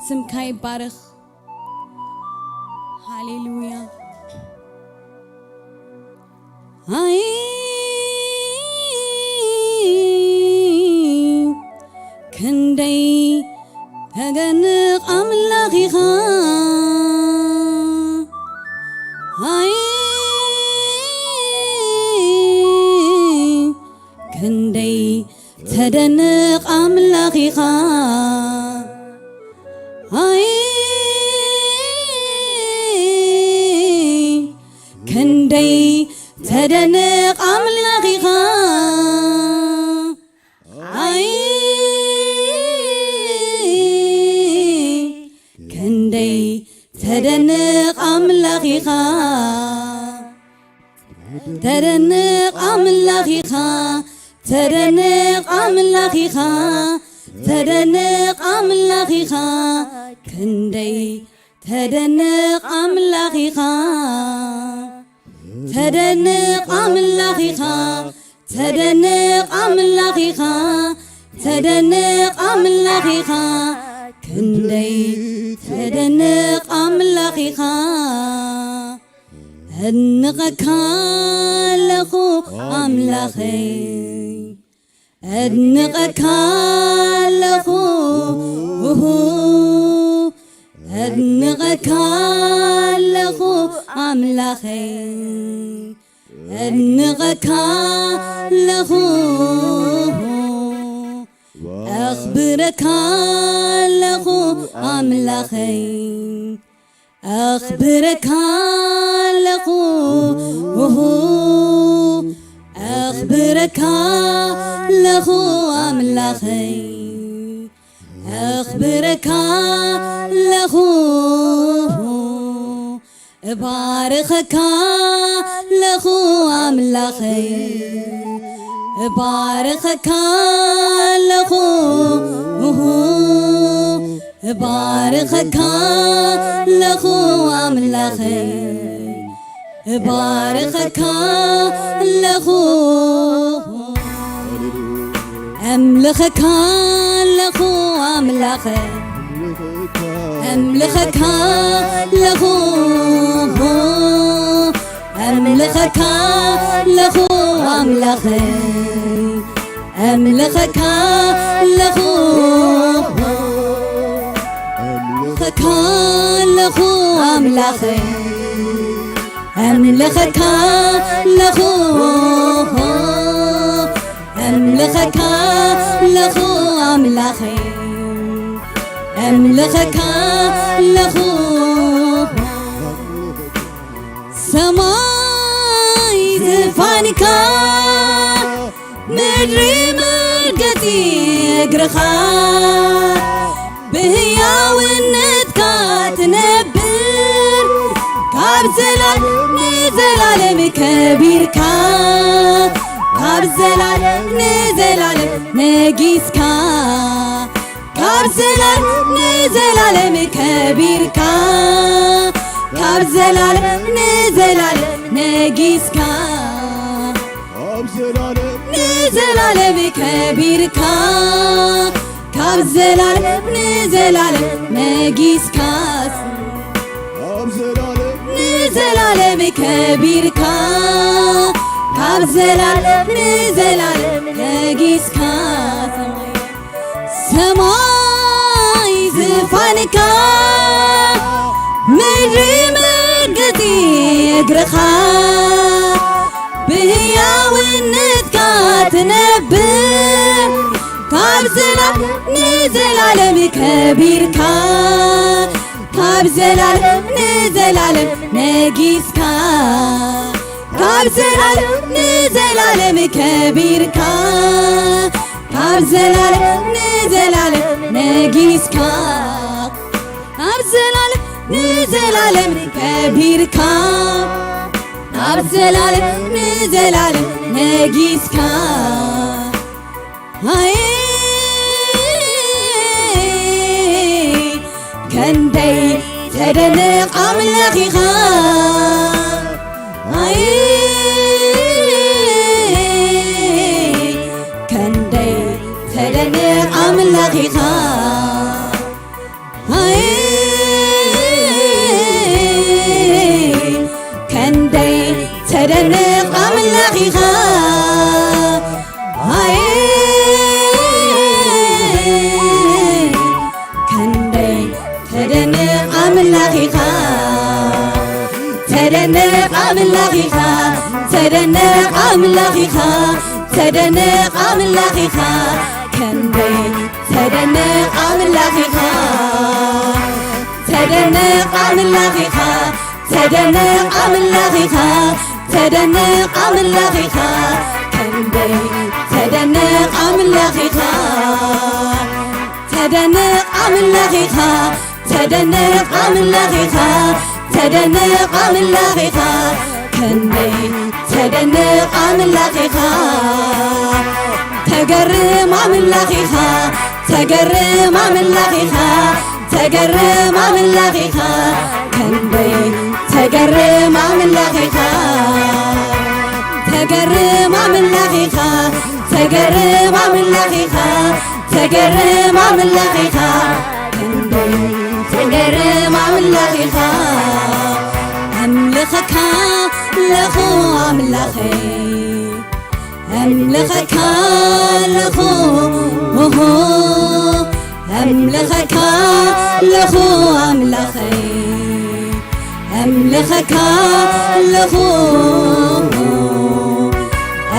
ስምካ ይባረኽ። ሃሌሉያ። ኣይ ክንደይ ተደንቕ ኣምላኽ ኢኻ። ኣይ ክንደይ ተደንቕ ኣምላኽ ኢኻ። ኣይ ክንደይ ተደንቕ ኣምላኽ ኢኻ። ኣይ ክንደይ ተደንቕ ኣምላኽ ኢኻ። ተደንቕ ኣምላኽ ኢኻ። ተደንቕ ኣምላኽ ኢኻ። ተደንቕ ኣምላኽ ኢኻ። ክንደይ ተደንቕ ኣምላኽ ኢኻ። ተደንቕ ኣምላኽ ኢኻ። ተደንቕ ኣምላኽ ኢኻ። ተደንቕ ኣምላኽ ኢኻ። ክንደይ ተደንቕ ኣምላኽ ኢኻ። ኣድንቐካ ኣለኹ ኣምላኸይ። ኣድንቐካ ኣለኹ፣ ኡሁ፣ ኣድንቐካ ኣለኹ ኣምላኸይ። ኣድንቐካ ኣለኹ፣ ኣኽብረካ ኣለኹ ኣምላኸይ። ኣኽብረካ ኣለኹ፣ ኡሁ፣ ኣኽብረካ ኣለኹ ኣምላኸይ። ኣኽብረካ ኣለኹ፣ እባርኸካ ኣለኹ ኣምላኸይ። እባርኸካ ኣለኹ፣ ኡሁ፣ እባርኸካ ኣለኹ ኣምላኸይ። እባርኸካ ኣለኹ፣ ኣምልኸካ ኣለኹ ኣምላኸይ። ኣምልኸካ ኣለኹ፣ ኣምልኸካ ኣለኹ ኣምላኸይ። ኣምልኸካ ኣለኹ፣ ኣምልኸካ ኣለኹ ኣምላኸይ። ኣምልኸካ ኣለኹ፣ ኣምልኸካ ኣለኹ ኣምላኸይ። ኣምልኸካ ኣለኹ። ሰማይ ዝፋንካ፣ ምድሪ መርገጺ እግርኻ፣ ብህያውነትካ ትነብር፣ ካብ ዘላለም ንዘላለም ከቢርካ፣ ካብ ዘላለም ንዘላለም ነጊስካ፣ ካብ ዘላለም ንዘላለም ከቢርካ፣ ካብ ዘላለም ንዘላለም ነጊስካ፣ ካብ ዘላለም ንዘላለም ከቢርካ፣ ካብ ዘላለም ንዘላለም ነጊስካ፣ ካብ ዘላለም ንዘላለም ከቢርካ፣ ካብ ዘላለም ንዘላለም ነጊስካ። ሰማይ ዝፋንካ፣ ምድሪ መርገጺ እግርኻ፣ ብህያውነትካ ትነብር፣ ካብ ዘላለም ንዘላለም ከቢርካ፣ ካብ ዘላለም ንዘላለም ነጊስካ፣ ካብ ዘላለም ንዘላለም ከቢርካ፣ ካብ ዘላለም ንዘላለም ነጊስካ፣ ካብ ዘላለም ንዘላለም ከቢርካ፣ ካብ ዘላለም ንዘላለም ነጊስካ። ኣይ፣ ከንደይ ተደንቕ ኣምላኽ ኢኻ። ኣይ፣ ከንደይ ተደንቕ ኣምላኽ ኢኻ። ኣይ፣ ተደንቕ ኣምላኽ ኢኻ፣ ተደንቕ ኣምላኽ ኢኻ፣ ተደንቕ ኣምላኽ ኢኻ፣ ክንደይ ተደንቕ ኣምላኽ ኢኻ፣ ተደንቕ ኣምላኽ ኢኻ፣ ተደንቕ ኣምላኽ ኢኻ፣ ተደንቕ ኣምላኽ ኢኻ፣ ክንደይ ተደንቕ ኣምላኽ ኢኻ፣ ተደንቕ ኣምላኽ ኢኻ፣ ተደንቕ ኣምላኽ ኢኻ፣ ተደንቕ ኣምላኽ ኢኻ፣ ክንደይ ተደንቕ ኣምላኽ ኢኻ፣ ተገርም ኣምላኽ ኢኻ፣ ተገርም ኣምላኽ ኢኻ፣ ተገርም ኣምላኽ ኢኻ፣ ክንደይ ተገርም ኣምላኽ ኢኻ፣ ተገርም ኣምላኽ ኢኻ፣ ተገርም ኣምላኽ ኢኻ፣ ተገርም ኣምላኽ ኢኻ፣ ክንደይ ተገርም ኣምላኽ ኢኻ። ኣምልኸካ ኣለኹ ኣምላኸይ፣ ኣምልኸካ ኣለኹ፣ ኦሆ፣ ኣምልኸካ ኣለኹ ኣምላኸይ፣ ኣምልኸካ ኣለኹ፣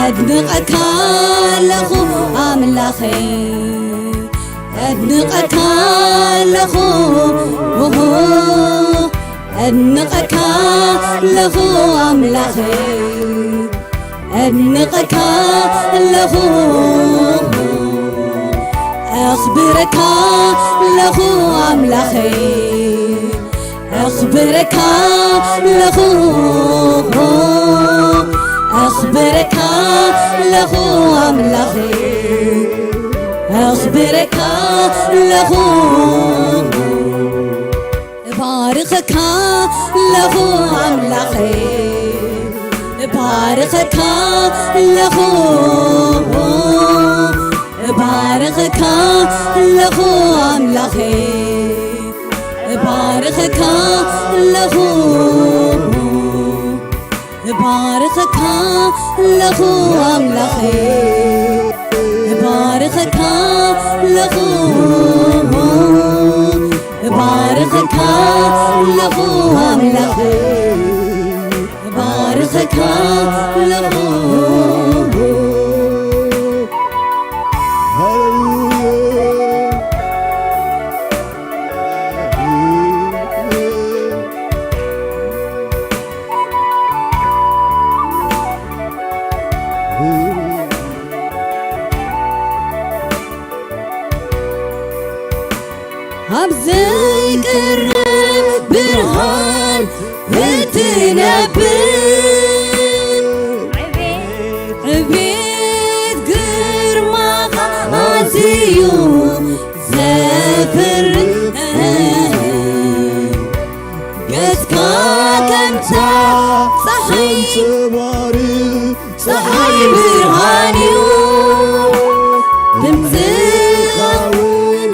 ኣድንቐካ ኣለኹ ኣምላኸይ፣ ኣድንቐካ ኣለኹ፣ ኦሆ፣ ኣድንቐካ ኣለኹ ኣምላኸይ፣ ኣድንቐካ ኣለኹ፣ ኣኽብረካ ኣለኹ ኣምላኸይ፣ ኣኽብረካ ኣለኹ፣ ኣኽብረካ ኣለኹ ኣምላኸይ፣ ኣኽብረካ ኣለኹ። እባርኸካ ኣለኹ ኣምላኸይ፣ እባርኸካ ኣለኹ፣ እባርኸካ ኣለኹ ኣምላኸይ፣ እባርኸካ ኣለኹ፣ እባርኸካ ኣለኹ ኣምላኸይ፣ እባርኸካ ኣለኹ፣ እባርኸካ ኣለኹ ኣምላኸይ፣ እባርኸካ ኣለኹ። ሃሌሉያ። ኣብ ዘይቅረብ ብርሃን እትነብር፣ ዕቤት ግርማኻ ኣዝዩ ዘፍርህ፣ ገጽካ ከምታ ጸሓይ፣ ጸሓይ ብርሃን እዩ፣ ድምጽኻ እውን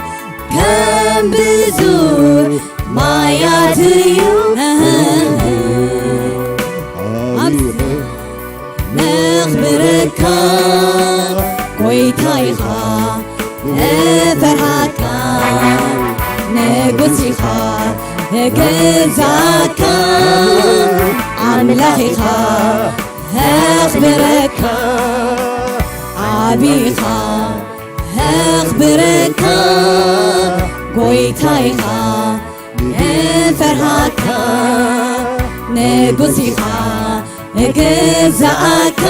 ከም ብዙሕ ማያት እዩ። ኣብ ነኽብረካ፣ ጎይታ ኢኻ፣ ንፈርሃካ፣ ንጉስ ኢኻ፣ ንገዛእካ፣ ኣምላኽ ኢኻ፣ ነኽብረካ፣ ዓቢ ኢኻ፣ ነኽብረካ፣ ጎይታ ኢኻ፣ ንፈርሃካ፣ ንጉስ ኢኻ፣ ንገዛእካ፣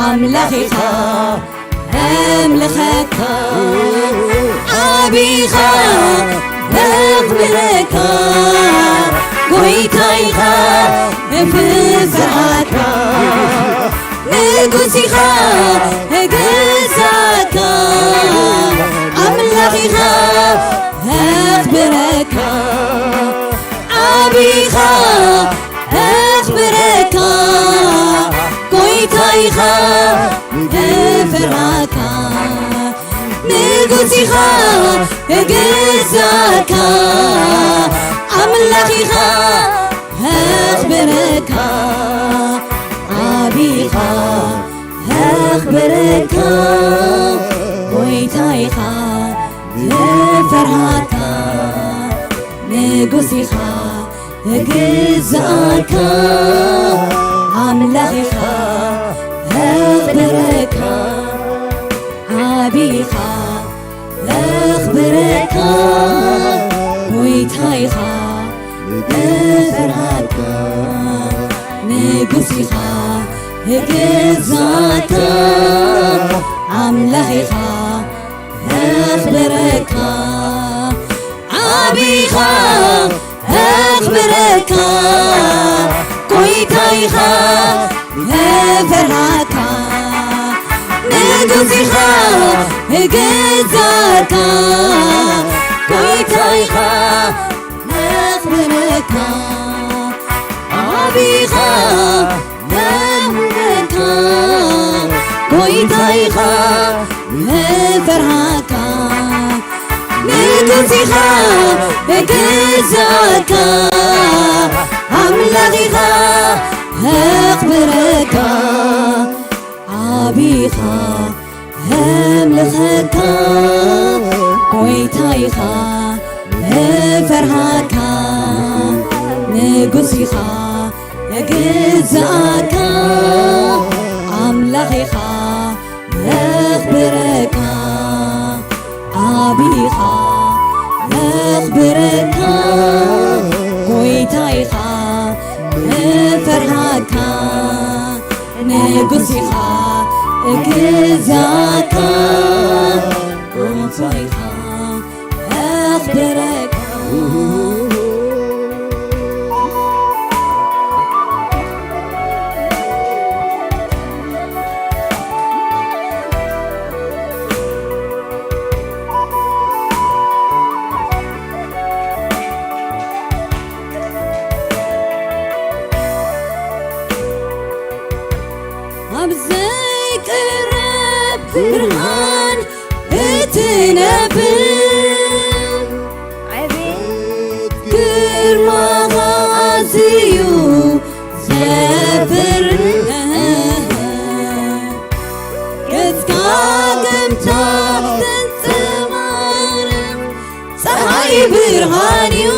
ኣምላኽ ኢኻ፣ ነምልኸካ፣ ዓቢ ኢኻ፣ ነኽብረካ፣ ጎይታ ኢኻ፣ ንፍስሃካ፣ ንጉስ ኢኻ፣ ንገዛእካ፣ ኣምላኽ ኢኻ፣ ነኽብረካ፣ ዓቢ ኢኻ፣ ነኽብረካ፣ ጎይታ ኢኻ፣ ንፍርሃካ፣ ንጉስ ኢኻ፣ ንገዛእካ፣ ኣምላኽ ኢኻ፣ ነኽብረካ፣ ዓቢ ኢኻ፣ ነኽብረካ፣ ጎይታ ኢኻ፣ ንፈርሃካ፣ ንጉስ ኢኻ፣ እግዛእካ ኣምላኽ ኢኻ፣ ኣኽብረካ ዓቢ ኢኻ፣ ኣኽብረካ ጎይታ ኢኻ፣ እፈርሃካ ንጉስ ኢኻ፣ እግዛእካ ኣምላኽ ኢኻ፣ ኣኽብረካ ዓቢ ኢኻ፣ ኣኽብረካ ጎይታ ኢኻ፣ እፈርሃካ ንጉስ ኢኻ፣ እግዛእካ ጎይታ ኢኻ፣ ኣኽብረካ ዓቢ ኢኻ፣ ኣኽብረካ ጎይታ ኢኻ፣ እፈርሃካ ንጉስ ኢኻ፣ እግዛእካ ኣምላኽ ኢኻ፣ ኣኽብረካ ዓቢ ኢኻ፣ ኣምልኸካ ጎይታ ኢኻ፣ እፈርሃካ ንጉስ ኢኻ፣ እግዛእካ ኣምላኽ ኢኻ፣ ኣኽብረካ ዓቢ ኢኻ፣ ኣኽብረካ ጎይታ ኢኻ፣ እፈርሃካ ንጉስ ኢኻ፣ እግዛእካ ጎይታ ኢኻ፣ ኣኽብረካ ኣብ ዘይቅረብ ብርሃን እትነብር፣ ዕቤት ግርማኻ ኣዝዩ ዘፍርህ፣ ገጽካ ከም ጫፍ ተንጸባርቕ ጸሓይ ብርሃን እዩ።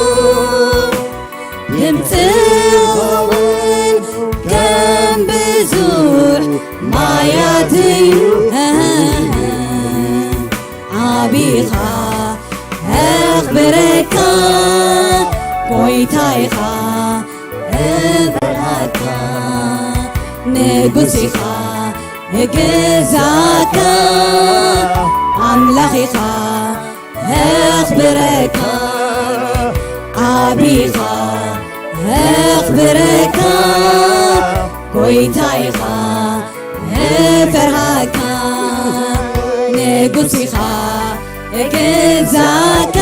ድምፅኻ እውን ከም ብዙሕ ማያት እዩ። ዓቢ ኢኻ፣ ኣኽብረካ ጎይታ ኢኻ፣ እፈርሃካ ንጉስ ኢኻ፣ እግዛእካ ኣምላኽ ኢኻ፣ ኣኽብረካ ዓቢ ኢኻ፣ ኣኽብረካ ጎይታ ኢኻ፣ እፈርሃካ ንጉስ ኢኻ፣ እግዛእካ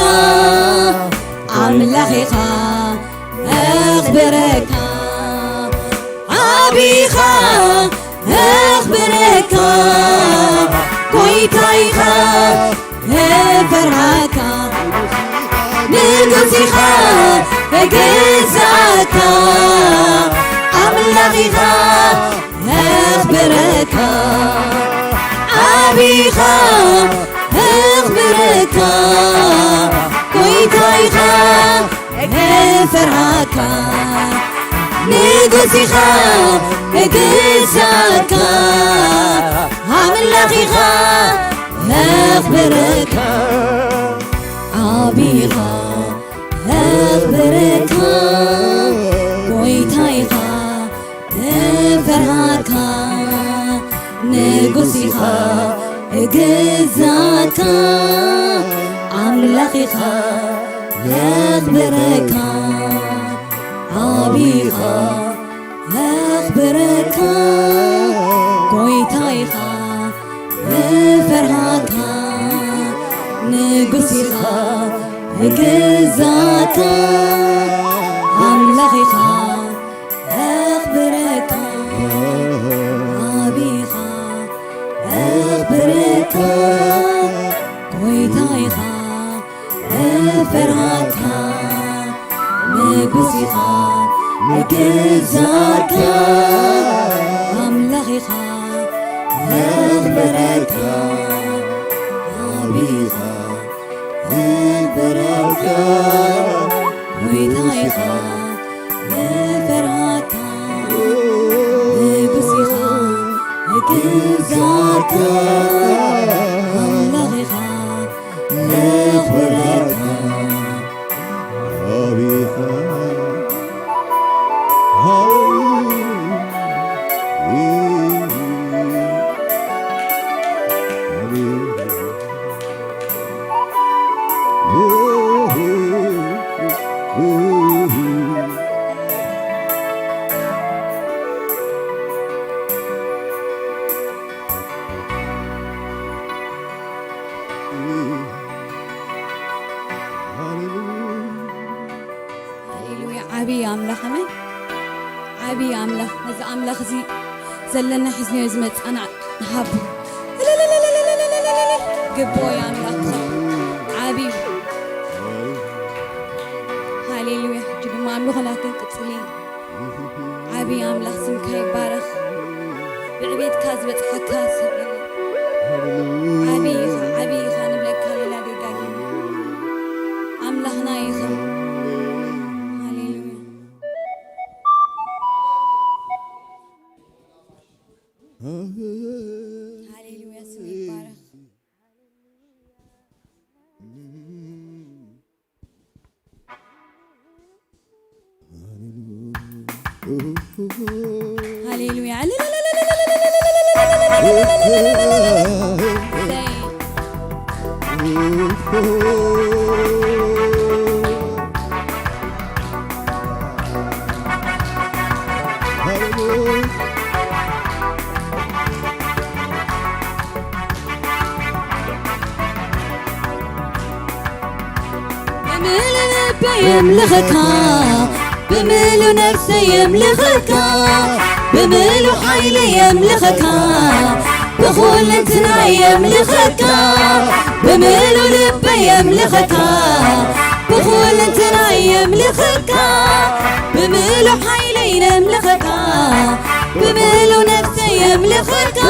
ኣምላኽ ኢኻ፣ ኣኽብረካ ዓቢ ኢኻ፣ ኣኽብረካ ጎይታ ኢኻ፣ እፈርሃካ ንጉስ ኢኻ፣ እግዛእካ ኣምላኽ ኢኻ፣ ኣኽብረካ ዓቢ ኢኻ፣ ኣኽብረካ ጎይታ ኢኻ፣ እፈርሃካ ንጉስ ኢኻ፣ እግዛእካ ኣምላኽ ኢኻ፣ ኣኽብረካ ዓቢ ኢኻ፣ ኣኽብረካ ጎይታ ኢኻ፣ እፈርሃካ ንጉስ ኢኻ፣ እግዛእካ ኣምላኽ ኢኻ፣ ኣኽብረካ ዓቢ ኢኻ፣ ኣኽብረካ ጎይታ ኢኻ፣ እፈርሃካ ንጉስ ኢኻ፣ እግዛእካ ኣምላኽ ኢኻ፣ ኣኽብረካ ዓቢ ኢኻ፣ ኣኽብረካ ጎይታ ኢኻ፣ እፈርሃካ ንጉስ ኢኻ፣ እግዛእካ ኣምላኽ ኢኻ፣ ኣኽብረካ ዓቢ ኢኻ፣ እፈርሃካ ጎይታ ኢኻ፣ ዛካ ኣምላኽኻ ነኽብረካ ኣቢኻ ሃሌሉያ። ዓብዪ ኣምላኽ፣ ኣሜን። ዓብዪ ኣምላኽ፣ ነዚ ኣምላኽ እዚ ዘለና ሒዝናዮ ዝመጻና ንሃቦ። ግብኦ እዩ ኣምላኽ። ዓብዪ። ሃሌሉያ። ሕጂ ድማ ኣምልኾና ክንቅጽል ኢና። ዓብዪ ኣምላኽ፣ ስምካ ይባረኽ። ብዕቤትካ ዝበጽሓካ ሰብ የለን። ዓብዪ ኢኻ፣ ዓብዪ ኢኻ ንብለካ ሌላ ደጋጊምና። ኣምላኽና ኢኻ። ሃሌሉያ። ሃሌሉያ፣ ስም ይባረኽ። ሃሌሉያ። ብምልእ ልበይ የምልኸካ፣ ብምልእ ነፍሰይ የምልኸካ፣ ብምልእ ሓይለይ የምልኸካ፣ ብኹልንትናይ የምልኸካ፣ ብምልእ ልበይ የምልኸካ፣ ብኹልንትናይ የምልኸካ፣ ብምልእ ሓይለይ የምልኸካ፣ ብምልእ ነፍሰይ የምልኸካ፣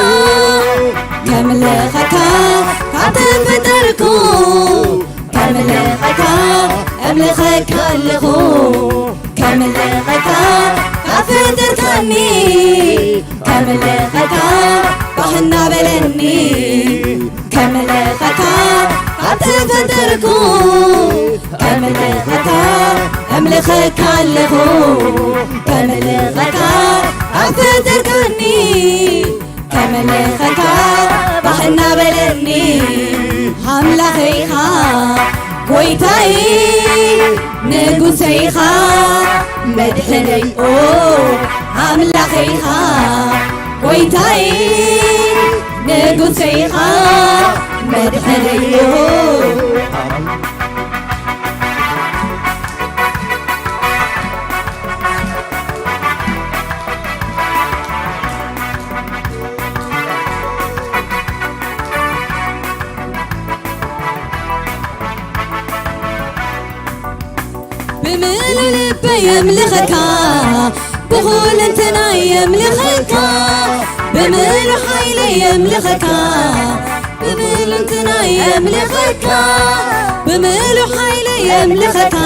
ከምልኸካ ካብ ተፈጠርኩ ከምልኸካ እምልኸካ ኣለኹ፣ ከምልኸካ ካብ ፈጠርካኒ፣ ከምልኸካ ባህ እናበለኒ፣ ከምልኸካ ካብ ተፈጠርኩ፣ ከምልኸካ እምልኸካ ኣለኹ፣ ከምልኸካ ካብ ፈጠርካኒ። ከምልኸካ ባህ እናበለኒ፣ ኣምላኸይ ኢኻ፣ ጎይታይ ንጉሰይ ኢኻ፣ መድሕነይ፣ ኦ፣ ኣምላኸይ ኢኻ፣ ጎይታይ ንጉሰይ ኢኻ፣ መድሕነይ፣ ኦ። ብምሉእ ልበይ የምልኸካ፣ ብኹልንትናይ የምልኸካ፣ ብምሉእ ሓይለይ የምልኸካ፣ ብምሉእ እንትናይ የምልኸካ፣ ብምሉእ ሓይለይ የምልኸካ፣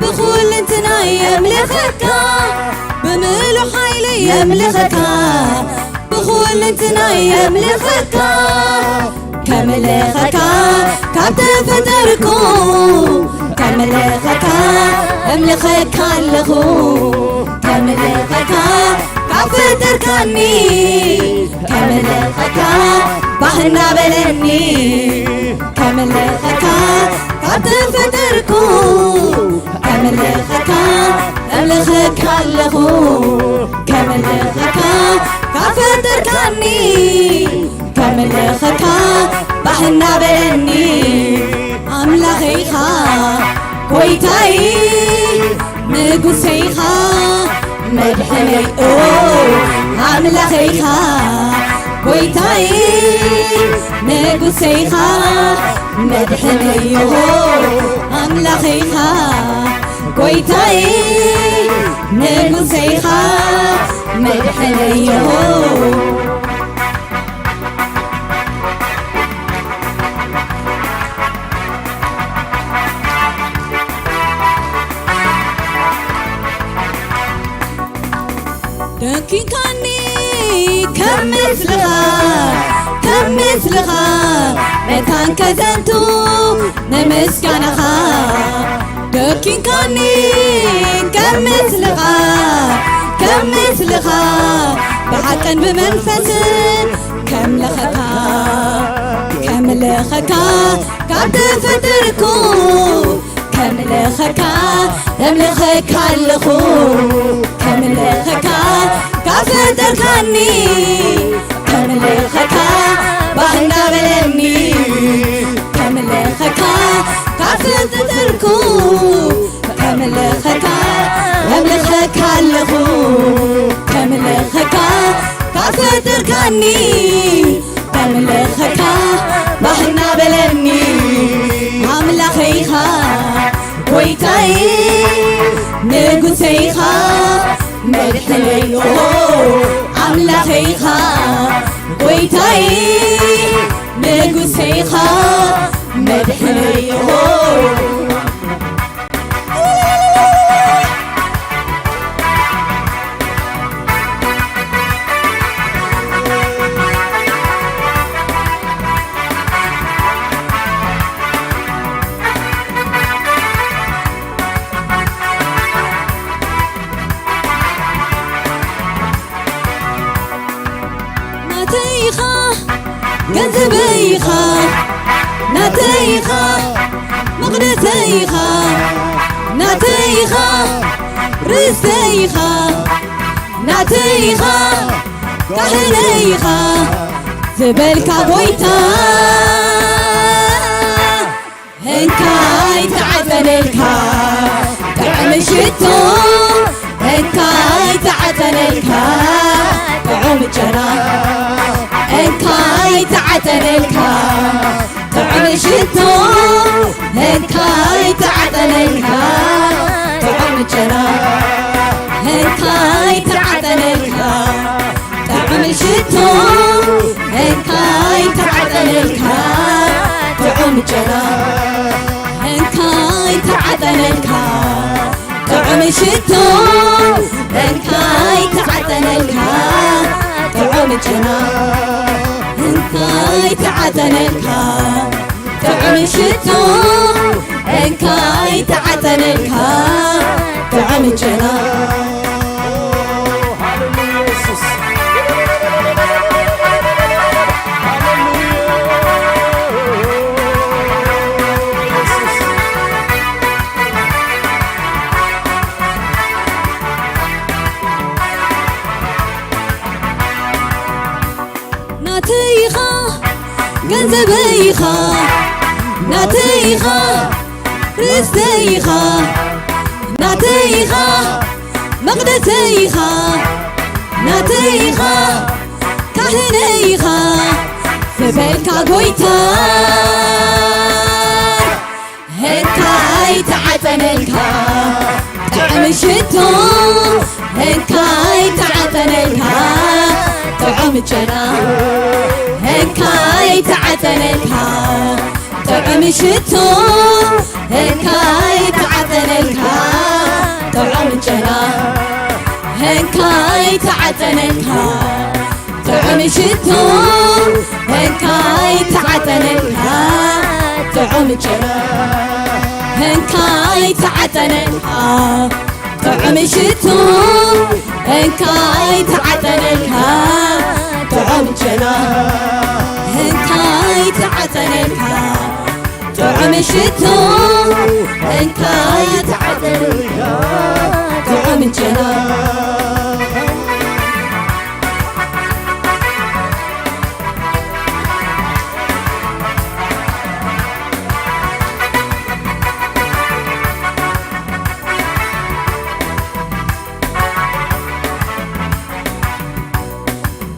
ብኹልንትናይ የምልኸካ፣ ብምሉእ ሓይለይ የምልኸካ፣ ብኹልንትናይ የምልኸካ። ከምልኸካ ካብ ተፈጠርኩ፣ ከምልኸካ እምልኸካ ኣለኹ። ከምልኸካ ካብ ፈጠርካኒ፣ ከምልኸካ ባህ እናበለኒ። ከምልኸካ ካብ ተፈጠርኩ፣ ከምልኸካ እምልኸካ ኣለኹ። ከምልኸካ ካብ ፈጠርካኒ፣ ከምልኸካ ባህ እናበለኒ። ኣምላኸይ ኢኻ ጎይታይ፣ ንጉሰይ ኢኻ መድሕነይ፣ ኦ ኣምላኸይ ኢኻ ጎይታይ፣ ንጉሰይ ኢኻ መድሕነይ፣ ኦ ኣምላኸይ ኢኻ ጎይታይ፣ ንጉሰይ ኢኻ መድሕነይ፣ ኦ። ደኪካኒ ከም ምስልኻ፣ ከም ምስልኻ መታን ከዘንቱ ንምስጋናኻ። ደኪንካኒ ከም ምስልኻ፣ ከም ምስልኻ ብሓቅን ብመንፈስን ከምልኸካ፣ ከምልኸካ ካብ ተፈጠርኩ ከምልኸካ፣ እምልኸካ ኣለኹ። ከምልኸካ ካብ ፈጠርካኒ፣ ከምልኸካ ባህ እንዳበለኒ። ከምልኸካ ካብ ፈጠርኩ፣ ከምልኸካ እምልኸካ ኣለኹ። ከምልኸካ ካብ ፈጠርካኒ፣ ከምልኸካ ባህ እናበለኒ። ኣምላኸይ ኢኻ ጎይታይ፣ ንጉሰይ ኢኻ መድሕነይ። ኦሆ፣ ኣምላኸይ ኢኻ ጎይታይ፣ ንጉሰይ ኢኻ መድሕነይ። ኦሆ። ናተይ ኢኻ፣ ገንዘበይ ኢኻ፣ ናተይ ኢኻ፣ መቕደሰይ ኢኻ፣ ናተይ ኢኻ፣ ርስተይ ኢኻ፣ ናተይ ኢኻ፣ ካህነይ ኢኻ ዝበልካ ጎይታ፣ እንካይ ተዓጠነልካ ጥዑም ሽቶ፣ እንካይ ተዓጠነልካ ጥዑም ጨና፣ እንካይ ተዓጠነልካ ጥዑም ሽቶ፣ እንካይ ተዓጠነልካ ጥዑም ጨና፣ እንካይ ተዓጠነልካ ጥዑም ሽቶ፣ እንካይ ተዓጠነልካ ጥዑም ጨና፣ እንካይ ተዓጠነልካ ጥዑም ሽቶ፣ እንካይ ተዓጠነልካ ጥዑም ጨና፣ እንካይ ተዓጠነልካ ጥዑም ሽቶ፣ እንካይ ተዓጠነልካ ጥዑም ጨና። ሃሌሉያ ኢየሱስ። ሃሌሉያ ኢየሱስ። ናተይ ኢኻ፣ ገንዘበይ ኢኻ፣ ናተይ ኢኻ፣ ርስተይ ኢኻ፣ ናተይ ኢኻ፣ መቕደሰይ ኢኻ፣ ናተይ ኢኻ፣ ካህነይ ኢኻ ዝበልካ ጎይታ፣ እንካይ ተዓጠነልካ ጥዑም ሽቶ፣ እንካይ ተዓጠነልካ ጥዑም ጨና፣ እንካይ ተዓጠነልካ ጥዑም ሽቶ፣ እንካይ ተዓጠነልካ ጥዑም ጨና፣ እንካይ ተዓጠነልካ ጥዑም ሽቶ፣ እንካይ ተዓጠነልካ ጥዑም ጨና፣ እንካይ ተዓጠነልካ ጥዑም ሽቶ፣ እንካይ ተዓጠነልካ ጥዑም ጨና፣ እንካይ ተዓጠነልካ ጥዑም ሽቶ፣ እንካይ ተዓጠነልካ ጥዑም ጨና።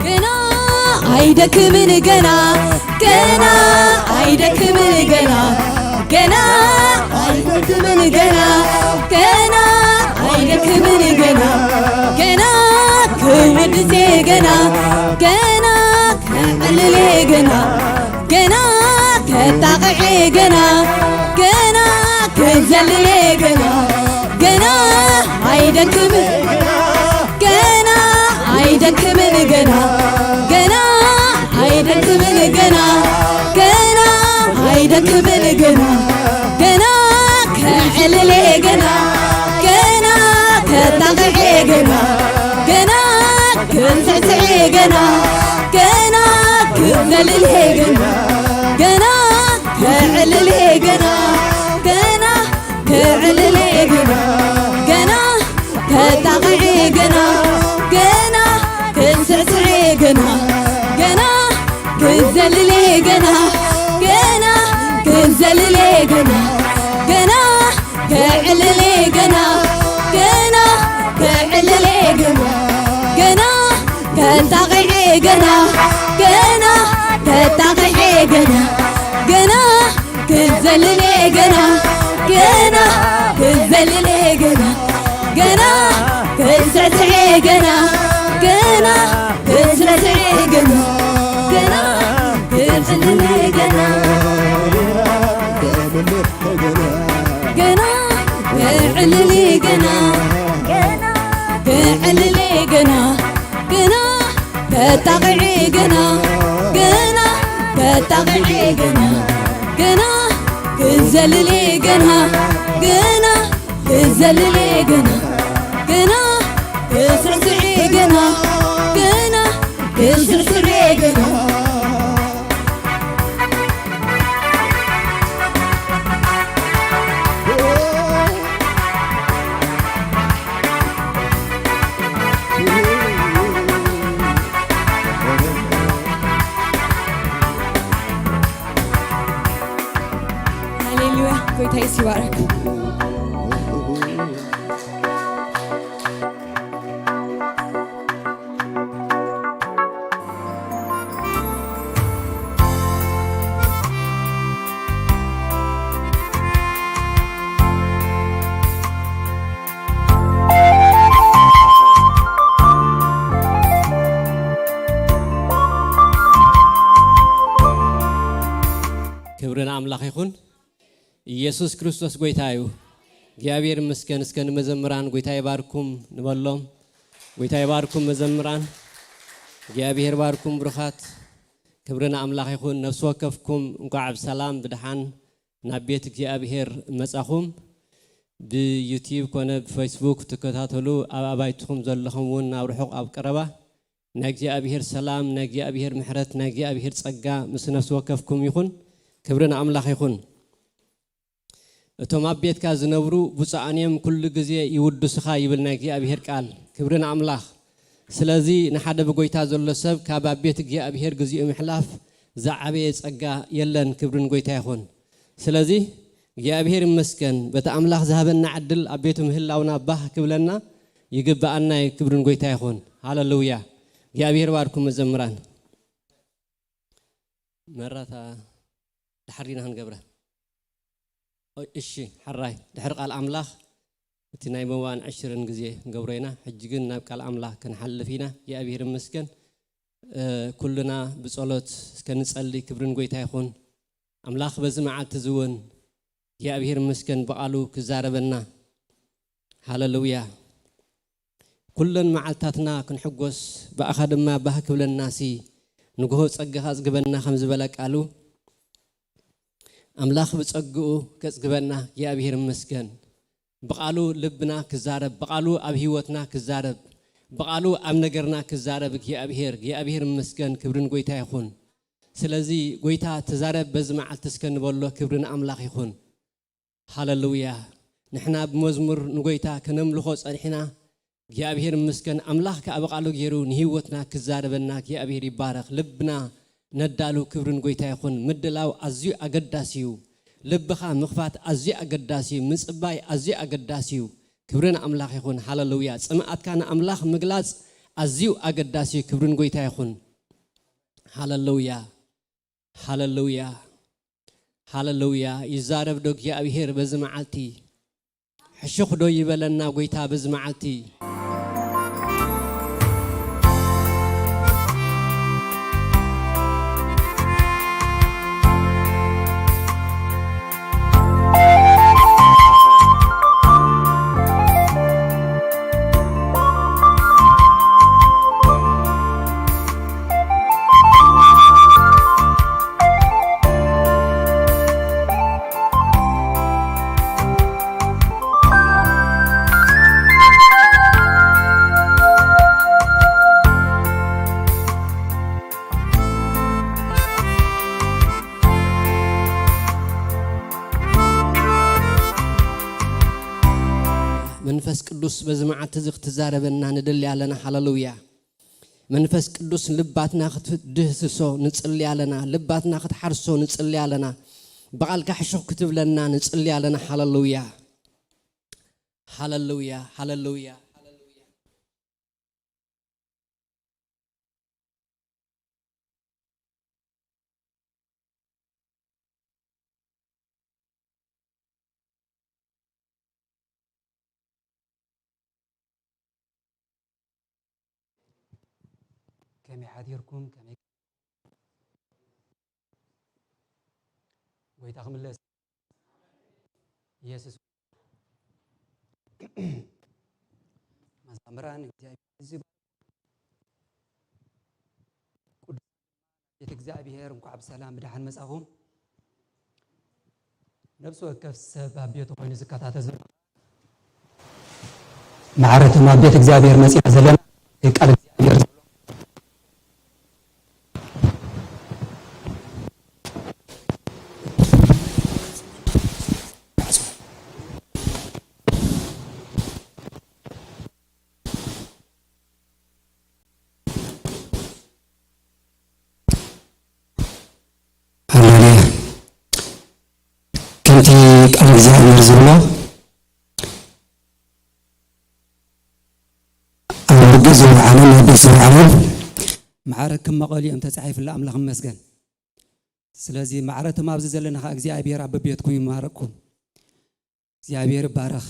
ገና ኣይደክምን ገና፣ ገና ኣይደክምን ገና፣ ገና ኣይደክምን ገና፣ ገና ኣይደክምን ገና፣ ገና ክውድሴ ገና፣ ገና ከዕልሌ ገና፣ ገና ከጣቕዔ ገና፣ ገና ክዘልሌ ገና፣ ገና ኣይደክምን ገና፣ ገና ኣይደ ኣይደክምን ገና ገና ኣይደክምን ገና ገና ኣይደክምን ገና ገና ከዕልል ገና ገና ከጣቕዕ ገና ገና ክንስዕስዕ ገና ገና ክዘልል ገና ገና ከዕልል ገና ገና ክዕልል ገና ገና ከጣቕዕ ገና ገና ክስዕስዕ ገና ገና ክዘልል ገና ገና ክዘልል ገና ገና ክዕልል ገና ገና ክዕልል ገና ገና ከጣቕዕ ገና ገና ከጣቕዕ ገና ገና ክዘልል ገና ገና ክዘልል ገና ገና ክስዕስዕ ገና ገና ክስዕስዕ ገና ገና ክዝልል ገና ገና ክዕልል ገና ገና ክዕልል ገና ገና ከጣቕዒ ገና ገና ከጣቕዒ ገና ገና ክዘልል ገና ገና ክዘልል ገና ገና ክስዕስዕ ገና ገና ክስዕስዕ ገና ሃሌሉያ፣ ጎይታ የሱስ ይባረክ። ክብሪ ንኣምላኽ ይኹን። ኢየሱስ ክርስቶስ ጎይታ እዩ። እግዚኣብሔር ይመስገን። እስከ ንመዘምራን ጎይታ ይባርኩም ንበሎም። ጎይታ ይባርኩም መዘምራን። እግዚኣብሔር ባርኩም ብሩኻት። ክብሪ ንኣምላኽ ይኹን። ነፍሲ ወከፍኩም እንኳዕ ብሰላም ብድሓን ናብ ቤት እግዚኣብሔር መጻኹም። ብዩቲዩብ ኮነ ብፌስቡክ ትከታተሉ ኣብ ኣባይትኹም ዘለኹም እውን ኣብ ርሑቕ ኣብ ቀረባ ናይ እግዚኣብሔር ሰላም፣ ናይ እግዚኣብሔር ምሕረት፣ ናይ እግዚኣብሔር ጸጋ ምስ ነፍሲ ወከፍኩም ይኹን። ክብሪ ንኣምላኽ ይኹን። እቶም ኣብ ቤትካ ዝነብሩ ብፁዓን እዮም፣ ኩሉ ግዜ ይውድሱኻ ይብል ናይ እግዚኣብሔር ቃል። ክብሪ ንኣምላኽ። ስለዚ ንሓደ ብጎይታ ዘሎ ሰብ ካብ ኣብ ቤት እግዚኣብሔር ግዚኡ ምሕላፍ ዝዓበየ ጸጋ የለን። ክብሪ ንጎይታ ይኹን። ስለዚ እግዚኣብሔር ይመስገን በቲ ኣምላኽ ዝሃበና ዕድል ኣብ ቤቱ ምህላውና ባህ ክብለና ይግብኣና እዩ። ክብሪ ንጎይታ ይኹን። ሃሌሉያ። እግዚኣብሔር ባርኩም መዘምራን። መራታ ድሓር ዲና ክንገብራ? ኦይ፣ እሺ፣ ሕራይ። ድሕሪ ቃል ኣምላኽ እቲ ናይ መዋን ዕሽርን ግዜ ክንገብሮ ኢና። ሕጂ ግን ናብ ቃል ኣምላኽ ክንሓልፍ ኢና። እግዚኣብሔር ይመስገን። እ፣ ኩልና ብጸሎት እስከ ንጸሊ። ክብርን ጎይታ ይኹን። ኣምላኽ በዚ መዓልቲ እዚ እውን እግዚኣብሔር ይመስገን ብቓሉ ክዛረበና። ሃሌሉያ። ኩለን መዓልታትና ክንሕጎስ ብኣኻ ድማ ባህ ክብለናሲ ንግሆ ጸጋኻ ኣጽግበና ከም ዝበለ ቃሉ ኣምላኽ ብጸግኡ ከጽግበና እግዚኣብሔር ይመስገን። ብቓሉ ልብና ክዛረብ፣ ብቓሉ ኣብ ህይወትና ክዛረብ፣ ብቓሉ ኣብ ነገርና ክዛረብ እግዚኣብሔር፣ እግዚኣብሔር ይመስገን። ክብርን ጎይታ ይኹን። ስለዚ ጎይታ ተዛረብ በዚ መዓልቲ እስከ ንበሎ። ክብሪ ንኣምላኽ ይኹን። ሃሌሉያ። ንሕና ብመዝሙር ንጎይታ ከነምልኾ ጸኒሕና። እግዚኣብሔር ይመስገን። ኣምላኽ ከኣ ብቓሉ ገይሩ ንህይወትና ክዛረበና እግዚኣብሔር ይባረኽ። ልብና ነዳሉ። ክብሪ ንጎይታ ይኹን። ምድላው ኣዝዩ ኣገዳሲ እዩ። ልብኻ ምኽፋት ኣዝዩ ኣገዳሲ እዩ። ምጽባይ ኣዝዩ ኣገዳሲ እዩ። ክብሪ ንኣምላኽ ይኹን። ሃሌሉያ። ጽምኣትካ ንኣምላኽ ምግላጽ ኣዝዩ ኣገዳሲ እዩ። ክብሪ ንጎይታ ይኹን። ሃሌሉያ። ሃሌሉያ፣ ሃሌሉያ። ይዛረብ ዶ እግዚኣብሔር በዚ መዓልቲ? ሕሹኽ ዶ ይበለና ጎይታ በዚ መዓልቲ? መንፈስ ቅዱስ በዚ መዓልቲ እዚ ክትዛረበና ንደሊ ኣለና። ሃለሉያ። መንፈስ ቅዱስ ልባትና ክትድህስሶ ንጽሊ ኣለና። ልባትና ክትሓርሶ ንጽሊ ኣለና። ብቓልካ ሕሹኽ ክትብለና ንጽሊ ኣለና። ሃለሉያ። ሃለሉያ። ሃለሉያ። ከመይ ሓዲርኩም? ከመይ ጎይታ ክምለስ? ኢየሱስ መዘምራን እግዚኣብሔር ዝባርኩም። ቅዱስ ቤት እግዚኣብሔር እንኳዕ ብሰላም ብደሓን መጻኹም። ነፍሲ ወከፍ ሰብ ኣብ ቤቱ ኮይኑ ዝከታተል ዘሎ ማዕረቶም ኣብ ቤት እግዚኣብሔር መጺና ዘለና ቃል እግዚኣብሔር ሃሌሉያ። ከምቲ ቃል እግዚኣብሔር ዝብሎ ኣብ ግእዝ ዓለም ኣብ ቤት ዓለም ማዕረ ክመቐሉ እዮም ተጻሒፉላ። ኣምላኽ ይመስገን። ስለዚ ማዕረቶም ኣብዚ ዘለና ኸዓ እግዚኣብሔር ኣብ ቤትኩም ይማረኩም። እግዚኣብሔር ይባረኽ።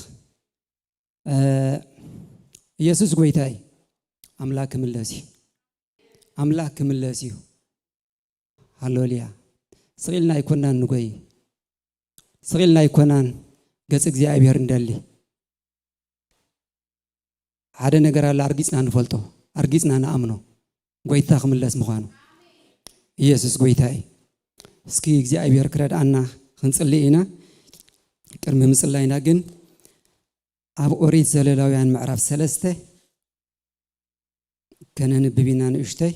እ፣ ኢየሱስ ጎይታ እዩ። ኣምላኽ ክምለስ እዩ። ኣምላኽ ክምለስ እዩ። ሃሌሉያ። ስቕ ኢልና ኣይኮናን ንጎይ። ስቕ ኢልና ኣይኮናን ገጽ እግዚኣብሔር እንደሊ። ሓደ ነገር ኣሎ ኣርጊጽና ንፈልጦ፣ ኣርጊጽና ንኣምኖ። ጎይታ ክምለስ ምዃኑ። ኢየሱስ ጎይታ እዩ። እስኪ እግዚኣብሔር ክረድኣና ክንጽሊ ኢና። ቅድሚ ምጽላይና ግን ኣብ ኦሪት ዘለላውያን ምዕራፍ ሰለስተ ከነንብብ ኢና ንእሽተይ።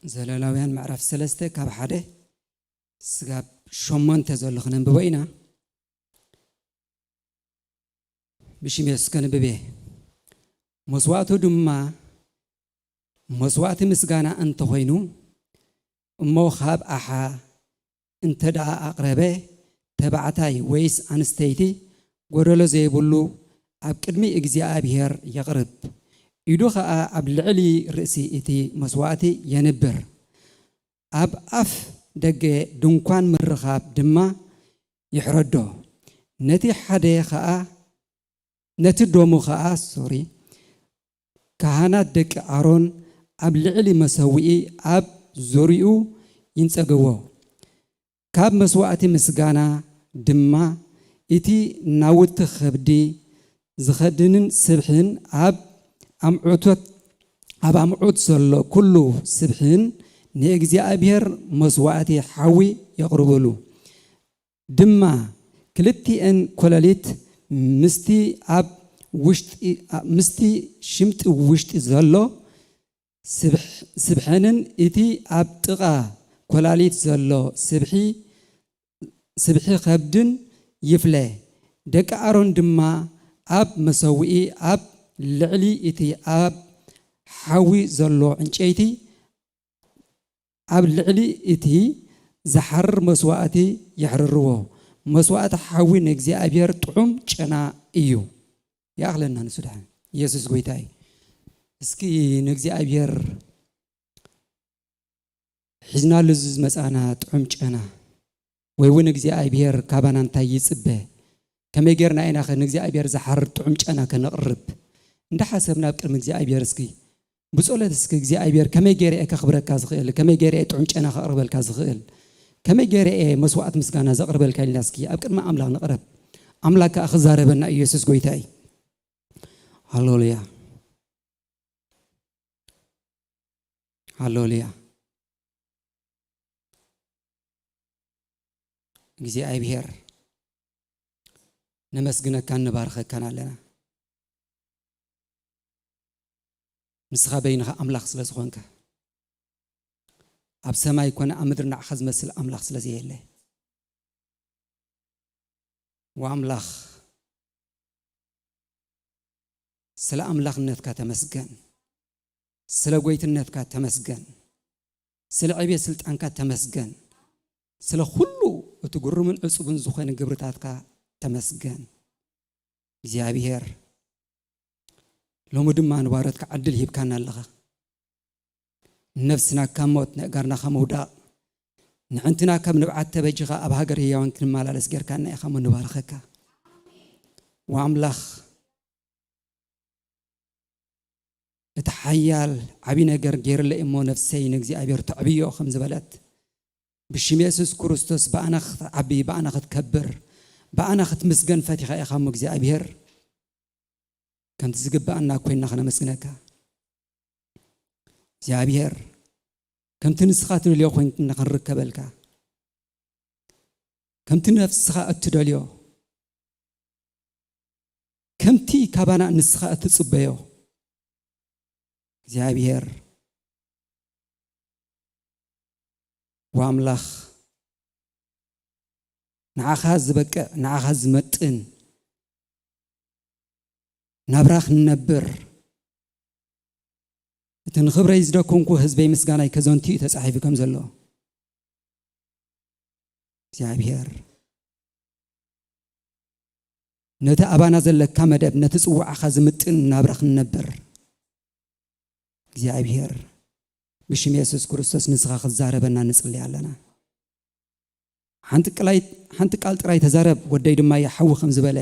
ዘለላውያን ምዕራፍ ሰለስተ ካብ ሓደ ስጋብ ሸሞንተ ዘሎ ክነንብቦ ኢና። ብሽም የሱስ ከንብብ እየ። መስዋእቱ ድማ መስዋእቲ ምስጋና እንተኾይኑ፣ እሞ ካብ ኣሓ እንተ ደኣ ኣቕረበ፣ ተባዕታይ ወይስ ኣንስተይቲ፣ ጐደሎ ዘይብሉ ኣብ ቅድሚ እግዚኣብሔር የቕርብ። ኢዱ ኸኣ ኣብ ልዕሊ ርእሲ እቲ መስዋእቲ የንብር። ኣብ ኣፍ ደገ ድንኳን ምርኻብ ድማ ይሕረዶ። ነቲ ሓደ ኸኣ፣ ነቲ ደሙ ኸኣ፣ ሶሪ፣ ካህናት ደቂ ኣሮን ኣብ ልዕሊ መሰውኢ ኣብ ዙርያኡ ይንጸግዎ። ካብ መስዋእቲ ምስጋና ድማ እቲ ናውቲ ኸብዲ ዝኸድንን ስብሕን ኣብ ኣምዑቶት፣ ኣብ ኣምዑት ዘሎ ኩሉ ስብሕን ንእግዚኣብሔር መስዋእቲ ሓዊ የቕርብሉ። ድማ ክልቲኤን ኮለሊት ምስቲ ኣብ ውሽጢ፣ ምስቲ ሽምጢ ውሽጢ ዘሎ ስብሕ-፣ ስብሐንን እቲ ኣብ ጥቓ ኮላሊት ዘሎ ስብሒ፣ ስብሒ ከብድን ይፍለ። ደቂ ኣሮን ድማ ኣብ መሰውኢ ኣብ ልዕሊ እቲ ኣብ ሓዊ ዘሎ ዕንጨይቲ ኣብ ልዕሊ እቲ ዝሓርር መስዋእቲ የሕርርዎ። መስዋእቲ ሓዊ ንእግዚኣብሔር ጥዑም ጨና እዩ። ይኣኽለና ንሱ ደሓን። ኢየሱስ ጐይታ እዩ። እስኪ ንእግዚኣብሔር ሒዝናሉ ዝመጻና ጥዑም ጨና ወይ እውን እግዚኣብሔር ካባና እንታይ ይጽበ? ከመይ ጌርና ኢና ኸ ንእግዚኣብሔር ዝሓርር ጥዑም ጨና ከነቕርብ? እንዳሓሰብና ኣብ ቅድሚ እግዚኣብሔር እስኪ ብጸሎት እስኪ እግዚኣብሔር ከመይ ጌረ እየ ከኽብረካ ዝኽእል? ከመይ ጌረ እየ ጥዑም ጨና ከቕርበልካ ዝኽእል? ከመይ ጌረ እየ መስዋዕት ምስጋና ዘቕርበልካ? ኢልና እስኪ ኣብ ቅድሚ ኣምላኽ ንቕረብ። ኣምላኽ ከኣ ክዛረበና እዩ። ኢየሱስ ጐይታ እዩ። ሃሌሉያ። ሃሌሉያ። እግዚኣብሔር ነመስግነካን ንባርኸካን ኣለና። ንስኻ በይንኻ ኣምላኽ ስለ ዝኾንካ፣ ኣብ ሰማይ ኮነ ኣብ ምድሪ ንዓኻ ዝመስል ኣምላኽ ስለ ዘየለ። ወኣምላኽ፣ ስለ ኣምላኽነትካ ተመስገን፣ ስለ ጎይትነትካ ተመስገን፣ ስለ ዕብየ ስልጣንካ ተመስገን፣ ስለ ኩሉ እቲ ግሩምን ዕጹብን ዝኾነ ግብርታትካ ተመስገን። እግዚኣብሔር፣ ሎሚ ድማ ንባሮትካ ዕድል ሂብካና ኣለኻ። ንነፍስና ካብ ሞት፣ ንእጋርና ካብ ምውዳቕ፣ ንዕንትና ካብ ንብዓት ተበጂኻ ኣብ ሃገር ህያዋን ክንመላለስ ጌርካና ኢኻ እሞ ንባርኸካ። ወኣምላኽ፣ እቲ ሓያል ዓቢ ነገር ገይርለይ እሞ ነፍሰይ ንእግዚኣብሔር ተዕብዮ ከም ዝበለት፣ ብሽም የሱስ ክርስቶስ ብኣና ክትዓቢ፣ ብኣና ክትከብር፣ ብኣና ክትምስገን ፈቲኻ ኢኻ እሞ እግዚኣብሔር፣ ከምቲ ዝግብኣና ኮይንና ከነመስግነካ። እግዚኣብሔር፣ ከምቲ ንስኻ ትደልዮ ኮይንና ክንርከበልካ፣ ከምቲ ነፍስኻ እትደልዮ፣ ከምቲ ካባና ንስኻ እትጽበዮ፣ እግዚኣብሔር፣ ወኣምላኽ፣ ንዓኻ ዝበቅዕ፣ ንዓኻ ዝመጥን ናብራ ክንነብር፣ እቲ ንኽብረይ ዝደከምኩ ህዝበይ ምስጋናይ ከዘንቱ እዩ ተጻሒፉ ከም ዘሎ። እግዚኣብሔር፣ ነቲ ኣባና ዘለካ መደብ፣ ነቲ ጽዋዕኻ ዝምጥን ናብራ ክንነብር፣ እግዚኣብሔር፣ ብሽም የሱስ ክርስቶስ ንስኻ ክትዛረበና ንጽሊ ኣለና። ሓንቲ ቅላይ-፣ ሓንቲ ቃል ጥራይ ተዛረብ፣ ወደይ ድማ ይሓዊ ከም ዝበለ፣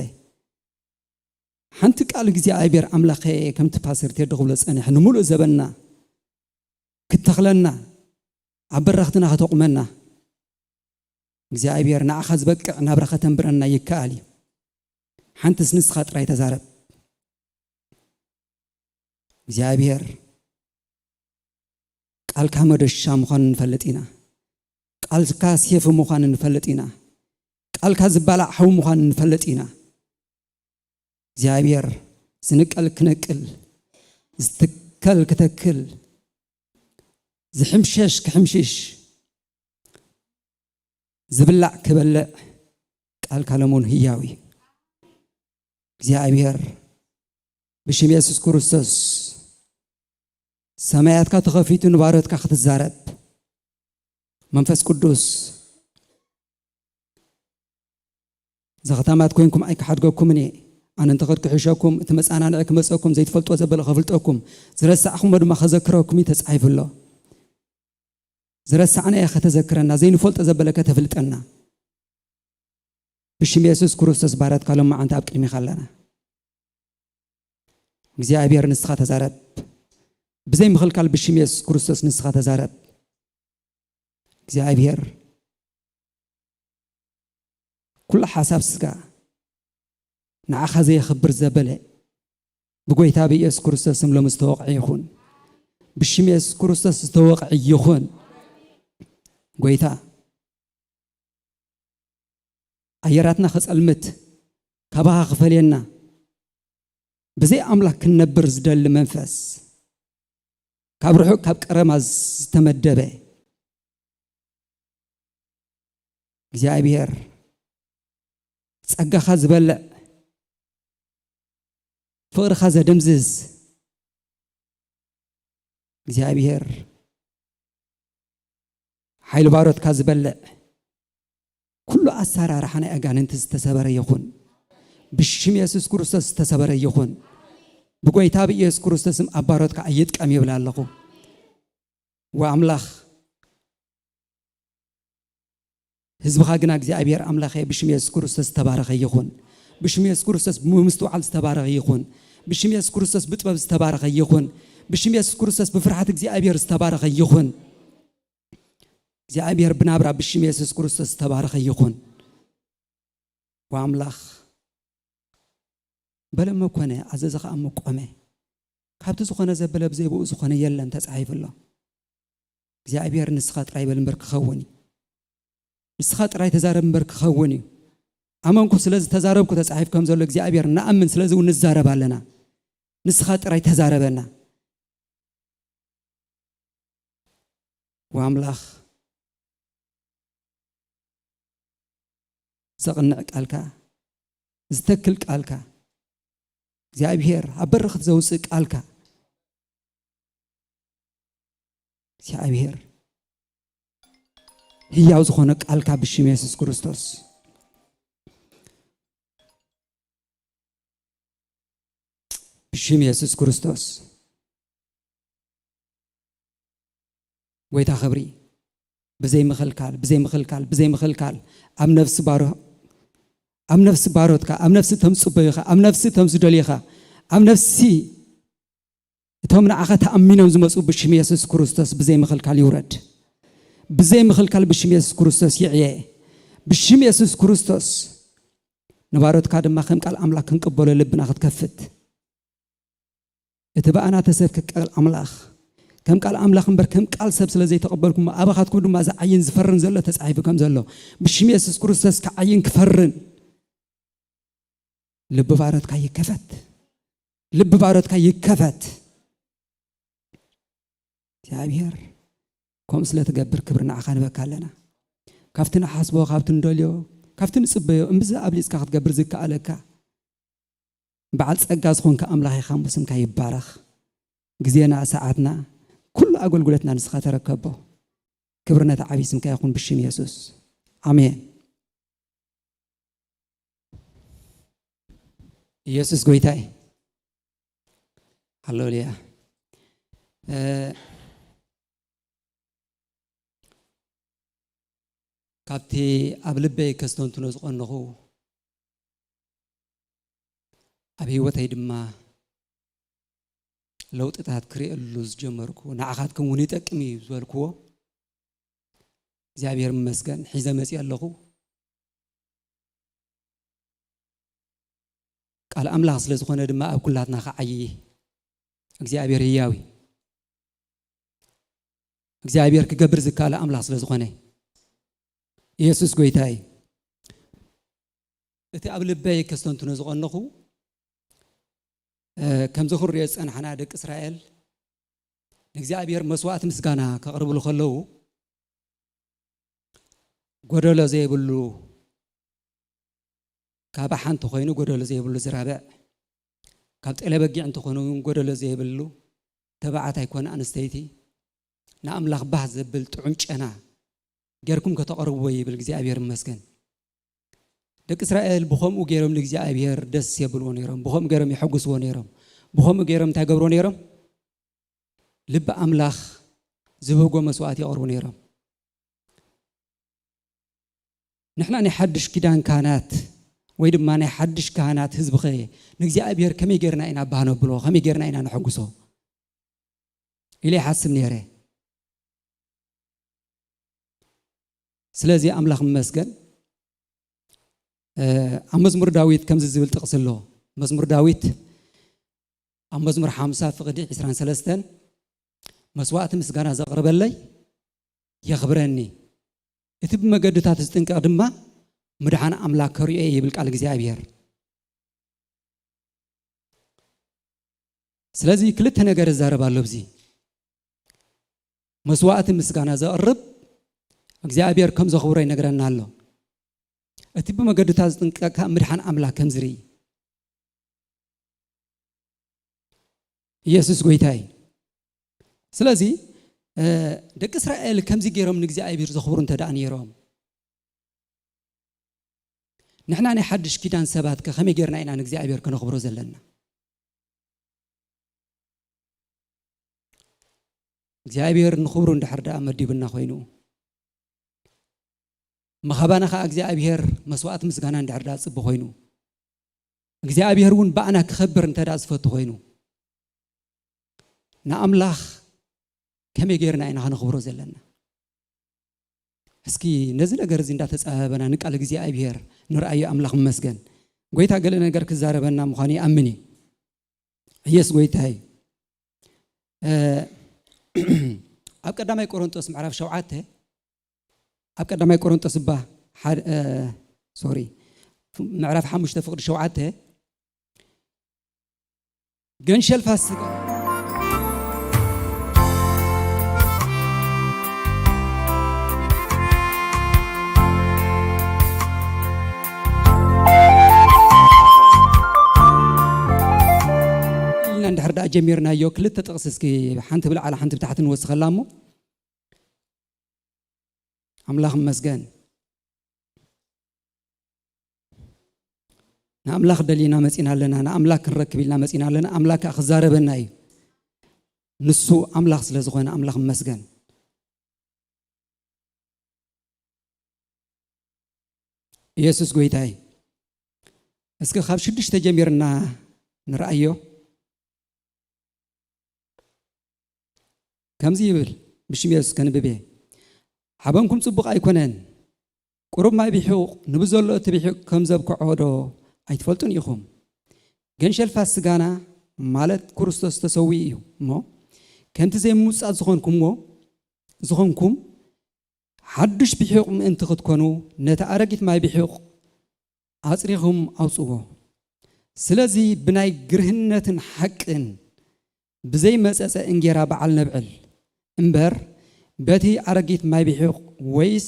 ሓንቲ ቃል እግዚኣብሔር ኣምላኸ፣ ከምቲ ፓስተር ቴዲ ክብሎ ጸኒሐ፣ ንምሉእ ዘበንና ክትተኽለና፣ ኣብ በረኽትና ከተቑመና፣ እግዚኣብሔር ንዓኻ ዝበቅዕ ናብራ ከተንብረና ይከኣል እዩ። ሓንትስ ንስኻ ጥራይ ተዛረብ። እግዚኣብሔር፣ ቃልካ መዶሻ ምዃኑ ንፈልጥ ኢና። ቃልካ ሴፍ ምዃኑ ንፈልጥ ኢና። ቃልካ ዝባላዕ ሓዊ ምዃኑ ንፈልጥ ኢና። እግዚኣብሔር፣ ዝንቀል ክነቅል፣ ዝትከል ክተክል፣ ዝሕምሸሽ ክሕምሽሽ፣ ዝብላዕ ክበልዕ፣ ቃልካ ሎሙን ህያው እዩ። እግዚኣብሔር፣ ብሽም የሱስ ክርስቶስ ሰማያትካ ተኸፊቱ ንባሮትካ ክትዛረብ፣ መንፈስ ቅዱስ፣ ዘኽታማት ኮይንኩም ኣይክሓድገኩምን እየ። ኣነ እንተኸድኩ ክሕሸኩም፣ እቲ መጻናንዒ ክመጸኩም፣ ዘይትፈልጥዎ ዘበለ ከፍልጠኩም፣ ዝረሳዕኹሞ ድማ ከዘክረኩም እዩ ተጻሒፉ ኣሎ። ዝረሳዕናዮ ከተዘክረና፣ ዘይንፈልጦ ዘበለ ከተፍልጠና። ብሽም የሱስ ክርስቶስ ባሮትካ ሎማዓንቲ ኣብ ቅድሚኻ ኣለና። እግዚኣብሔር ንስኻ ተዛረብ። ብዘይ ምኽልካል ብሽም የሱስ ክርስቶስ ንስኻ ተዛረብ። እግዚኣብሔር ኩሉ ሓሳብ ስጋ ንዓኻ ዘየኽብር ዘበለ ብጎይታ ብኢየሱስ ክርስቶስ ስም ሎሚ ዝተወቕዐ ይኹን። ብሽም የሱስ ክርስቶስ ዝተወቕዐ ይኹን። ጎይታ ኣየራትና ክጸልምት፣ ካባኻ ክፈልየና፣ ብዘይ ኣምላኽ ክንነብር ዝደሊ መንፈስ፣ ካብ ርሑቕ ካብ ቀረማ ዝተመደበ፣ እግዚኣብሔር ጸጋኻ ዝበልዕ፣ ፍቕርኻ ዘደምዝዝ፣ እግዚኣብሔር ሓይሊ ባሮትካ ዝበልዕ፣ ኩሉ ኣሰራርሓ ናይ ኣጋንንቲ ዝተሰበረ ይኹን። ብሽም የሱስ ክርስቶስ ዝተሰበረ ይኹን። ብጎይታ ብኢየሱስ ክርስቶስ ስም ኣብ ባሮትካ ኣይጥቀም ይብል ኣለኹ። ወኣምላኽ ህዝብኻ ግና እግዚኣብሔር ኣምላኸ ብሽም የሱስ ክርስቶስ ዝተባረኸ ይኹን። ብሽም የሱስ ክርስቶስ ብምስትውዓል ዝተባረኸ ይኹን። ብሽም የሱስ ክርስቶስ ብጥበብ ዝተባረኸ ይኹን። ብሽም የሱስ ክርስቶስ ብፍርሃት እግዚኣብሔር ዝተባረኸ ይኹን። እግዚኣብሔር ብናብራ ብሽም የሱስ ክርስቶስ ዝተባረኸ ይኹን። ወኣምላኽ በለ እሞ ኮነ፣ ኣዘዘ ኸኣ እሞ ቆመ። ካብቲ ዝኾነ ዘበለ ብዘይ ብኡ ዝኾነ የለን ተጻሒፉ ኣሎ። እግዚኣብሔር ንስኻ ጥራይ በል እምበር ክኸውን እዩ። ንስኻ ጥራይ ተዛረብ እምበር ክኸውን እዩ። ኣመንኩ፣ ስለዚ ተዛረብኩ፣ ተጻሒፍ ከም ዘሎ እግዚኣብሔር ንኣምን፣ ስለዚ እውን ንዛረብ ኣለና። ንስኻ ጥራይ ተዛረበና። ወኣምላኽ ዘቕንዕ ቃልካ፣ ዝተክል ቃልካ፣ እግዚኣብሔር ኣብ በረኸት ዘውፅእ ቃልካ፣ እግዚኣብሔር ህያው ዝኾነ ቃልካ ብሽም የሱስ ክርስቶስ፣ ብሽም የሱስ ክርስቶስ፣ ጎይታ ክብሪ፣ ብዘይ ምኽልካል፣ ብዘይ ምኽልካል፣ ብዘይ ምኽልካል፣ ኣብ ነፍሲ ባሮ-፣ ኣብ ነፍሲ ባሮትካ፣ ኣብ ነፍሲ እቶም ዝጽበዩኻ፣ ኣብ ነፍሲ እቶም ዝደልዩኻ፣ ኣብ ነፍሲ እቶም ንዓኻ ተኣሚኖም ዝመጹ ብሽም የሱስ ክርስቶስ ብዘይ ምኽልካል ይውረድ። ብዘይ ምኽልካል ብሽም የሱስ ክርስቶስ ይዕየ። ብሽም የሱስ ክርስቶስ ንባሮትካ ድማ ከም ቃል ኣምላኽ ክንቅበሎ ልብና ክትከፍት፣ እቲ ብኣና ተሰብከ ቃል ኣምላኽ ከም ቃል ኣምላኽ እምበር ከም ቃል ሰብ ስለ ዘይተቐበልኩሞ፣ ኣባኻትኩም ድማ ዝዓይን ዝፈርን ዘሎ ተጻሒፉ ከም ዘሎ፣ ብሽም የሱስ ክርስቶስ ክዓይን ክፈርን ልቢ ባሮትካ ይከፈት። ልቢ ባሮትካ ይከፈት። እግዚኣብሔር ከምኡ ስለ ትገብር ክብሪ ንዓኻ ንበካ ኣለና። ካብቲ ንሓስቦ፣ ካብቲ ንደልዮ፣ ካብቲ ንጽበዮ እምብዛ ኣብሊጽካ ክትገብር ዝከኣለካ በዓል ጸጋ ዝኾንካ ኣምላኽ ኢኻ፣ እሞ ስምካ ይባረኽ። ግዜና፣ ሰዓትና፣ ኩሉ ኣገልግሎትና ንስኻ ተረከቦ። ክብሪ ነቲ ዓብዪ ስምካ ይኹን ብሽም የሱስ። ኣሜን። ኢየሱስ ጎይታይ። ሃሌሉያ። እ፣ ካብቲ ኣብ ልበይ ከስተንትኖ ዝቐነኹ፣ ኣብ ህይወተይ ድማ ለውጥታት ክርእየሉ ዝጀመርኩ፣ ንዓኻትኩም እውን ይጠቅም እዩ ዝበልክዎ፣ እግዚኣብሔር ይመስገን፣ ሒዘ መፅእ ኣለኹ። ቃል ኣምላኽ ስለ ዝኾነ ድማ ኣብ ኩላትና ክዓዪ እግዚኣብሔር ህያው እዩ። እግዚኣብሔር ክገብር ዝከኣለ ኣምላኽ ስለ ዝኾነ፣ ኢየሱስ ጎይታ እዩ። እቲ ኣብ ልበይ ከስተንትኖ ዝቐነኹ፣ እ፣ ከምዚ ክንሪኦ ዝጸናሕና፣ ደቂ እስራኤል ንእግዚኣብሔር መስዋእቲ ምስጋና ከቕርብሉ ከለዉ፣ ጎደሎ ዘይብሉ፣ ካብ ሓንቲ ኮይኑ ጎደሎ ዘይብሉ ዝራብዕ፣ ካብ ጤለ በጊዕ እንተኾነ እውን ጎደሎ ዘይብሉ፣ ተባዕታይ ኮነ ኣንስተይቲ፣ ንኣምላኽ ባህ ዘብል ጥዑም ጨና ጌርኩም ከተቕርብዎ ይብል እግዚኣብሔር ይመስገን። ደቂ እስራኤል ብኸምኡ ገይሮም ንእግዚኣብሔር ደስ የብልዎ ነይሮም፣ ብኸምኡ ገይሮም የሐጉስዎ ነይሮም። ብኸምኡ ገይሮም እንታይ ገብርዎ ነይሮም? ልቢ ኣምላኽ ዝብህጎ መስዋእቲ የቕርቡ ነይሮም። ንሕና ናይ ሓድሽ ኪዳን ካህናት ወይ ድማ ናይ ሓድሽ ካህናት ህዝቢ ኸ ንእግዚኣብሔር ከመይ ጌርና ኢና ባህ ነብሎ? ከመይ ጌርና ኢና ነሐጉሶ? ኢለ ይሓስብ ነይረ። ስለዚ ኣምላኽ ይመስገን፣ እ፣ ኣብ መዝሙር ዳዊት ከምዚ ዝብል ጥቕሲ ኣሎ። መዝሙር ዳዊት ኣብ መዝሙር ሓምሳ ፍቕዲ ዕስራን ሰለስተን፣ "መስዋእቲ ምስጋና ዘቕርበለይ የኽብረኒ፣ እቲ ብመገድታት ዝጥንቀቕ ድማ ምድሓን ኣምላኽ ከርእዮ እየ" ይብል ቃል እግዚኣብሔር። ስለዚ ክልተ ነገር እዛረብ ኣሎ ኣብዚ። መስዋእቲ ምስጋና ዘቕርብ እግዚኣብሔር ከም ዘኽብሮ ይነግረና ኣሎ። እቲ ብመገድታት ዝጥንቀቕ ከኣ ምድሓን ኣምላኽ ከም ዝርኢ። ኢየሱስ ጎይታ እዩ። ስለዚ፣ እ፣ ደቂ እስራኤል ከምዚ ገይሮም ንእግዚኣብሔር ዘኽብሩ እንተ ደኣ ነይሮም፣ ንሕና ናይ ሓድሽ ኪዳን ሰባት ከ ከመይ ጌርና ኢና ንእግዚኣብሔር ከነኽብሮ ዘለና? እግዚኣብሔር ንኽብሩ እንድሕር ደኣ መዲቡና ኮይኑ፣ ምኻባና ኸዓ እግዚኣብሔር መስዋእቲ ምስጋና እንድሕር ደኣ ጽቡ ኮይኑ፣ እግዚኣብሔር እውን ብኣና ክኸብር እንተ ደኣ ዝፈቱ ኮይኑ፣ ንኣምላኽ ከመይ ጌርና ኢና ከነኽብሮ ዘለና? እስኪ ነዚ ነገር እዚ እንዳተጻበበና ንቃል እግዚኣብሔር ንርኣዮ። ኣምላኽ ይመስገን። ጎይታ ገለ ነገር ክዛረበና ምዃኑ ይኣምን እየ። ኢየሱስ ጎይታ እዩ። እ፣ ኣብ ቀዳማይ ቆሮንጦስ ምዕራፍ ሸውዓተ፣ ኣብ ቀዳማይ ቆሮንጦስ እባ ሓደ፣ እ፣ ሶሪ፣ ምዕራፍ ሓሙሽተ ፍቕዲ ሸውዓተ፣ ገንሸል ፋሲካ ኢልና እንድሕር ደኣ ጀሚርናዮ፣ ክልተ ጥቕሲ እስኪ፣ ሓንቲ ብላዕሊ ሓንቲ ብታሕቲ ንወስኸላ እሞ። ኣምላኽ ይመስገን። ንኣምላኽ ደሊና መጺና ኣለና፣ ንኣምላኽ ክንረክብ ኢልና መጺና ኣለና። ኣምላኽ ከኣ ክዛረበና እዩ። ንሱ ኣምላኽ ስለ ዝኾነ ኣምላኽ ይመስገን። ኢየሱስ ጎይታይ። እስኪ ካብ ሽዱሽተ ጀሚርና ንርኣዮ። ከምዚ ይብል፣ ብሽም የሱስ ከንብብ እየ። ሓበንኩም ጽቡቕ ኣይኮነን። ቁሩብ ማይ ብሒቑ ንብዘሎ እቲ ብሒቑ ከም ዘብክዖ ዶ ኣይትፈልጡን ኢኹም? ገንሸል ፋሲጋና ማለት ክርስቶስ ተሰዊኡ እዩ እሞ፣ ከምቲ ዘይምውጻእ ዝኾንኩምዎ፣ ዝኾንኩም፣ ሓዱሽ ብሒቑ ምእንቲ ክትኮኑ፣ ነቲ ኣረጊት ማይ ብሒቑ ኣጽሪኹም ኣውጽዎ። ስለዚ ብናይ ግርህነትን ሓቅን ብዘይመጸጸ እንጌራ በዓል ነብዕል እምበር፣ በቲ ኣረጊት ማይ ብሒቕ ወይስ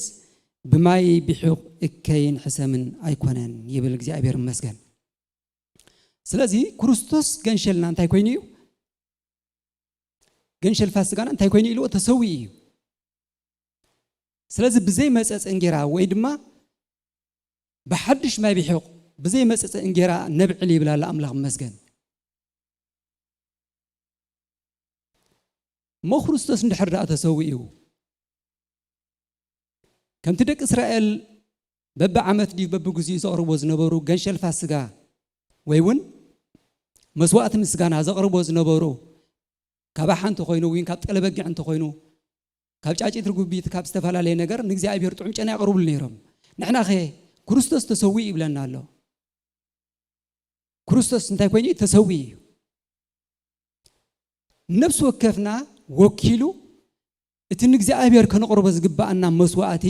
ብማይ ብሒቕ እከይን ሕሰምን ኣይኮነን ይብል። እግዚኣብሔር ይመስገን። ስለዚ ክርስቶስ ገንሸልና እንታይ ኮይኑ እዩ? ገንሸል ፋሲጋና እንታይ ኮይኑ ኢልዎ? ተሰዊኡ እዩ። ስለዚ ብዘይመጸጸ እንጌራ ወይ ድማ ብሓድሽ ማይ ብሒቕ ብዘይመጸጸ እንጌራ ነብዕል ይብል ኣሎ። ኣምላኽ ይመስገን። እሞ ክርስቶስ እንድሕር ደኣ ተሰዊኡ፣ ከምቲ ደቂ እስራኤል በብዓመት ድዩ በብግዚኡ ዘቕርቦ ዝነበሩ ገንሸል ፋሲጋ ወይ እውን መስዋእቲ ምስጋና ዘቕርቦ ዝነበሩ፣ ካብ ኣሓ እንተኾይኑ ወይ ካብ ጠለበጊዕ እንተኾይኑ፣ ካብ ጫጭት ርጉቢት፣ ካብ ዝተፈላለየ ነገር ንእግዚኣብሔር ጥዑም ጨና የቕርብሉ ነይሮም። ንሕናኸ ክርስቶስ ተሰዊኡ ይብለና ኣሎ። ክርስቶስ እንታይ ኮይኑ እዩ? ተሰዊኡ እዩ። ነፍሲ ወከፍና ወኪሉ እቲ ንእግዚኣብሔር ከነቕርቦ ዝግብኣና መስዋእቲ፣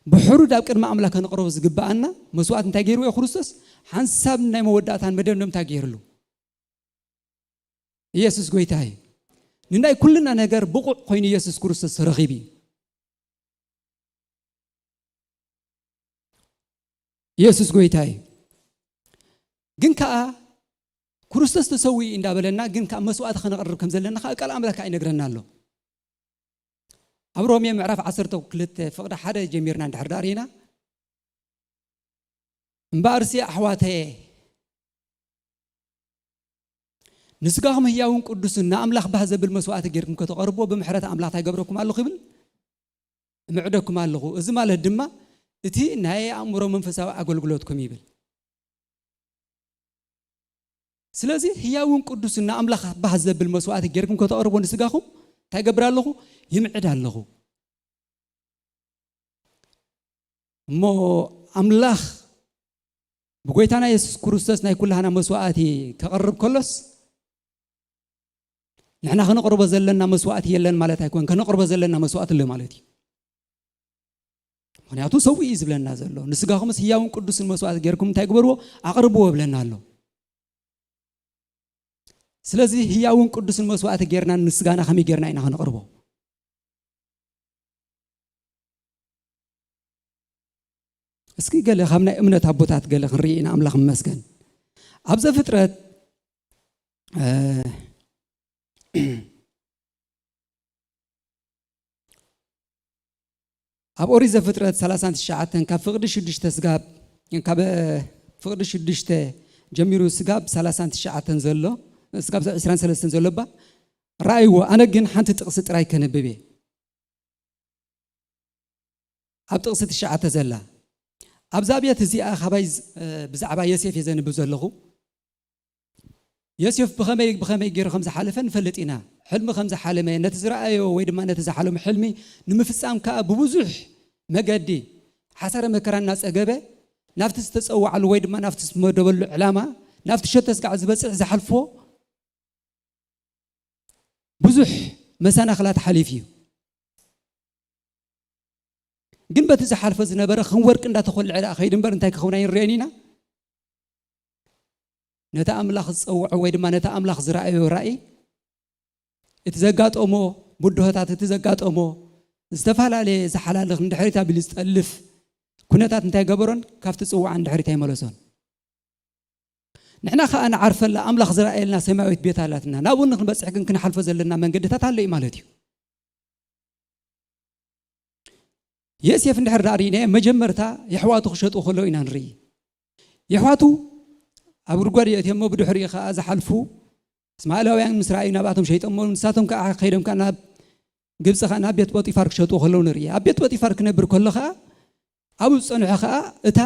ብሕሩድ ኣብ ቅድሚ ኣምላኽ ከነቕርቦ ዝግብኣና መስዋእቲ እንታይ ገይርዎ እዩ ክርስቶስ? ሓንሳብ ናይ መወዳእታን መደምደምታ ገይርሉ። ኢየሱስ ጎይታ እዩ። ንናይ ኩልና ነገር ብቑዕ ኮይኑ ኢየሱስ ክርስቶስ ተረኺቡ እዩ። ኢየሱስ ጎይታ እዩ። ግን ከኣ ክርስቶስ ተሰዊኡ እንዳበለና፣ ግን ከኣ መስዋእቲ ከነቕርብ ከም ዘለና ከኣ ቃል ኣምላኽ ከኣ ይነግረና ኣሎ። ኣብ ሮሜ ምዕራፍ ዓሰርተ ክልተ ፍቕዲ ሓደ ጀሚርና እንድሕር ደኣ ርኢና፣ እምበኣርሲ ኣሕዋተየ፣ ንስጋኹም ህያውን ቅዱስን ንኣምላኽ ባህ ዘብል መስዋእቲ ጌርኩም ከተቐርብዎ ብምሕረት ኣምላኽ እንታይ ገብረኩም ኣለኹ ይብል? እምዕደኩም ኣለኹ። እዚ ማለት ድማ እቲ ናይ ኣእምሮ መንፈሳዊ ኣገልግሎትኩም ይብል። ስለዚ ህያውን ቅዱስን ንኣምላኽ ባህ ዘብል መስዋእቲ ጌርኩም ከተቕርብዎ ንስጋኹም እንታይ ገብር ኣለኹ? ይምዕድ ኣለኹ። እሞ ኣምላኽ ብጎይታና የሱስ ክርስቶስ ናይ ኩላህና መስዋእቲ ከቕርብ ከሎስ፣ ንሕና ከነቕርቦ ዘለና መስዋእቲ የለን ማለት ኣይኮን። ከነቕርቦ ዘለና መስዋእቲ ኣሎ ማለት እዩ። ምኽንያቱ ሰው እዩ ዝብለና ዘሎ። ንስጋኹምስ ህያውን ቅዱስን መስዋእቲ ጌርኩም እንታይ ግበርዎ? ኣቕርብዎ ይብለና ኣሎ። ስለዚ ህያውን ቅዱስን መስዋእቲ ጌርና ንስጋና ከመይ ጌርና ኢና ከነቕርቦ? እስኪ ገለ ካብ ናይ እምነት ኣቦታት ገለ ክንርኢ ኢና። ኣምላኽ ይመስገን። ኣብ ዘፍጥረት፣ እ፣ ኣብ ኦሪት ዘፍጥረት ሰላሳን ትሽዓተን ካብ ፍቕዲ ሽዱሽተ ስጋብ፣ ካብ ፍቕዲ ሽዱሽተ ጀሚሩ ስጋብ ሰላሳን ትሽዓተን ዘሎ፣ ስጋብ ዕስራን ሰለስተን ዘሎ እባ ረኣይዎ። ኣነ ግን ሓንቲ ጥቕሲ ጥራይ ከንብብ እየ። ኣብ ጥቕሲ ትሽዓተ ዘላ፣ ኣብዛ ቤት እዚኣ ካባይ ዝ-፣ እ፣ ብዛዕባ ዮሴፍ እየ ዘንብብ ዘለኹ። ዮሴፍ ብኸመይ፣ ብኸመይ ገይሩ ከም ዝሓለፈ ንፈልጥ ኢና። ሕልሚ ከም ዝሓለመ፣ ነቲ ዝረኣዮ ወይ ድማ ነቲ ዝሓለሞ ሕልሚ ንምፍጻም ከኣ ብብዙሕ መገዲ ሓሳረ መከራ እናጸገበ፣ ናብቲ ዝተጸውዓሉ ወይ ድማ ናብቲ ዝተመደበሉ ዕላማ፣ ናብቲ ሸቶ ስጋዕ ዝበጽሕ ዝሓልፎ ብዙሕ መሰናኽላት ሓሊፉ እዩ። ግን በቲ ዝሓልፎ ዝነበረ ከም ወርቂ እንዳተኾልዐ ደኣ ከይዱ እምበር እንታይ ክኸውን ኣይንርእዮን ኢና። ነቲ ኣምላኽ ዝጸውዖ ወይ ድማ ነቲ ኣምላኽ ዝረኣዮ ራእይ፣ እቲ ዘጋጠሞ ብድሆታት፣ እቲ ዘጋጠሞ ዝተፈላለየ ዝሓላልኽ ንድሕሪት ኣቢሉ ዝጠልፍ ኩነታት እንታይ ገበሮን ካብቲ ጽውዓ ንድሕሪት ኣይመለሶን። ንሕና ከኣ ንዓርፈላ ኣምላኽ ዝረኣየልና ሰማያዊት ቤት ኣላትና። ናብኡ ንክንበጽሕ ግን ክንሓልፎ ዘለና መንገድታት ኣሎ እዩ ማለት እዩ። የሴፍ እንድሕር ደኣ ርኢናዮ፣ መጀመርታ የሕዋቱ ክሸጡ ከለዉ ኢና ንርኢ። የሕዋቱ ኣብ ጉድጓድ የእትዮ እሞ ብድሕሪኡ ከኣ ዝሓልፉ እስማኤላውያን ምስ ረኣዩ ናብኣቶም ሸይጦሞ፣ ንሳቶም ከኣ ከይዶም ከኣ ናብ ግብጺ ከኣ ናብ ቤት ጶጢፋር ክሸጡ ከለዉ ንርኢ። ኣብ ቤት ጶጢፋር ክነብር ከሎ ከኣ ኣብኡ ዝጸንሖ ከኣ እታ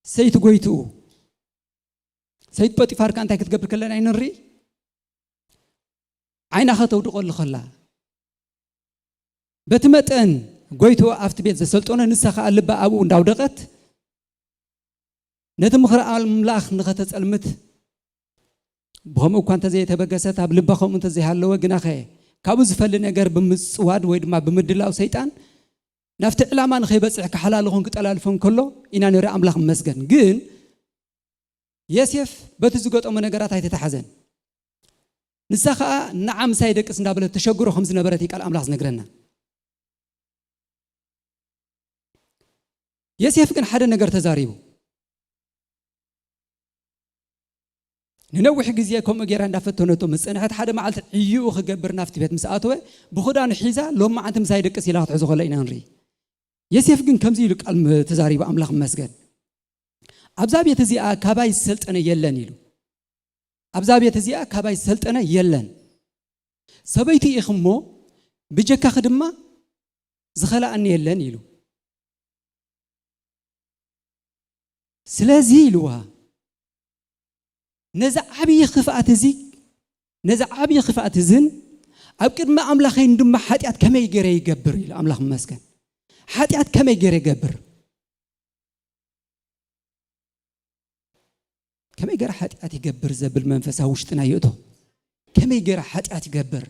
ሰይቲ ጎይትኡ፣ ሰይቲ ጶጢፋር ከኣ እንታይ ክትገብር ከለና ኢና ንርኢ? ዓይና ከተውድቐሉ ከላ፣ በቲ መጠን ጎይትኡ ኣብቲ ቤት ዘሰልጠኖ፣ ንሳ ከኣ ልባ ኣብኡ እንዳውደቐት፣ ነቲ ምኽሪ ኣምላኽ ንኸተጸልምት፣ ብኸምኡ እኳ እንተዘየተበገሰት፣ ኣብ ልባ ከምኡ እንተዘይሃለወ፣ ግናኸ ካብኡ ዝፈሊ ነገር ብምጽዋድ ወይ ድማ ብምድላው ሰይጣን ናብቲ ዕላማ ንኸይበጽሕ ክሓላልኹን ክጠላልፎን ከሎ ኢና ንርኢ። ኣምላኽ ይመስገን። ግን የሴፍ በቲ ዝገጠሞ ነገራት ኣይተታሓዘን። ንሳ ኸኣ ንዓ ምሳይ ደቅስ እንዳበለት ተሸግሮ ከም ዝነበረት እዩ ቃል ኣምላኽ ዝነግረና። የሴፍ ግን ሓደ ነገር ተዛሪቡ። ንነዊሕ ግዜ ከምኡ ጌራ እንዳፈተነቶ ምስ ጸንሐት፣ ሓደ መዓልቲ ዕዩኡ ክገብር ናብቲ ቤት ምስ ኣተወ፣ ብኽዳኑ ሒዛ፣ ሎም መዓልቲ ምሳይ ደቅስ ኢላ ክትሕዞ ከሎ ኢና ንርኢ። የሴፍ ግን ከምዚ ኢሉ ቃል ም-፣ ተዛሪቡ፣ ኣምላኽ ይመስገን። "ኣብዛ ቤት እዚኣ ካባይ ዝሰልጠነ የለን" ኢሉ። "ኣብዛ ቤት እዚኣ ካባይ ዝሰልጠነ የለን። ሰበይቲ ኢኺ እሞ ብጀካኺ ድማ ዝኸላኣኒ የለን" ኢሉ። ስለዚ ኢልዋ፣ ነዚ ዓብዪ ክፍኣት እዚ፣ ነዚ ዓብዪ ክፍኣት እዝን ኣብ ቅድሚ ኣምላኸይን ድማ ሓጢኣት ከመይ ገይረ ይገብር ኢሉ። ኣምላኽ ይመስገን። ሓጢኣት ከመይ ገይረ ይገብር? ከመይ ገይረ ሓጢኣት ይገብር ዘብል መንፈስ ኣብ ውሽጥና ይእቶ። ከመይ ገይረ ሓጢኣት ይገብር?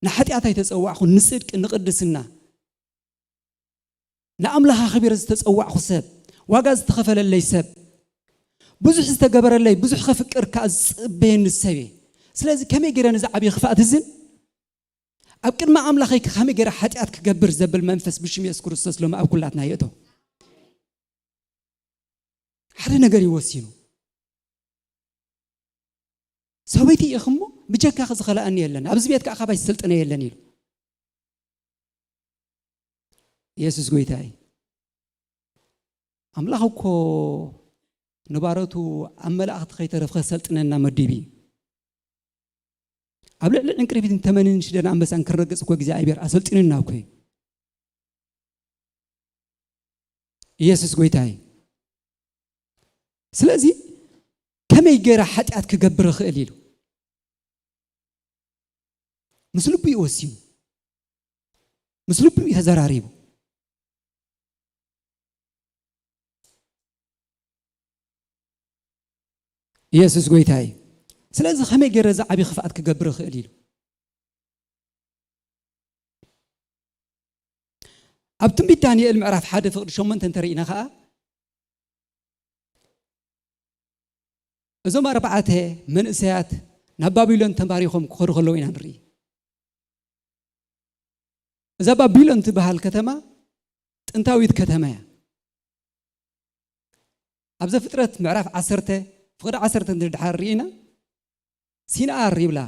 ንሓጢኣት ኣይተጸዋዕኹን፣ ንጽድቂ፣ ንቕድስና፣ ንኣምላኽ ኣኽቢረ ዝተጸዋዕኹ ሰብ፣ ዋጋ ዝተኸፈለለይ ሰብ፣ ብዙሕ ዝተገበረለይ፣ ብዙሕ ከፍቅር ከኣ ዝጽበየኒ ሰብ እየ። ስለዚ ከመይ ገይረ ነዚ ዓብዪ ክፍኣት እዝን ኣብ ቅድሚ ኣምላኸይ ከመይ ገይረ ሓጢኣት ክገብር ዘብል መንፈስ ብሽም የሱስ ክርስቶስ ሎሚ ኣብ ኩላትና ይእቶ። ሓደ ነገር እዩ ወሲኑ። "ሰበይቲ ኢኺ እሞ ብጀካኺ ዝኸላኣኒ የለን፣ ኣብዚ ቤት ከኣ ካባይ ዝሰልጥነ የለን" ኢሉ። የሱስ ጎይታ እዩ። ኣምላኽ እኮ ንባሮቱ ኣብ መላእኽቲ ከይተረፍ ከሰልጥነና መዲቡ እዩ። ኣብ ልዕሊ ዕንቅርቢትን ተመንን ሽደን ኣንበሳን ክረግጽ እኮ እግዚኣብሔር ኣሰልጢኑና እኮ እዩ። ኢየሱስ ጎይታ እዩ። ስለዚ ከመይ ገይረ ሓጢኣት ክገብር እኽእል ኢሉ ምስ ልቡ እዩ ወሲኑ። ምስ ልቡ እዩ ተዘራሪቡ። ኢየሱስ ጎይታ እዩ። ስለዚ ከመይ ገይረ እዚ ዓብዪ ክፍኣት ክገብር እኽእል ኢሉ። ኣብ ትንቢት ዳንኤል ምዕራፍ ሓደ ፍቕዲ ሸሞንተ እንተርኢና ኸኣ፣ እዞም ኣርባዕተ መንእሰያት ናብ ባቢሎን ተማሪኾም ክኸዱ ከለዉ ኢና ንርኢ። እዛ ባቢሎን ትበሃል ከተማ ጥንታዊት ከተማ እያ። ኣብ ዘፍጥረት ምዕራፍ ዓሰርተ ፍቕዲ ዓሰርተ እንድሕር ርኢና፣ ሲንኣር ይብላ፣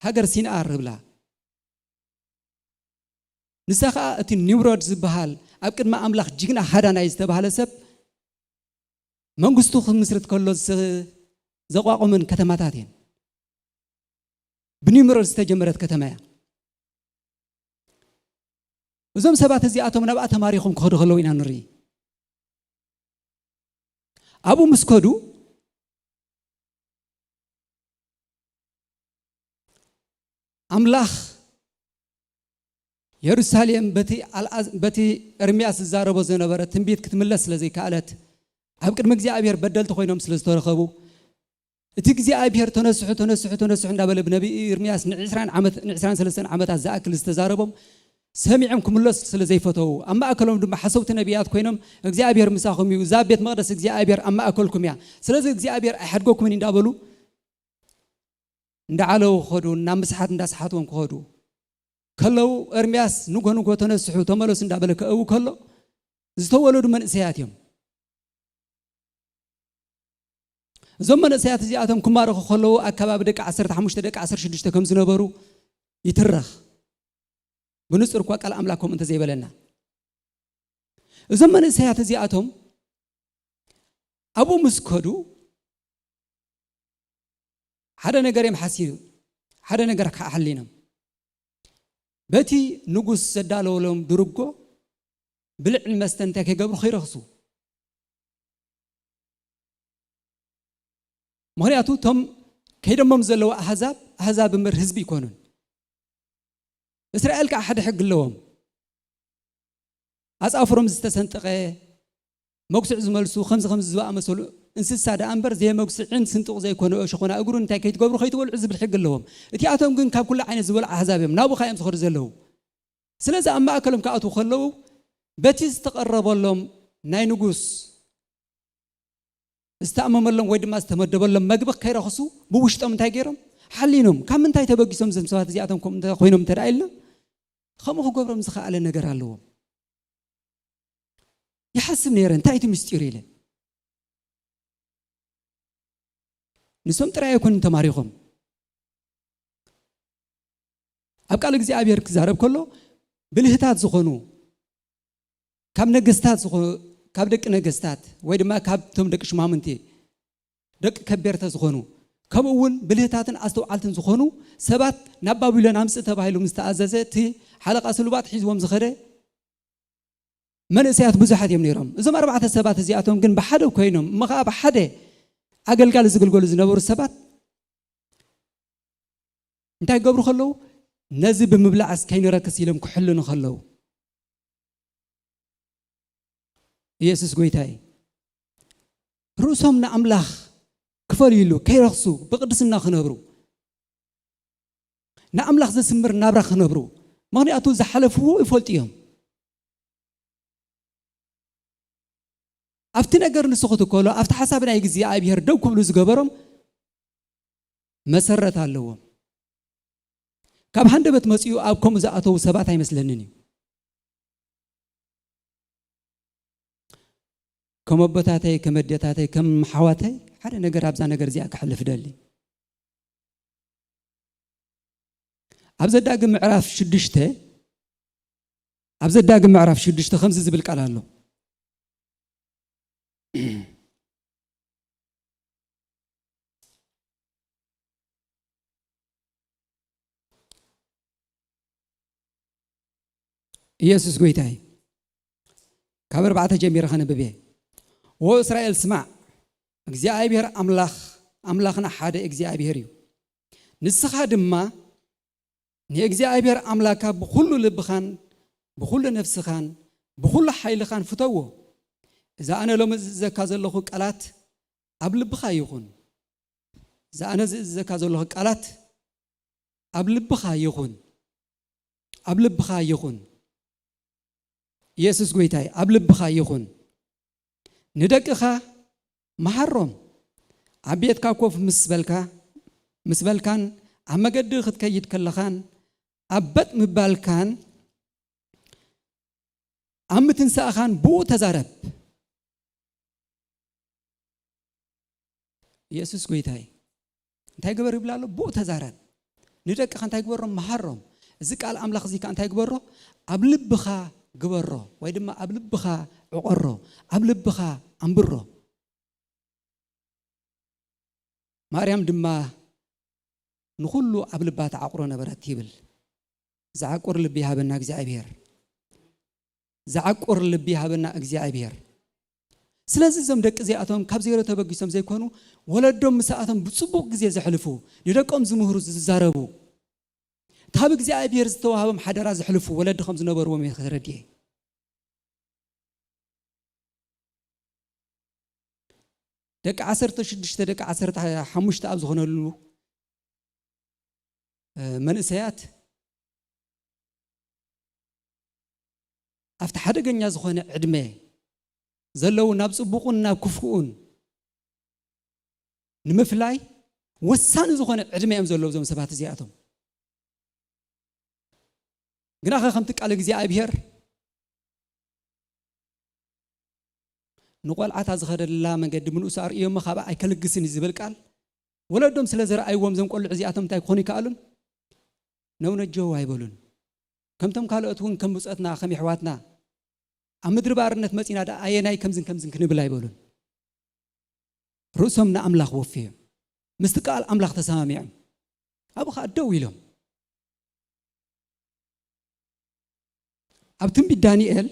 ሃገር ሲንኣር ይብላ። ንሳ ኸኣ እቲ ኒምሮድ ዝበሃል ኣብ ቅድሚ ኣምላኽ ጅግና ሃዳናይ ዝተባህለ ሰብ መንግስቱ ክምስርት ከሎ ዝ-፣ ዘቋቖመን ከተማታት እየን። ብኒምሮድ ዝተጀመረት ከተማ እያ። እዞም ሰባት እዚኣቶም ናብኣ ተማሪኾም ክኸዱ ከለዉ ኢና ንርኢ። ኣብኡ ምስ ከዱ ኣምላኽ የሩሳሌም በቲ ኣልኣዝ-፣ በቲ ኤርምያስ ዝዛረቦ ዝነበረ ትንቢት ክትምለስ ስለ ዘይከኣለት፣ ኣብ ቅድሚ እግዚኣብሔር በደልቲ ኮይኖም ስለ ዝተረኸቡ፣ እቲ እግዚኣብሔር ተነስሑ፣ ተነስሑ፣ ተነስሑ እንዳበለ ብነቢይ ኤርምያስ ንዕስራን ዓመት፣ ንዕስራን ሰለስተን ዓመታት ዝኣክል ዝተዛረቦም ሰሚዖም ክምለሱ ስለ ዘይፈተዉ፣ ኣብ ማእከሎም ድማ ሓሰውቲ ነቢያት ኮይኖም፣ እግዚኣብሔር ምሳኹም እዩ፣ እዛ ቤት መቕደስ እግዚኣብሔር ኣብ ማእከልኩም እያ፣ ስለዚ እግዚኣብሔር ኣይሓድገኩምን እንዳበሉ እንዳዓለዉ ክኸዱ፣ ናብ ምስሓት እንዳስሓትዎም ክኸዱ ከለዉ፣ ኤርምያስ ንጎ ንጎ ተነስሑ፣ ተመለሱ እንዳበለ ከእዊ ከሎ፣ ዝተወለዱ መንእሰያት እዮም። እዞም መንእሰያት እዚኣቶም ክማረኹ ከለዉ፣ ኣብ ከባቢ ደቂ ዓሰርተ ሓሙሽተ፣ ደቂ ዓሰርተ ሽዱሽተ ከም ዝነበሩ ይትረኽ። ብንጹር እኳ ቃል ኣምላኽ ከምኡ እንተዘይበለና። እዞም መንእሰያት እዚኣቶም ኣብኡ ምስ ከዱ፣ ሓደ ነገር እዮም ሓሲቡ፣ ሓደ ነገር ከዓ ሓሊኖም። በቲ ንጉስ ዘዳለወሎም ድርጎ ብልዕን መስተን እንታይ ከይገብሩ ከይረኽሱ። ምኽንያቱ እቶም ከይደሞም ዘለዉ ኣህዛብ፣ ኣህዛብ እምበር ህዝቢ ኣይኮኑን። እስራኤል ከዓ ሓደ ሕጊ ኣለዎም። ኣጻፍሮም ዝተሰንጠቐ፣ መጉስዕ ዝመልሱ፣ ከምዚ ከምዚ ዝኣመሰሉ እንስሳ ደኣ እምበር፣ ዘየመጉስዕን ስንጥቕ ዘይኮነ ሸኾና እግሩ እንታይ ከይትገብሩ ከይትበልዑ ዝብል ሕጊ ኣለዎም። እቲኣቶም ግን ካብ ኩሉ ዓይነት ዝበልዑ ኣህዛብ እዮም። ናብኡ ከኣ እዮም ዝኸዱ ዘለዉ። ስለዚ ኣብ ማእከሎም ክኣትዉ ከለዉ፣ በቲ ዝተቐረበሎም ናይ ንጉስ ዝተኣመመሎም ወይ ድማ ዝተመደበሎም መግቢ ከይረኽሱ ብውሽጦም እንታይ ገይሮም? ሓሊኖም። ካብ ምንታይ ተበጊሶም እዞም ሰባት እዚኣቶም ከምኡ እንተ ኮይኖም እንተ ደኣ ኢልና፣ ከምኡ ክገብሮም ዝኸኣለ ነገር ኣለዎም። ይሓስብ ነይረ፣ እንታይ እቲ ምስጢር ኢለ። ንሶም ጥራይ ኣይኮኑን ተማሪኾም። ኣብ ቃል እግዚኣብሔር ክዛረብ ከሎ፣ ብልህታት ዝኾኑ፣ ካብ ነገስታት ዝኾ-፣ ካብ ደቂ ነገስታት ወይ ድማ ካብቶም ደቂ ሽማምንቲ፣ ደቂ ከበርተ ዝኾኑ፣ ከምኡ እውን ብልህታትን ኣስተውዓልትን ዝኾኑ ሰባት ናብ ባቢሎን ኣምጽእ ተባሂሉ ምስ ተኣዘዘ፣ እቲ ሓለቓ ስሉባት ሒዝዎም ዝኸደ መንእሰያት ብዙሓት እዮም ነይሮም። እዞም ኣርባዕተ ሰባት እዚኣቶም ግን ብሓደ ኮይኖም፣ እሞ ኸዓ ብሓደ ኣገልጋሊ ዝግልገሉ ዝነበሩ ሰባት እንታይ ክገብሩ ከለዉ? ነዚ ብምብላዕስ ከይንረክስ ኢሎም ክሕልኑ ከለዉ፣ ኢየሱስ ጎይታ እዩ። ርእሶም ንኣምላኽ ክፈልዩሉ፣ ከይረኽሱ፣ ብቅድስና ክነብሩ፣ ንኣምላኽ ዘስምር ናብራ ክነብሩ። ምኽንያቱ ዝሓለፍዎ ይፈልጡ እዮም። ኣብቲ ነገር ንሱ ክትከሎ፣ ኣብቲ ሓሳብ ናይ እግዚኣብሔር ደው ክብሉ ዝገበሮም መሰረት ኣለዎም። ካብ ሃንደበት መጺኡ ኣብ ከምኡ ዝኣተዉ ሰባት ኣይመስለንን እዩ። ከም ኣቦታተይ፣ ከም ኣዴታተይ፣ ከም ሓዋተይ ሓደ ነገር ኣብዛ ነገር እዚኣ ከሕልፍ ደሊ። ኣብ ዘዳግም ምዕራፍ ሽዱሽተ፣ ኣብ ዘዳግም ምዕራፍ ሽዱሽተ ከምዚ ዝብል ቃል ኣሎ። ኢየሱስ ጎይታ እዩ። ካብ ኣርባዕተ ጀሚረ ከነብብ እየ። "ዎ እስራኤል ስማዕ፣ እግዚኣብሔር ኣምላኽ፣ ኣምላኽና ሓደ እግዚኣብሔር እዩ። ንስኻ ድማ ንእግዚኣብሔር ኣምላካ ብኹሉ ልብኻን ብኹሉ ነፍስኻን ብኹሉ ሓይልኻን ፍተዎ። እዛ ኣነ ሎሚ ዝእዝዘካ ዘለኹ ቃላት ኣብ ልብኻ ይኹን። እዛ ኣነ ዝእዝዘካ ዘለኹ ቃላት ኣብ ልብኻ ይኹን። ኣብ ልብኻ ይኹን። ኢየሱስ ጎይታይ ኣብ ልብኻ ይኹን። ንደቅኻ መሃሮም። ኣብ ቤትካ ኮፍ ምስ በልካ፣ ምስ በልካን ኣብ መገዲ ክትከይድ ከለኻን ኣብ በጥ ምባልካን ኣብ ምትንሳእኻን ብኡ ተዛረብ።" ኢየሱስ ጎይታይ እንታይ ግበር ይብላ ኣሎ? ብኡ ተዛረብ። ንደቅኻ እንታይ ግበሮም? መሃሮም። እዚ ቃል ኣምላኽ እዚ ከኣ እንታይ ግበሮ? ኣብ ልብኻ ግበሮ፣ ወይ ድማ ኣብ ልብኻ ዕቆሮ፣ ኣብ ልብኻ ኣንብሮ። ማርያም ድማ ንኹሉ ኣብ ልባ ተዓቁሮ ነበረት ይብል። ዝዓቁር ልቢ ይሃበና እግዚኣብሔር። ዝዓቁር ልቢ ይሃበና እግዚኣብሔር። ስለዚ እዞም ደቂ እዚኣቶም ካብ ዜሮ ተበጊሶም ዘይኮኑ፣ ወለዶም ምስኣቶም ብጽቡቕ ግዜ ዘሕልፉ፣ ንደቆም ዝምህሩ፣ ዝዛረቡ፣ ካብ እግዚኣብሔር ዝተዋህቦም ሓደራ ዘሕልፉ ወለዲ ከም ዝነበርዎም እየ ተረዲኤ። ደቂ ዓሰርተ ሽዱሽተ፣ ደቂ ዓሰርተ ሓሙሽተ ኣብ ዝኾነሉ፣ እ፣ መንእሰያት ኣብቲ ሓደገኛ ዝኾነ ዕድመ ዘለዉ ናብ ጽቡቑን ናብ ክፉኡን ንምፍላይ ወሳኒ ዝኾነ ዕድመ እዮም ዘለዉ እዞም ሰባት እዚኣቶም። ግናኸ ከምቲ ቃል እግዚኣብሔር ንቖልዓታ ዝኸደላ መንገዲ ምንኡስ ኣርእዮሞ ካብኣ ኣይከልግስን እዩ ዝብል ቃል፣ ወለዶም ስለ ዘረኣይዎም እዞም ቆልዑ እዚኣቶም እንታይ ክኾኑ ይከኣሉን? ነውነጀው ኣይበሉን። ከምቶም ካልኦት እውን ከም ብጾትና፣ ከም የሕዋትና ኣብ ምድሪ ባርነት መጺና ደኣ ኣየናይ ከምዝን ከምዝን ክንብል ኣይበሉን። ርእሶም ንኣምላኽ ወፍዮም። ምስቲ ቃል ኣምላኽ ተሰማሚዖም። ኣብኡ ኸኣ ደው ኢሎም። ኣብ ትንቢት ዳንኤል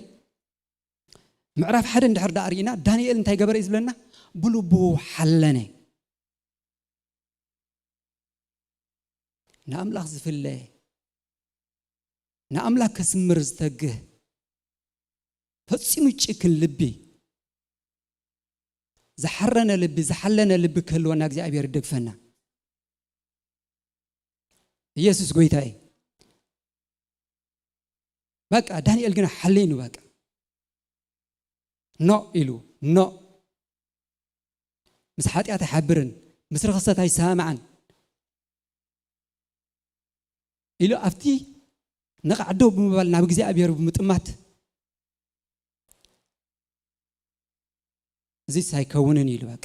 ምዕራፍ ሓደ እንድሕር ደኣ ርኢና፣ ዳንኤል እንታይ ገበረ እዩ ዝብለና? ብልቡ ሓለነ። ንኣምላኽ ዝፍለ፣ ንኣምላኽ ከስምር ዝተግህ፣ ፈጺሙ ጭክን ልቢ፣ ዝሓረነ ልቢ፣ ዝሓለነ ልቢ ክህልወና እግዚኣብሔር ይደግፈና። ኢየሱስ ጎይታ እዩ። በቃ ዳንኤል ግን ሓለይኑ በቃ ኖ ኢሉ ኖ። ምስ ሓጢኣት ኣይሓብርን፣ ምስ ርኽሰት ኣይሰማማዕን ኢሉ ኣብቲ ነቓዕ ደው ብምባል ናብ እግዚኣብሔር ብምጥማት፣ እዚስ ኣይከውንን ኢሉ በቃ።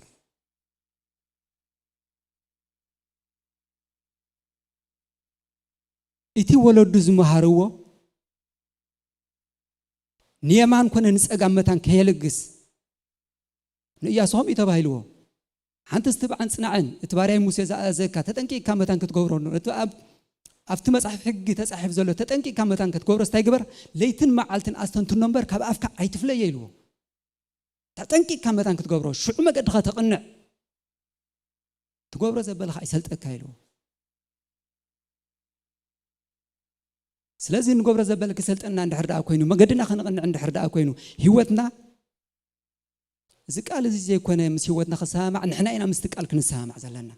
እቲ ወለዱ ዝመሃርዎ ንየማን ኮነ ንጸጋም መታን ከየልግስ ንእያሱ ከምኡ እዩ ተባሂልዎ። ሓንቲ ትብዓን ጽናዕን እቲ ባርያይ ሙሴ ዝኣዘካ ተጠንቂቕካ መታን ክትገብሮ፣ እቲ ኣብ ኣብቲ መጽሓፍ ሕጊ ተጻሒፍ ዘሎ ተጠንቂቕካ መታን ክትገብሮ ስታይ ግበር፣ ለይትን መዓልትን ኣስተንትኖ እምበር ካብ ኣፍካ ኣይትፍለየ ኢልዎ። ተጠንቂቕካ መታን ክትገብሮ ሽዑ መገድኻ ተቕንዕ። ትገብሮ ዘበልኻ ኣይሰልጠካ ኢልዎ። ስለዚ ንገብሮ ዘበለ ክሰልጠና እንድሕር ደኣ ኮይኑ፣ መገድና ክንቕንዕ እንድሕር ደኣ ኮይኑ፣ ህይወትና እዚ ቃል እዚ ዘይኮነ ምስ ህይወትና ክሰማማዕ፣ ንሕና ኢና ምስቲ ቃል ክንሰማማዕ ዘለና።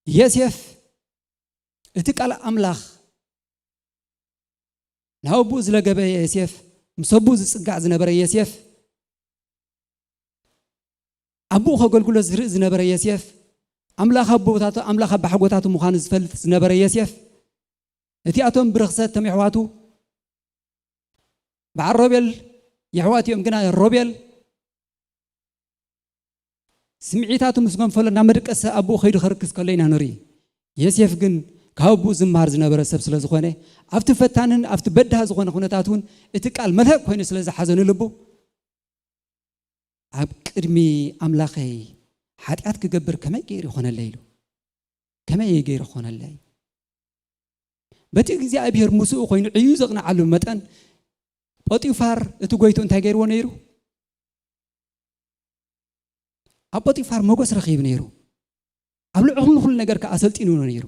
የሴፍ እቲ ቃል ኣምላኽ ናብ ኣቦኡ ዝለገበ የሴፍ፣ ምስ ኣቦኡ ዝጽጋዕ ዝነበረ የሴፍ፣ ኣቦኡ ከገልግሎ ዝርኢ ዝነበረ የሴፍ፣ ኣምላኽ ኣቦታቱ ኣምላኽ ኣባሓጎታቱ ምዃኑ ዝፈልጥ ዝነበረ የሴፍ፣ እቲኣቶም ብርኽሰት እቶም የሕዋቱ በዓል ሮቤል የሕዋት እዮም፣ ግና ሮቤል ስምዒታቱ ምስ ገንፈሎ ናብ መደቀሲ ኣቦኡ ከይዱ ከርክስ ከሎ ኢና ንርኢ። የሴፍ ግን ካብ ኣቦኡ ዝመሃር ዝነበረ ሰብ ስለ ዝኾነ ኣብቲ ፈታንን ኣብቲ በዳህ ዝኾነ ኩነታት እውን እቲ ቃል መልህቕ ኮይኑ ስለ ዝሓዘ ንልቡ ኣብ ቅድሚ ኣምላኸይ ሓጢኣት ክገብር ከመይ ገይሩ ይኾነለይ ኢሉ። ከመይ ገይሩ ይኾነለይ? በቲ እግዚኣብሔር ምስኡ ኮይኑ ዕዩ ዘቕንዓሉ መጠን ጶጢፋር እቲ ጎይቱ እንታይ ገይርዎ ነይሩ? ኣብ ጶጢፋር ሞገስ ረኺቡ ነይሩ። ኣብ ልዕሊ ኩሉ ነገር ከኣ ኣሰልጢንዎ ነይሩ።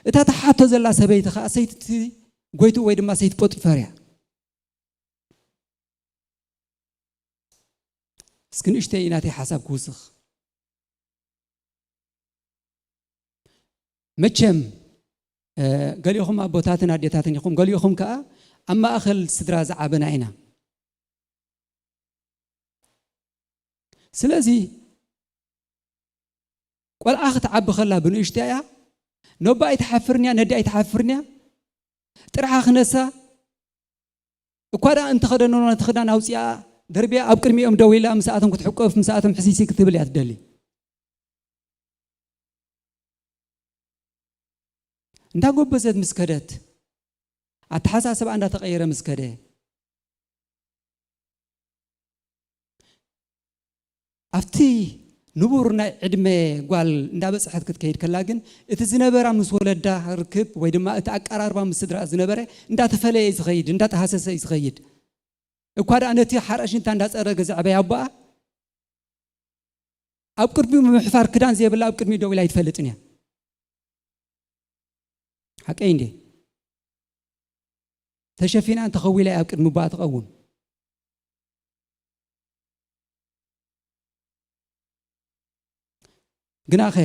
እታ ትሓቶ ዘላ ሰበይቲ ከኣ ሰይቲ እቲ ጎይቱ ወይ ድማ ሰይቲ ጶጢፋር እያ። እስኪ ንእሽተይ ናተይ ሓሳብ ክውስኽ። መቸም፣ እ፣ ገሊኹም ኣቦታትን ኣዴታትን ኢኹም፣ ገሊኹም ከኣ ኣብ ማእከል ስድራ ዝዓበና ኢና። ስለዚ ቆልዓ ክትዓቢ ከላ ብንእሽተያ፣ ነቦኣ ኣይትሓፍርን እያ፣ ነዲኣ ኣይትሓፍርን እያ። ጥርሓ ክነሳ፣ እኳ ደኣ እንተኸደኖ ነቲ ክዳን ኣውጺኣ ደርብያ ኣብ ቅድሚኦም ደው ኢላ ምስኣቶም ክትሕቆፍ፣ ምስኣቶም ሕሲሲ ክትብል እያ ትደሊ። እንዳጎበዘት ምስ ከደት፣ ኣተሓሳስባ እንዳተቐየረ ምስ ከደ፣ ኣብቲ ንቡር ናይ ዕድመ ጓል እንዳበጽሐት ክትከይድ ከላ ግን፣ እቲ ዝነበራ ምስ ወለዳ ርክብ ወይ ድማ እቲ ኣቀራርባ ምስ ስድራ ዝነበረ እንዳተፈለየ እዩ ዝኸይድ፣ እንዳተሃሰሰ እዩ ዝኸይድ። እኳ ደኣ ነቲ ሓርኣሽንታ እንዳጸረገ ዘዕበየ ኣቦኣ፣ ኣብ ቅድሚኡ ምሕፋር ክዳን ዘይብላ ኣብ ቅድሚኡ ደው ኢላ ኣይትፈልጥን እያ። ሓቀይ እንዴ? ተሸፊና እንተኸዊላ እያ ኣብ ቅድሚ ኣቦኣ ትቐውም። ግናኸ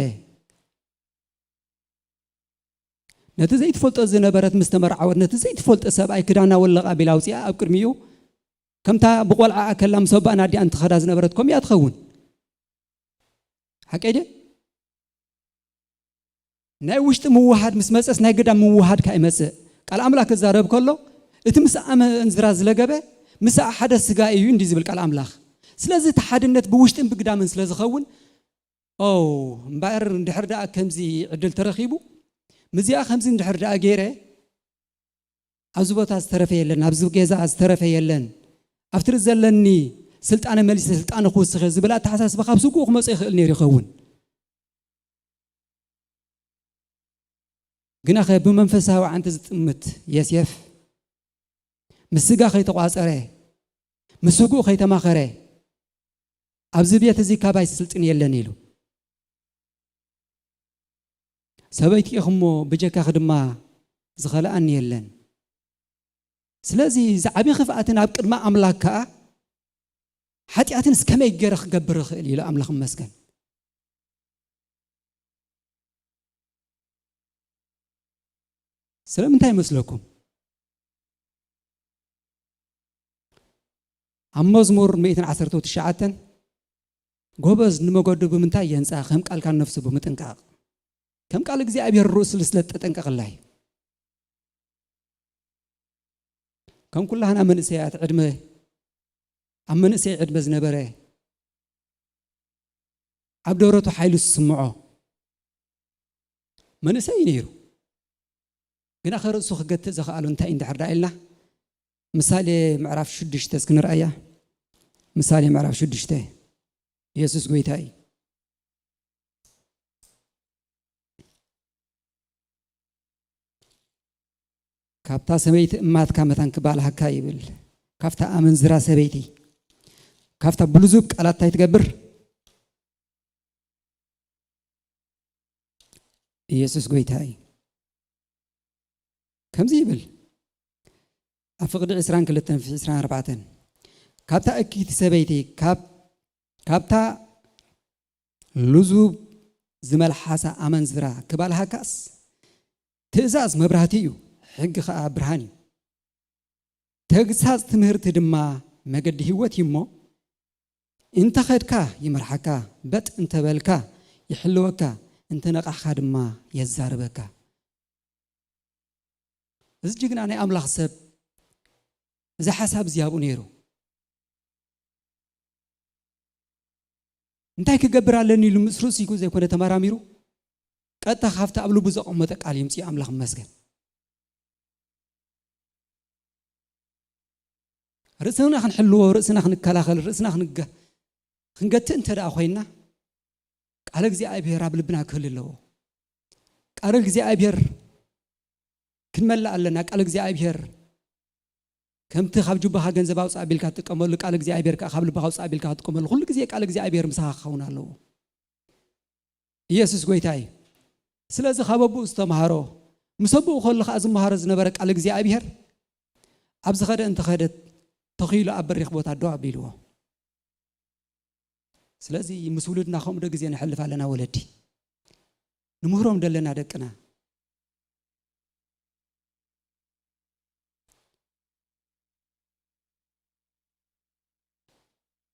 ነቲ ዘይትፈልጦ ዝነበረት ምስ ተመርዓወት፣ ነቲ ዘይትፈልጦ ሰብኣይ ክዳና ወለቕ ኣቢላ ኣውፂኣ ኣብ ቅድሚኡ፣ ከምታ ብቖልዓ ኣከላ ምስ ኣባኣን ኣዲኣን ትኸዳ ዝነበረት፣ ከምኡ እያ ትኸውን። ሓቀይ ድየ? ናይ ውሽጢ ምውሃድ ምስ መፀስ ናይ ግዳ ምውሃድ ከኣ ይመፅእ። ቃል ኣምላክ ክዛረብ ከሎ፣ እቲ ምስ ኣመንዝራ ዝለገበ ምስኣ ሓደ ስጋ እዩ እንዲ ዝብል ቃል ኣምላክ። ስለዚ እቲ ሓድነት ብውሽጥን ብግዳምን ስለ ዝኸውን፣ ኦ፣ እምበኣር እንድሕር ደኣ ከምዚ ዕድል ተረኺቡ፣ ምስዚኣ ከምዚ እንድሕር ደኣ ገይረ፣ ኣብዚ ቦታ ዝተረፈ የለን፣ ኣብዚ ገዛ ዝተረፈ የለን፣ ኣብቲ ርእሲ ዘለኒ ስልጣነ መሊሰ ስልጣነ ክውስኸ ዝብል ኣተሓሳስባ ካብ ስጉኡ ክመፅእ ይኽእል ነይሩ ይኸውን። ግናኸ ብመንፈሳዊ ዓንቲ ዝጥምት የስየፍ፣ ምስ ስጋ ከይተቋፀረ፣ ምስ ስጉኡ ከይተማኸረ፣ ኣብዚ ቤት እዚ ካባይ ስልጥን የለን ኢሉ። ሰበይቲ ኢኹሞ ብጀካኺ ድማ ዝኸልኣኒ የለን። ስለዚ እዚ ዓቢ ክፍኣትን ኣብ ቅድሚ ኣምላክ ከኣ ሓጢኣትን እስከመይ ገይረ ክገብር እኽእል ኢሉ ኣምላኽ ይመስገን። ስለምንታይ ይመስለኩም? ኣብ መዝሙር ሚእትን ዓሰርተ ትሽዓተን ጎበዝ ንመገዱ ብምንታይ የንጻ? ከም ቃልካ ነፍሱ ብምጥንቃቕ። ከም ቃል እግዚኣብሔር ርእሱ ስለ ዝተጠንቀቐላ እዩ። ከም ኩላህና መንእሰያት ዕድመ፣ ኣብ መንእሰይ ዕድመ ዝነበረ፣ ኣብ ደረቱ ሓይሉ ዝስምዖ መንእሰይ እዩ ነይሩ። ግና ኸርእሱ ክገትእ ዘኽኣሉ እንታይ እዩ እንድሕር ደኣ ኢልና፣ ምሳሌ ምዕራፍ ሽዱሽተ እስኪ ንርኣያ። ምሳሌ ምዕራፍ ሽዱሽተ። ኢየሱስ ጎይታ እዩ። ካብታ ሰበይቲ እማትካ መታን ክባልሃካ ይብል። ካብታ ኣመንዝራ ሰበይቲ፣ ካብታ ብልዙብ ቃላት እንታይ ትገብር? ኢየሱስ ጎይታ እዩ። ከምዚ ይብል፣ ኣብ ፍቕዲ ዕስራን ክልተን ዕስራን ኣርባዕተን፣ ካብታ እኪይቲ ሰበይቲ፣ ካብ-፣ ካብታ ልዙብ ዝመልሓሳ ኣመንዝራ ክባልሃካስ፣ ትእዛዝ መብራህቲ እዩ፣ ሕጊ ኸኣ ብርሃን እዩ። ተግሳጽ ትምህርቲ ድማ መገዲ ህይወት እዩ እሞ፣ እንተ ኸድካ ይመርሓካ፣ በጥ እንተ በልካ ይሕልወካ፣ እንተ ነቓሕካ ድማ የዛርበካ። እዚ ጅግና ናይ ኣምላኽ ሰብ፣ እዚ ሓሳብ እዚ ኣብኡ ነይሩ። እንታይ ክገብር ኣለኒ ኢሉ ምስ ርእሱ ዘይኮነ ተመራሚሩ፣ ቀጥታ ካብቲ ኣብ ልቡ ዘቐመጠ ቃል የምጽእ። ኣምላኽ ይመስገን። ርእስና ክንሕልዎ፣ ርእስና ክንከላኸል፣ ርእስና ክንገ-፣ ክንገትእ እንተ ደኣ ኮይንና፣ ቃል እግዚኣብሔር ኣብ ልብና ክህሉ ኣለዎ። ቃል እግዚኣብሔር ክንመልእ ኣለና። ቃል እግዚኣብሔር ከምቲ ካብ ጁባኻ ገንዘብ ኣውፅእ ኣቢልካ ትጥቀመሉ፣ ቃል እግዚኣብሔር ከኣ ካብ ልብኻ ኣውፅእ ኣቢልካ ትጥቀመሉ፣ ኩሉ ግዜ ቃል እግዚኣብሔር ምሳኻ ክኸውን ኣለዎ። ኢየሱስ ጎይታ እዩ። ስለዚ ካብ ኣቦኡ ዝተምሃሮ፣ ምስ ኣቦኡ ከሎ ከኣ ዝመሃሮ ዝነበረ ቃል እግዚኣብሔር፣ ኣብ ዝኸደ እንተኸደ ተኺሉ ኣብ በሪኽ ቦታ ደው ኣቢልዎ። ስለዚ ምስ ውሉድና ከምኡ ዶ ግዜ ነሕልፍ ኣለና ወለዲ? ንምህሮም ደለና ደቅና።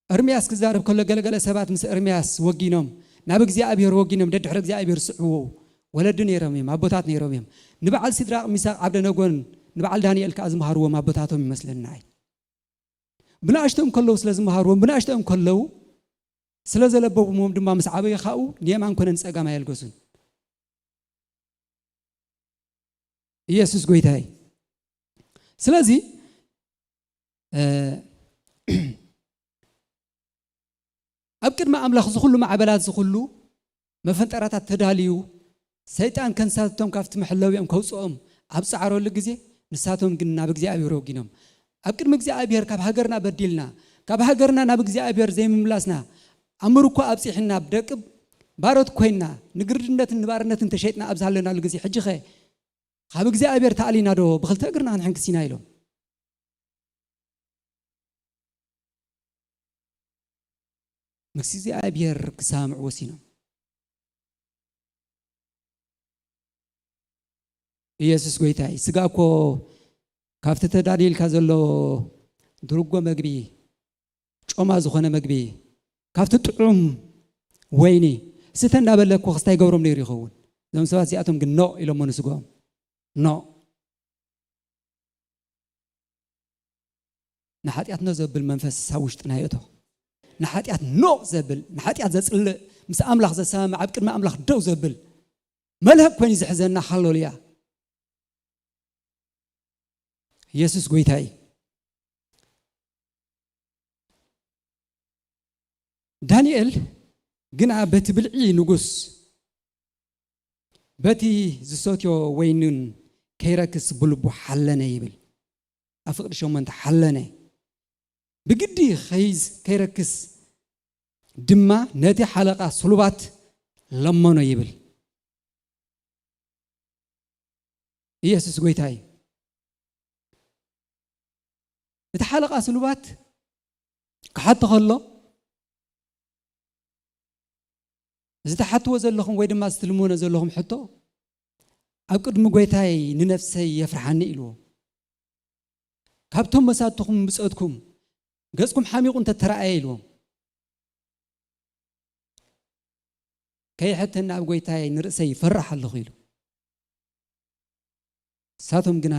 እርምያስ ክዛረብ ከሎ ገለገለ ሰባት ምስ እርምያስ ወጊኖም፣ ናብ እግዚኣብሔር ወጊኖም፣ ደድሕሪ እግዚኣብሔር ዝስዕዉ ወለዲ ነይሮም እዮም፣ ኣቦታት ነይሮም እዮም። ንበዓል ሲድራቕ፣ ሚሳቕ፣ ዓብደነጎን ንበዓል ዳንኤል ከኣ ዝመሃርዎም ኣቦታቶም ይመስለኒ ንዓይ። ብንኣሽቶኦም ከለዉ ስለ ዝመሃርዎም፣ ብንኣሽቶኦም ከለዉ ስለ ዘለበብዎም ድማ ምስ ዓበዩ ካብኡ ንየማን ኮነ ንጸጋም ኣየልገሱን። ኢየሱስ ጎይታ እዩ። ስለዚ፣ እ፣ ኣብ ቅድሚ ኣምላኽ ዝኹሉ ማዕበላት፣ ዝኹሉ መፈንጠራታት ተዳልዩ፣ ሰይጣን ከንሳቶም ካብቲ መሕለዊኦም ከውጽኦም ኣብ ጻዕረሉ ግዜ፣ ንሳቶም ግን ናብ እግዚኣብሔር ወጊኖም። ኣብ ቅድሚ እግዚኣብሔር ካብ ሃገርና በዲልና፣ ካብ ሃገርና ናብ እግዚኣብሔር ዘይምምላስና፣ ኣብ ምርኮ ኣብጺሕና፣ ኣብ ደቂ ባሮት ኮይንና፣ ንግርድነትን ንባርነትን ተሸይጥና ኣብ ዝሃለናሉ ግዜ፣ ሕጂኸ ካብ እግዚኣብሔር ተኣሊና ዶ ብኽልተ እግርና ክንሕንክስ ኢና ኢሎም። ምስ እግዚኣብሔር ክሰማምዑ ወሲኖም። ኢየሱስ ጎይታይ፣ ስጋ እኮ ካብቲ ተዳልዩልካ ዘሎ ድርጎ መግቢ፣ ጮማ ዝኾነ መግቢ፣ ካብቲ ጥዑም ወይኒ ስተ እንዳበለ እኮ ክስታይ ገብሮም ነይሩ ይኸውን። እዞም ሰባት እዚኣቶም ግን ኖ ኢሎሞ ንስግኦም። ኖ። ንሓጢኣት ኖ ዘብል መንፈስ ኣብ ውሽጥና የእቶ። ንሓጢኣት ኖ ዘብል፣ ንሓጢኣት ዘጽልእ፣ ምስ ኣምላኽ ዘሰማምዕ፣ ኣብ ቅድሚ ኣምላኽ ደው ዘብል መልህቕ ኮይኑ ዝሕዘና። ሃሌሉያ። ኢየሱስ ጎይታ እዩ። ዳንኤል ግና በቲ ብልዒ ንጉስ፣ በቲ ዝሰትዮ ወይንን ከይረክስ ብልቡ ሓለነ ይብል። ኣብ ፍቕዲ ሸሞንተ ሓለነ። ብግዲ ከይዝ-፣ ከይረክስ ድማ ነቲ ሓለቓ ስሉባት ለመኖ ይብል። ኢየሱስ ጎይታ እዩ። እቲ ሓለቓ ስሉባት ክሓቶ ከሎ፣ እዚ ትሓትዎ ዘለኹም ወይ ድማ እዚ ትልምኖ ዘለኹም ሕቶ ኣብ ቅድሚ ጎይታይ ንነፍሰይ የፍርሓኒ ኢልዎ። ካብቶም መሳትኹም ብጾትኩም ገጽኩም ሓሚቑ እንተተራእየ ኢልዎም። ከይሕተኒ ኣብ ጎይታይ ንርእሰይ ይፈርሕ ኣለኹ ኢሉ። ንሳቶም ግና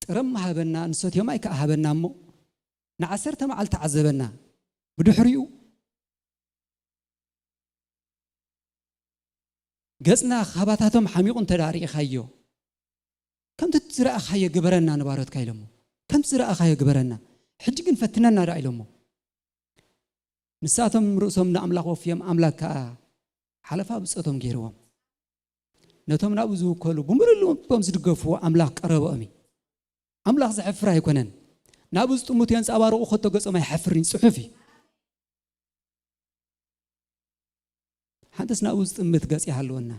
ጥረም ሃበና፣ ንሰትዮ ማይ ከኣ ሃበና እሞ ንዓሰርተ መዓልቲ ዓዘበና። ብድሕሪኡ ገጽና ካባታቶም ሓሚቑ እንተ ደኣ ርኢኻዮ፣ ከምቲ ዝረኣኻዮ ግበረና ንባሮትካ ኢሎሞ። ከምቲ ዝረኣኻዮ ግበረና፣ ሕጂ ግን ፈትነና ደኣ ኢሎሞ። ንሳቶም ርእሶም ንኣምላኽ ወፍዮም፣ ኣምላኽ ከኣ ሓለፋ ብጾቶም ገይርዎም። ነቶም ናብኡ ዝውከሉ ብምሉእ ልቦም ዝድገፍዎ ኣምላኽ ቀረበኦም እዩ። ኣምላኽ ዘሕፍር ኣይኮነን። ናብኡ ዝጥምቱ የንጸባርቑ፣ ከቶ ገጾም ኣይሓፍርን እዩ፣ ጽሑፍ እዩ። ሓንትስ ናብኡ ዝጥምት ገጽ ይሃልወና።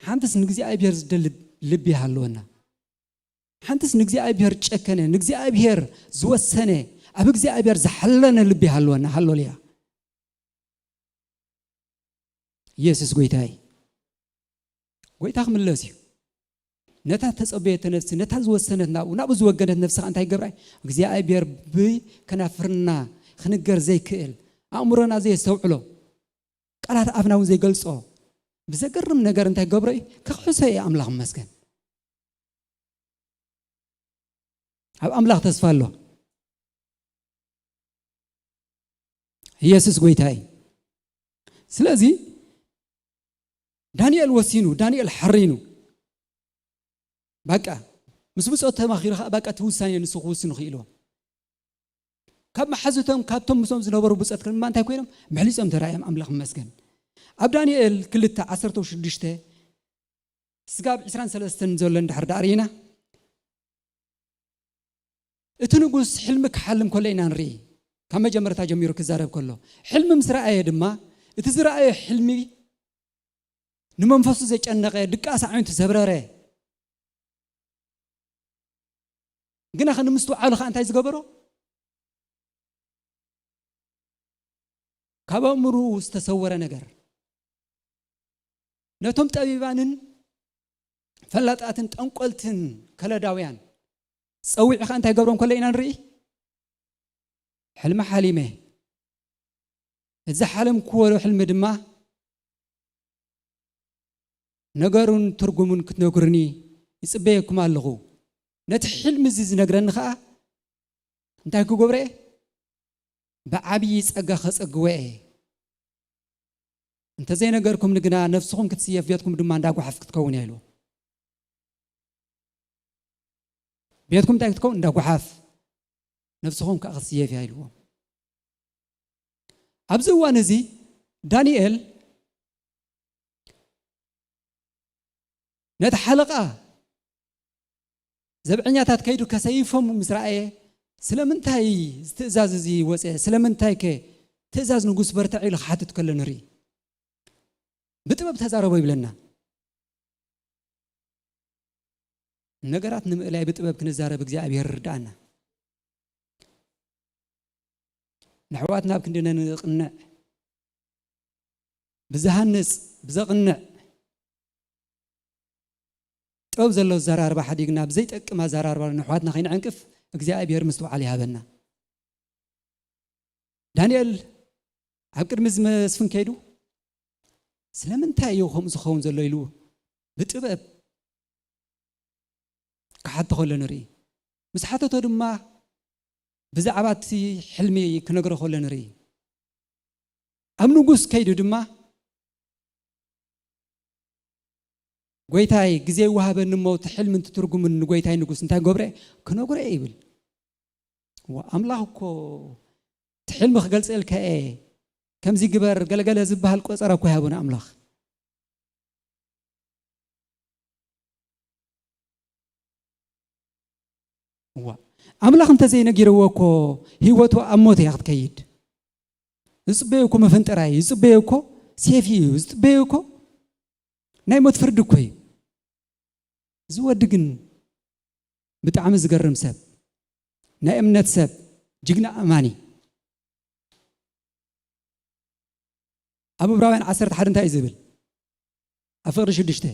ሓንትስ ንእግዚኣብሔር ዝደሊ ልቢ ይሃልወና። ሓንትስ ንእግዚኣብሔር ጨከነ፣ ንእግዚኣብሔር ዝወሰነ፣ ኣብ እግዚኣብሔር ዝሓለነ ልቢ ይሃልወና። ሃሌሉያ። ኢየሱስ ጎይታ እዩ። ጎይታ ክምለስ እዩ። ነታ ተጸበየቶ ነፍሲ፣ ነታ ዝወሰነት ናብኡ፣ ናብኡ ዝወገነት ነፍሲ ከኣ እንታይ ይገብራ እዩ? እግዚኣብሔር ብከናፍርና ክንገር ዘይክእል፣ ኣእምሮና ዘየስተውዕሎ፣ ቃላት ኣፍና እውን ዘይገልጾ፣ ብዘገርም ነገር እንታይ ክገብሮ እዩ? ከኽሕሶ እዩ። ኣምላኽ ይመስገን። ኣብ ኣምላኽ ተስፋ ኣሎ። ኢየሱስ ጎይታ እዩ። ስለዚ ዳንኤል ወሲኑ፣ ዳንኤል ሓሪኑ፣ በቃ ምስ ብጾት ተማኺሩ ኸኣ በቃ እቲ ውሳኔ ንሱ ክውስን ክኢልዎ። ካብ መሓዙቶም፣ ካብቶም ምስኦም ዝነበሩ ብጾት ድማ እንታይ ኮይኖም? ብሕሊጾም ተራእዮም፣ ኣምላኽ ይመስገን። ኣብ ዳንኤል ክልተ ዓሰርተ ሽዱሽተ ስጋብ ዕስራን ሰለስተን ዘሎ እንድሕር ደኣ ርኢና፣ እቲ ንጉስ ሕልሚ ክሓልም ከሎ ኢና ንርኢ። ካብ መጀመርታ ጀሚሩ ክዛረብ ከሎ፣ ሕልሚ ምስ ረኣየ ድማ፣ እቲ ዝረኣየ ሕልሚ ንመንፈሱ ዘጨነቐ፣ ድቃስ ኣዒንቱ ዘብረረ፣ ግና ኸ ንምስትውዓሉ ኸኣ እንታይ ዝገበሮ? ካብ ኣእምሮኡ ዝተሰወረ ነገር። ነቶም ጠቢባንን ፈላጣትን ጠንቆልትን ከለዳውያን ጸዊዑ ኸኣ እንታይ ገብሮም ከሎ ኢና ንርኢ? ሕልሚ ሓሊመ። እዚ ሓለምክዎ ሕልሚ ድማ ነገሩን ትርጉሙን ክትነግሩኒ ይጽበየኩም ኣለኹ። ነቲ ሕልሚ እዚ ዝነግረኒ ኸኣ እንታይ ክገብሮ እየ? ብዓብዪ ጸጋ ከጸግዎ እየ። እንተ ዘይነገርኩምኒ ግና ነፍስኹም ክትስየፍ፣ ቤትኩም ድማ እንዳ ጓሓፍ ክትከውን እያ ኢልዎ። ቤትኩም እንታይ ክትከውን? እንዳ ጓሓፍ። ነፍስኹም ከኣ ክትስየፍ እያ ኢልዎም። ኣብዚ እዋን እዚ ዳንኤል ነቲ ሓለቓ ዘብዐኛታት ከይዱ ከሰይፎም ምስ ረኣየ፣ ስለምንታይ እዚ ትእዛዝ እዚ ወፀ? ስለምንታይከ ትእዛዝ ንጉስ በርትዕ ኢሉ ክሓትት ከሎ ንርኢ። ብጥበብ ተዛረቦ ይብለና። ነገራት ንምእላይ ብጥበብ ክንዛረብ እግዚኣብሔር ይርድኣና። ንኣሕዋትና ኣብ ክንዲ ነንቕንዕ፣ ብዝሃንጽ፣ ብዘቕንዕ፣ ጥበብ ዘለዎ ኣዘራርባ ሓዲግና ብዘይጠቅም ኣዘራርባ ንኣሕዋትና ከይንዕንቅፍ እግዚኣብሔር ምስትውዓል ይሃበና። ዳንኤል ኣብ ቅድሚ እዚ መስፍን ከይዱ፣ "ስለምንታይ እዩ ከምኡ ዝኸውን ዘሎ?" ኢሉ ብጥበብ ክሓቶ ከሎ ንርኢ። ምስ ሓተቶ ድማ ብዛዕባ እቲ ሕልሚ ክነግሮ ከሎ ንርኢ። ኣብ ንጉስ ከይዱ ድማ፣ "ጐይታይ፣ ግዜ ይወሃበኒ እሞ፣ እቲ ሕልምን እቲ ትርጉምን ንጐይታይ ንጉስ እንታይ ገብረ? ክነግሮ እየ" ይብል። ዋ፣ ኣምላኽ እኮ እቲ ሕልሚ ክገልጸልካ እየ፣ ከምዚ ግበር፣ ገለገለ ዝበሃል ቆጸራ እኮ ይሃበና ኣምላኽ። ዋ፣ ኣምላኽ እንተዘይነጊርዎ እኮ ህይወቱ ኣብ ሞት እያ ክትከይድ። ዝጽበዮ እኮ መፈንጠራ እዩ፣ ዝጽበዮ እኮ ሴፍ እዩ፣ ዝጽበዮ እኮ ናይ ሞት ፍርዲ እኮ እዩ። እዚ ወዲ ግን ብጣዕሚ ዝገርም ሰብ፣ ናይ እምነት ሰብ፣ ጅግና ኣማኒ። ኣብ ዕብራውያን ዓሰርተ ሓደ እንታይ እዩ ዝብል? ኣብ ፍቕሪ ሽዱሽተ፣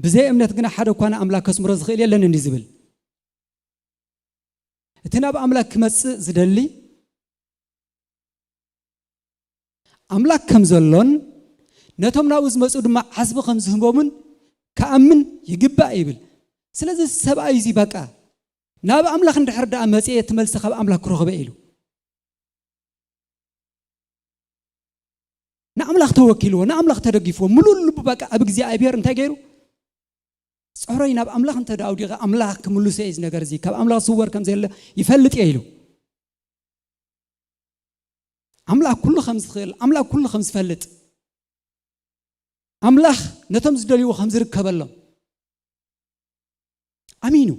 "ብዘይ እምነት ግና ሓደ እኳ ንኣምላኽ ከስምሮ ዝኽእል የለን" እንዲ ዝብል። እቲ ናብ ኣምላኽ ክመጽእ ዝደሊ ኣምላኽ ከም ዘሎን ነቶም ናብኡ ዝመጹ ድማ ዓስቢ ከም ዝህቦምን ክኣምን ይግባእ ይብል። ስለዚ ሰብኣይ እዚ በቃ ናብ ኣምላኽ እንድሕር ደኣ መጽየ እቲ መልሲ ካብ ኣምላኽ ክረኽበ ኢሉ ንኣምላኽ ተወኪልዎ፣ ንኣምላኽ ተደጊፍዎ፣ ምሉእ ልቡ በቃ ኣብ እግዚኣብሔር እንታይ ገይሩ? "ጸሮይ ናብ ኣምላኽ እንተ ደኣ ኣውዲቐ፣ ኣምላኽ ክምልሶ እየ እዚ ነገር እዚ፣ ካብ ኣምላኽ ዝስወር ከም ዘየለ ይፈልጥ እየ" ኢሉ። ኣምላኽ ኩሉ ከም ዝኽእል፣ ኣምላኽ ኩሉ ከም ዝፈልጥ፣ ኣምላኽ ነቶም ዝደልይዎ ከም ዝርከበሎም ኣሚኑ።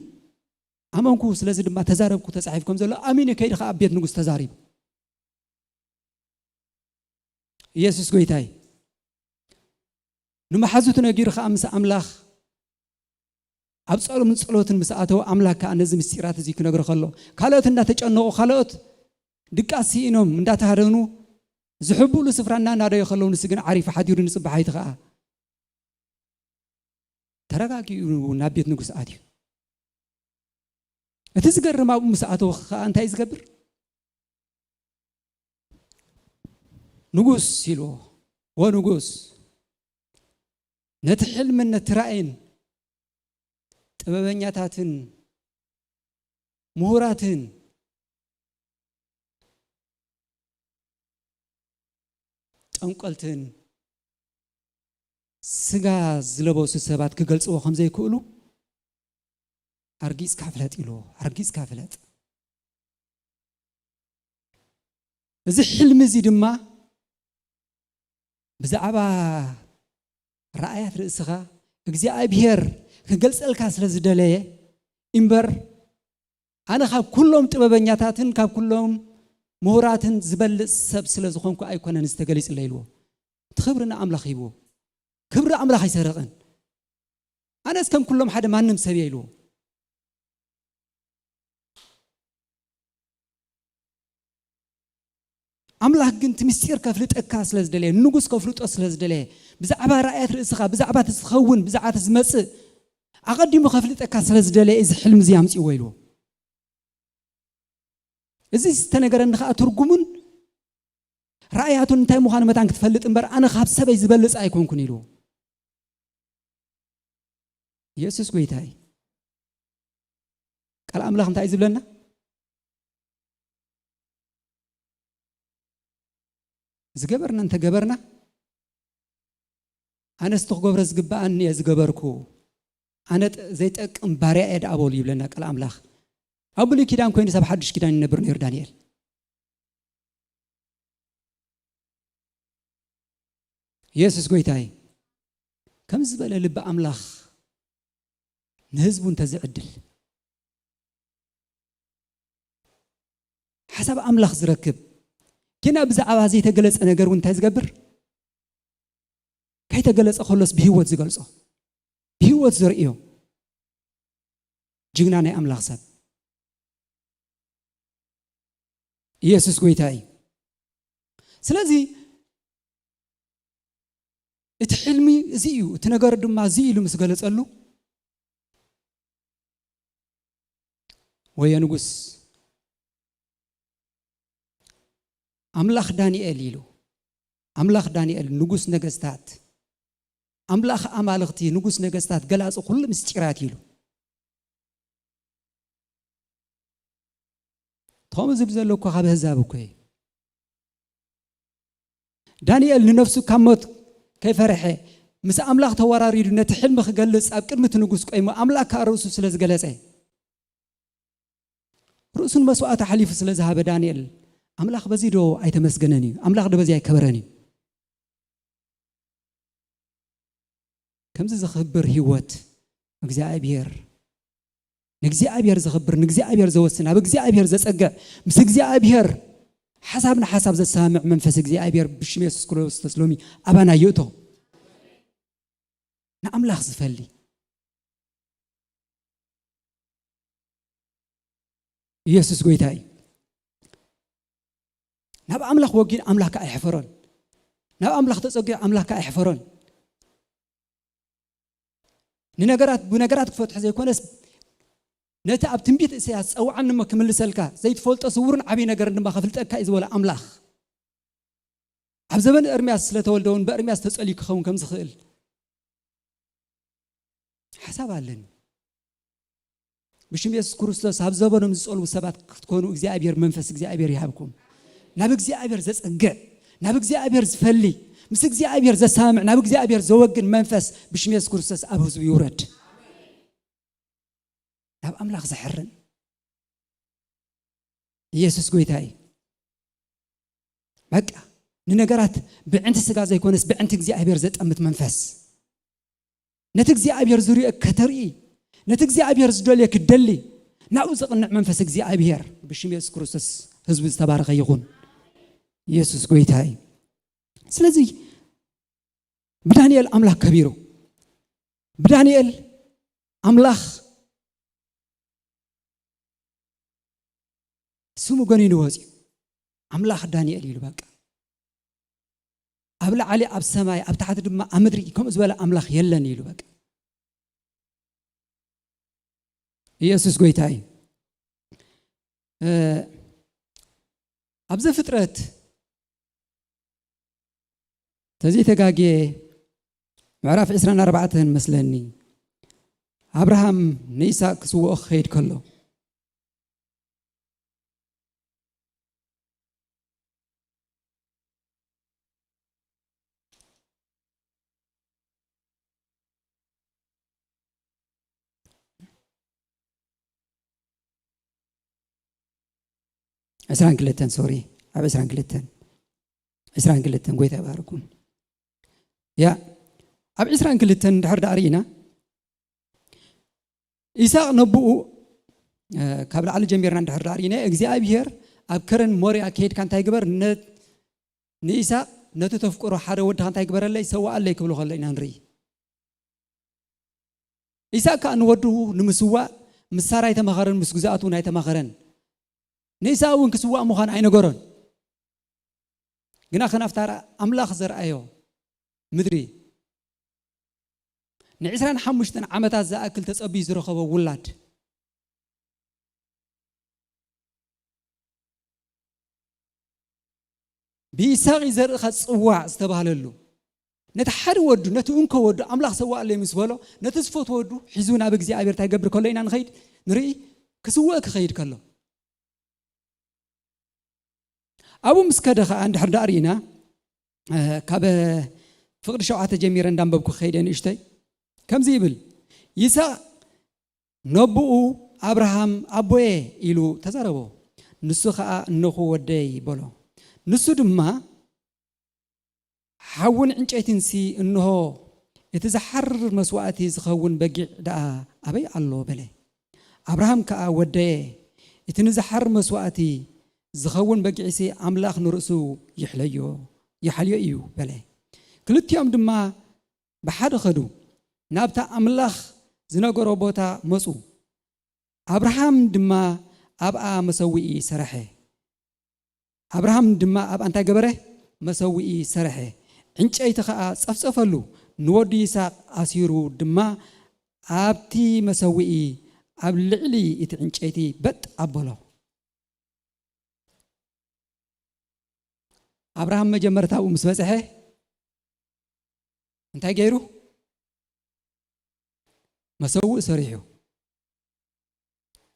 ኣመንኩ፣ ስለዚ ድማ ተዛረብኩ፣ ተጻሒፉ ከም ዘሎ ኣሚኑ፣ ከይዱ ኸኣ ኣብ ቤት ንጉስ ተዛሪቡ። ኢየሱስ ጐይታይ። ንመሓዙቱ ነጊሩ ኸኣ ምስ ኣምላኽ ኣብ ጾሎምን ጸሎትን ምስ ኣተወ፣ ኣምላኽ ከኣ ነዚ ምስጢራት እዚ ክነግሮ ከሎ፣ ካልኦት እንዳተጨነቑ፣ ካልኦት ድቃስ ስኢኖም እንዳተሃደኑ፣ ዝሕብኡሉ ስፍራ እናናደዩ ከለዉ፣ ንሱ ግን ዓሪፉ ሓዲሩ ንጽባሓይቲ ኸኣ ተረጋጊኡ ናብ ቤት ንጉስ ኣትዩ። እቲ ዝገርም ኣብኡ ምስ ኣተወ ኸኣ እንታይ እዩ ዝገብር? "ንጉስ" ኢልዎ፣ "ወ ንጉስ፣ ነቲ ሕልምን ነቲ ራእይን ጥበበኛታትን ምሁራትን ጠንቆልትን ስጋ ዝለበሱ ሰባት ክገልጽዎ ከም ዘይክእሉ ኣርጊጽካ ፍለጥ" ኢልዎ። ኣርጊጽካ ፍለጥ። እዚ ሕልሚ እዚ ድማ ብዛዕባ ረኣያት ርእስኻ እግዚኣብሔር ክገልጸልካ ስለ ዝደለየ እምበር፣ ኣነ ካብ ኩሎም ጥበበኛታትን ካብ ኩሎም ምሁራትን ዝበልጽ ሰብ ስለ ዝኾንኩ ኣይኮነን ዝተገሊጽለይ ኢልዎ። እቲ ክብሪ ንኣምላኽ ሂብዎ። ክብሪ ኣምላኽ ኣይሰረቐን። ኣነስ ከም ኩሎም ሓደ ማንም ሰብ እየ ኢልዎ። ኣምላኽ ግን እቲ ምስጢር ከፍልጠካ ስለ ዝደለየ፣ ንጉስ ከፍልጦ ስለ ዝደለየ፣ ብዛዕባ ራእያት ርእስኻ፣ ብዛዕባ እቲ ዝኸውን፣ ብዛዕባ እቲ ዝመጽእ ኣቐዲሙ ከፍልጠካ ስለ ዝደለየ፣ እዚ ሕልሚ እዚ ኣምጽእዎ ኢልዎ። እዚ ዝተነገረኒ ኸኣ ትርጉሙን ራእያቱን እንታይ ምዃኑ መታን ክትፈልጥ እምበር፣ ኣነ ካብ ሰበይ ዝበልጽ ኣይኮንኩን ኢልዎ። ኢየሱስ ጐይታ እዩ። ቃል ኣምላኽ እንታይ እዩ ዝብለና? ዝገበርና እንተገበርና፣ ኣነስ እቲ ክገብሮ ዝግብኣኒ እየ ዝገበርኩ፣ ኣነ ጥ-፣ ዘይጠቅም ባርያ እየ ደኣ በሉ ይብለና ቃል ኣምላኽ። ኣብ ብሉይ ኪዳን ኮይኑ፣ ኣብ ሓድሽ ኪዳን ይነብር ነይሩ ዳንኤል። ኢየሱስ ጐይታ እዩ። ከምዚ ዝበለ ልቢ ኣምላኽ ንህዝቡ እንተዝዕድል፣ ሓሳብ ኣምላኽ ዝረክብ፣ ጌና ብዛዕባ ዘይተገለጸ ነገር እውን እንታይ ዝገብር? ከይተገለጸ ከሎስ ብህይወት ዝገልጾ፣ ብህይወት ዘርእዮ ጅግና ናይ ኣምላኽ ሰብ። ኢየሱስ ጐይታ እዩ። ስለዚ እቲ ሕልሚ እዚ እዩ፣ እቲ ነገር ድማ እዚ ኢሉ ምስ ገለጸሉ፣ ወዮ ንጉስ፣ ኣምላኽ ዳንኤል ኢሉ፣ ኣምላኽ ዳንኤል ንጉስ ነገስታት፣ ኣምላኽ ኣማልኽቲ ንጉስ ነገስታት፣ ገላጺ ኩሉ ምስጢራት ኢሉ። ከምኡ ዝብል ዘሎ እኮ ካብ ኣህዛብ እኮ እዩ። ዳንኤል ንነፍሱ ካብ ሞት ከይፈርሐ፣ ምስ ኣምላኽ ተወራሪዱ ነቲ ሕልሚ ክገልጽ ኣብ ቅድሚ እቲ ንጉስ ቆይሙ፣ ኣምላኽ ከኣ ርእሱ ስለ ዝገለጸ፣ ርእሱ ንመስዋእቲ ሓሊፉ ስለ ዝሃበ፣ ዳንኤል ኣምላኽ በዚ ዶ ኣይተመስገነን እዩ? ኣምላኽ ዶ በዚ ኣይከበረን እዩ? ከምዚ ዝኽብር ህይወት እግዚኣብሔር፣ ንእግዚኣብሔር ዘኽብር፣ ንእግዚኣብሔር ዘወስን፣ ኣብ እግዚኣብሔር ዘጸግዕ፣ ምስ እግዚኣብሔር ሓሳብ ንሓሳብ ዘሰማምዕ መንፈስ እግዚኣብሔር ብሽም የሱስ ክርስቶስ ሎሚ ኣባና ይእቶ። ንኣምላኽ ዝፈሊ ኢየሱስ ጎይታ እዩ። ናብ ኣምላኽ ወጊን ኣምላኽ ከኣ ኣይሕፈሮን። ናብ ኣምላኽ ተጸጊዑ ኣምላኽ ከኣ ኣይሕፈሮን። ንነገራት ብነገራት ክፈትሖ ዘይኮነስ፣ ነቲ ኣብ ትንቢት እሰያስ "ጸውዓኒ እሞ ክምልሰልካ፣ ዘይትፈልጦ ስውርን ዓብዪ ነገርን ድማ ከፍልጠካ" እዩ ዝበለ ኣምላኽ። ኣብ ዘበን ኤርምያስ ስለተወልደ እውን ብኤርምያስ ተጸልዩ ክኸውን ከም ዝኽእል ሓሳብ ኣለኒ። ብሽም የሱስ ክርስቶስ ኣብ ዘበኖም ዝጸልዉ ሰባት ክትኮኑ እግዚኣብሔር መንፈስ እግዚኣብሔር ይሃብኩም። ናብ እግዚኣብሔር ዘጸግዕ፣ ናብ እግዚኣብሔር ዝፈሊ፣ ምስ እግዚኣብሔር ዘሳምዕ፣ ናብ እግዚኣብሔር ዘወግን መንፈስ ብሽም የሱስ ክርስቶስ ኣብ ህዝቡ ይውረድ። ናብ ኣምላኽ ዘሕርን ኢየሱስ ጎይታ እዩ። በቃ ንነገራት ብዕንቲ ስጋ ዘይኮነስ ብዕንቲ እግዚኣብሔር ዘጠምት መንፈስ፣ ነቲ እግዚኣብሔር ዝሪኦ ከተርኢ፣ ነቲ እግዚኣብሔር ዝደልዮ ክትደሊ፣ ናብኡ ዘቕንዕ መንፈስ እግዚኣብሔር ብሽም የሱስ ክርስቶስ ህዝቡ ዝተባረኸ ይኹን። ኢየሱስ ጎይታ እዩ። ስለዚ ብዳንኤል ኣምላኽ ከቢሩ፣ ብዳንኤል ኣምላኽ ስሙ ገኒኑ ወፂኡ። ኣምላኽ ዳንኤል ኢሉ በቃ። ኣብ ላዕሊ ኣብ ሰማይ፣ ኣብ ታሕቲ ድማ ኣብ ምድሪ ከምኡ ዝበለ ኣምላኽ የለን ኢሉ በቃ። ኢየሱስ ጎይታ እዩ። እ፣ ኣብ ዘፍጥረት ተዘይተጋግየ ምዕራፍ ዕስራን ኣርባዕተን መስለኒ፣ ኣብርሃም ንይስሐቅ ክስውኦ ክኸይድ ከሎ፣ ዕስራን ክልተን፣ ሶሪ፣ ኣብ ዕስራን ክልተን፣ ዕስራን ክልተን፣ ጎይታ ይባርኩም። ያ፣ ኣብ ዕስራን ክልተን እንድሕር ደኣ ርኢና፣ ኢሳቅ ነብኡ፣ እ፣ ካብ ላዕሊ ጀሚርና እንድሕር ደኣ ርኢና፣ እግዚኣብሔር ኣብ ከረን ሞርያ ከይድካ እንታይ ግበር፣ ነ-፣ ንኢሳቅ ነቲ ተፍቅሮ ሓደ ወድኻ እንታይ ግበረለይ፣ ሰዋኣለይ ክብሎ ከሎ ኢና ንርኢ። ኢሳቅ ከኣ ንወዱ ንምስዋእ ምስ ሳራ ኣይተማኸረን፣ ምስ ግዛኣቱ እውን ኣይተማኸረን። ንኢሳቅ እውን ክስዋእ ምዃኑ ኣይነገሮን። ግና ከናፍታ ኣምላኽ ዘርኣዮ ምድሪ ንዕስራን ሓሙሽተን ዓመታት ዝኣክል ተጸብዩ ዝረኸቦ ውላድ፣ ብይስሐቅ ዘርእኻ ጽዋዕ ዝተባህለሉ፣ ነቲ ሓደ ወዱ፣ ነቲ እንኮ ወዱ ኣምላኽ ሰዋእለይ ምስ በሎ፣ ነቲ ዝፈትዎ ወዱ ሒዙ ናብ እግዚኣብሔር እንታይ ይገብር ከሎ ኢና ንኸይድ ንርኢ፣ ክስውእ ክኸይድ ከሎ። ኣብኡ ምስ ከደ ኸኣ እንድሕር ደኣ ርኢና፣ እ፣ ካብ ፍቕዲ ሸውዓተ ጀሚረ እንዳንበብኩ ክኸይደ ንእሽተይ። ከምዚ ይብል፣ ይስሐቅ ነብኡ ኣብርሃም ኣቦየ ኢሉ ተዛረቦ። ንሱ ኸኣ እነኹ ወደይ በሎ። ንሱ ድማ ሓውን ዕንጨይትንሲ እንሆ እቲ ዝሓርር መስዋእቲ ዝኸውን በጊዕ ደኣ ኣበይ ኣሎ በለ። ኣብርሃም ከኣ ወደየ እቲ ንዝሓርር መስዋእቲ ዝኸውን በጊዕሲ ኣምላኽ ንርእሱ ይሕለዮ፣ ይሓልዮ እዩ በለ። ክልቲኦም ድማ ብሓደ ኸዱ፣ ናብታ ኣምላኽ ዝነገሮ ቦታ መጹ። ኣብርሃም ድማ ኣብኣ መሰውኢ ሰርሐ። ኣብርሃም ድማ ኣብኣ እንታይ ገበረ? መሰውኢ ሰርሐ። ዕንጨይቲ ኸኣ ጸፍጸፈሉ፣ ንወዱ ይስሐቅ ኣሲሩ ድማ ኣብቲ መሰውኢ ኣብ ልዕሊ እቲ ዕንጨይቲ በጥ ኣበሎ። ኣብርሃም መጀመርታ ኣብኡ ምስ በጽሐ እንታይ ገይሩ? መሰውእ ሰሪሑ።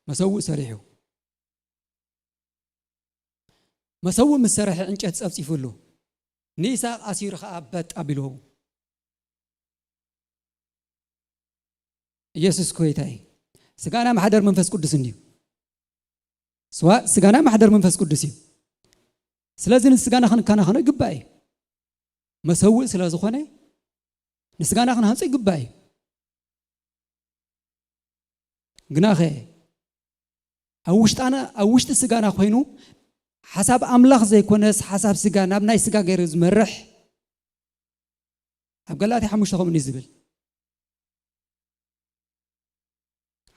መሰውእ ሰሪሑ። መሰውእ ምስ ሰረሐ ዕንጨት ጸፍጺፉሉ፣ ንይስሐቅ ኣሲሩ ኸኣ በጥ ኣቢልዎ። ኢየሱስ ጎይታ እዩ። ስጋና ማሕደር መንፈስ ቅዱስ እንድዩ። ስዋ-፣ ስጋና ማሕደር መንፈስ ቅዱስ እዩ። ስለዚ ንስጋና ክንከናኸኖ ይግባእ እዩ። መሰውእ ስለ ዝኾነ ንስጋና ክንሃንጾ ይግባእ እዩ። ግናኸ ኣብ ውሽጣና፣ ኣብ ውሽጢ ስጋና ኮይኑ ሓሳብ ኣምላኽ ዘይኮነስ ሓሳብ ስጋ ናብ ናይ ስጋ ገይሩ ዝመርሕ ኣብ ገላትያ ሓሙሽተ ከምኡ እዩ ዝብል።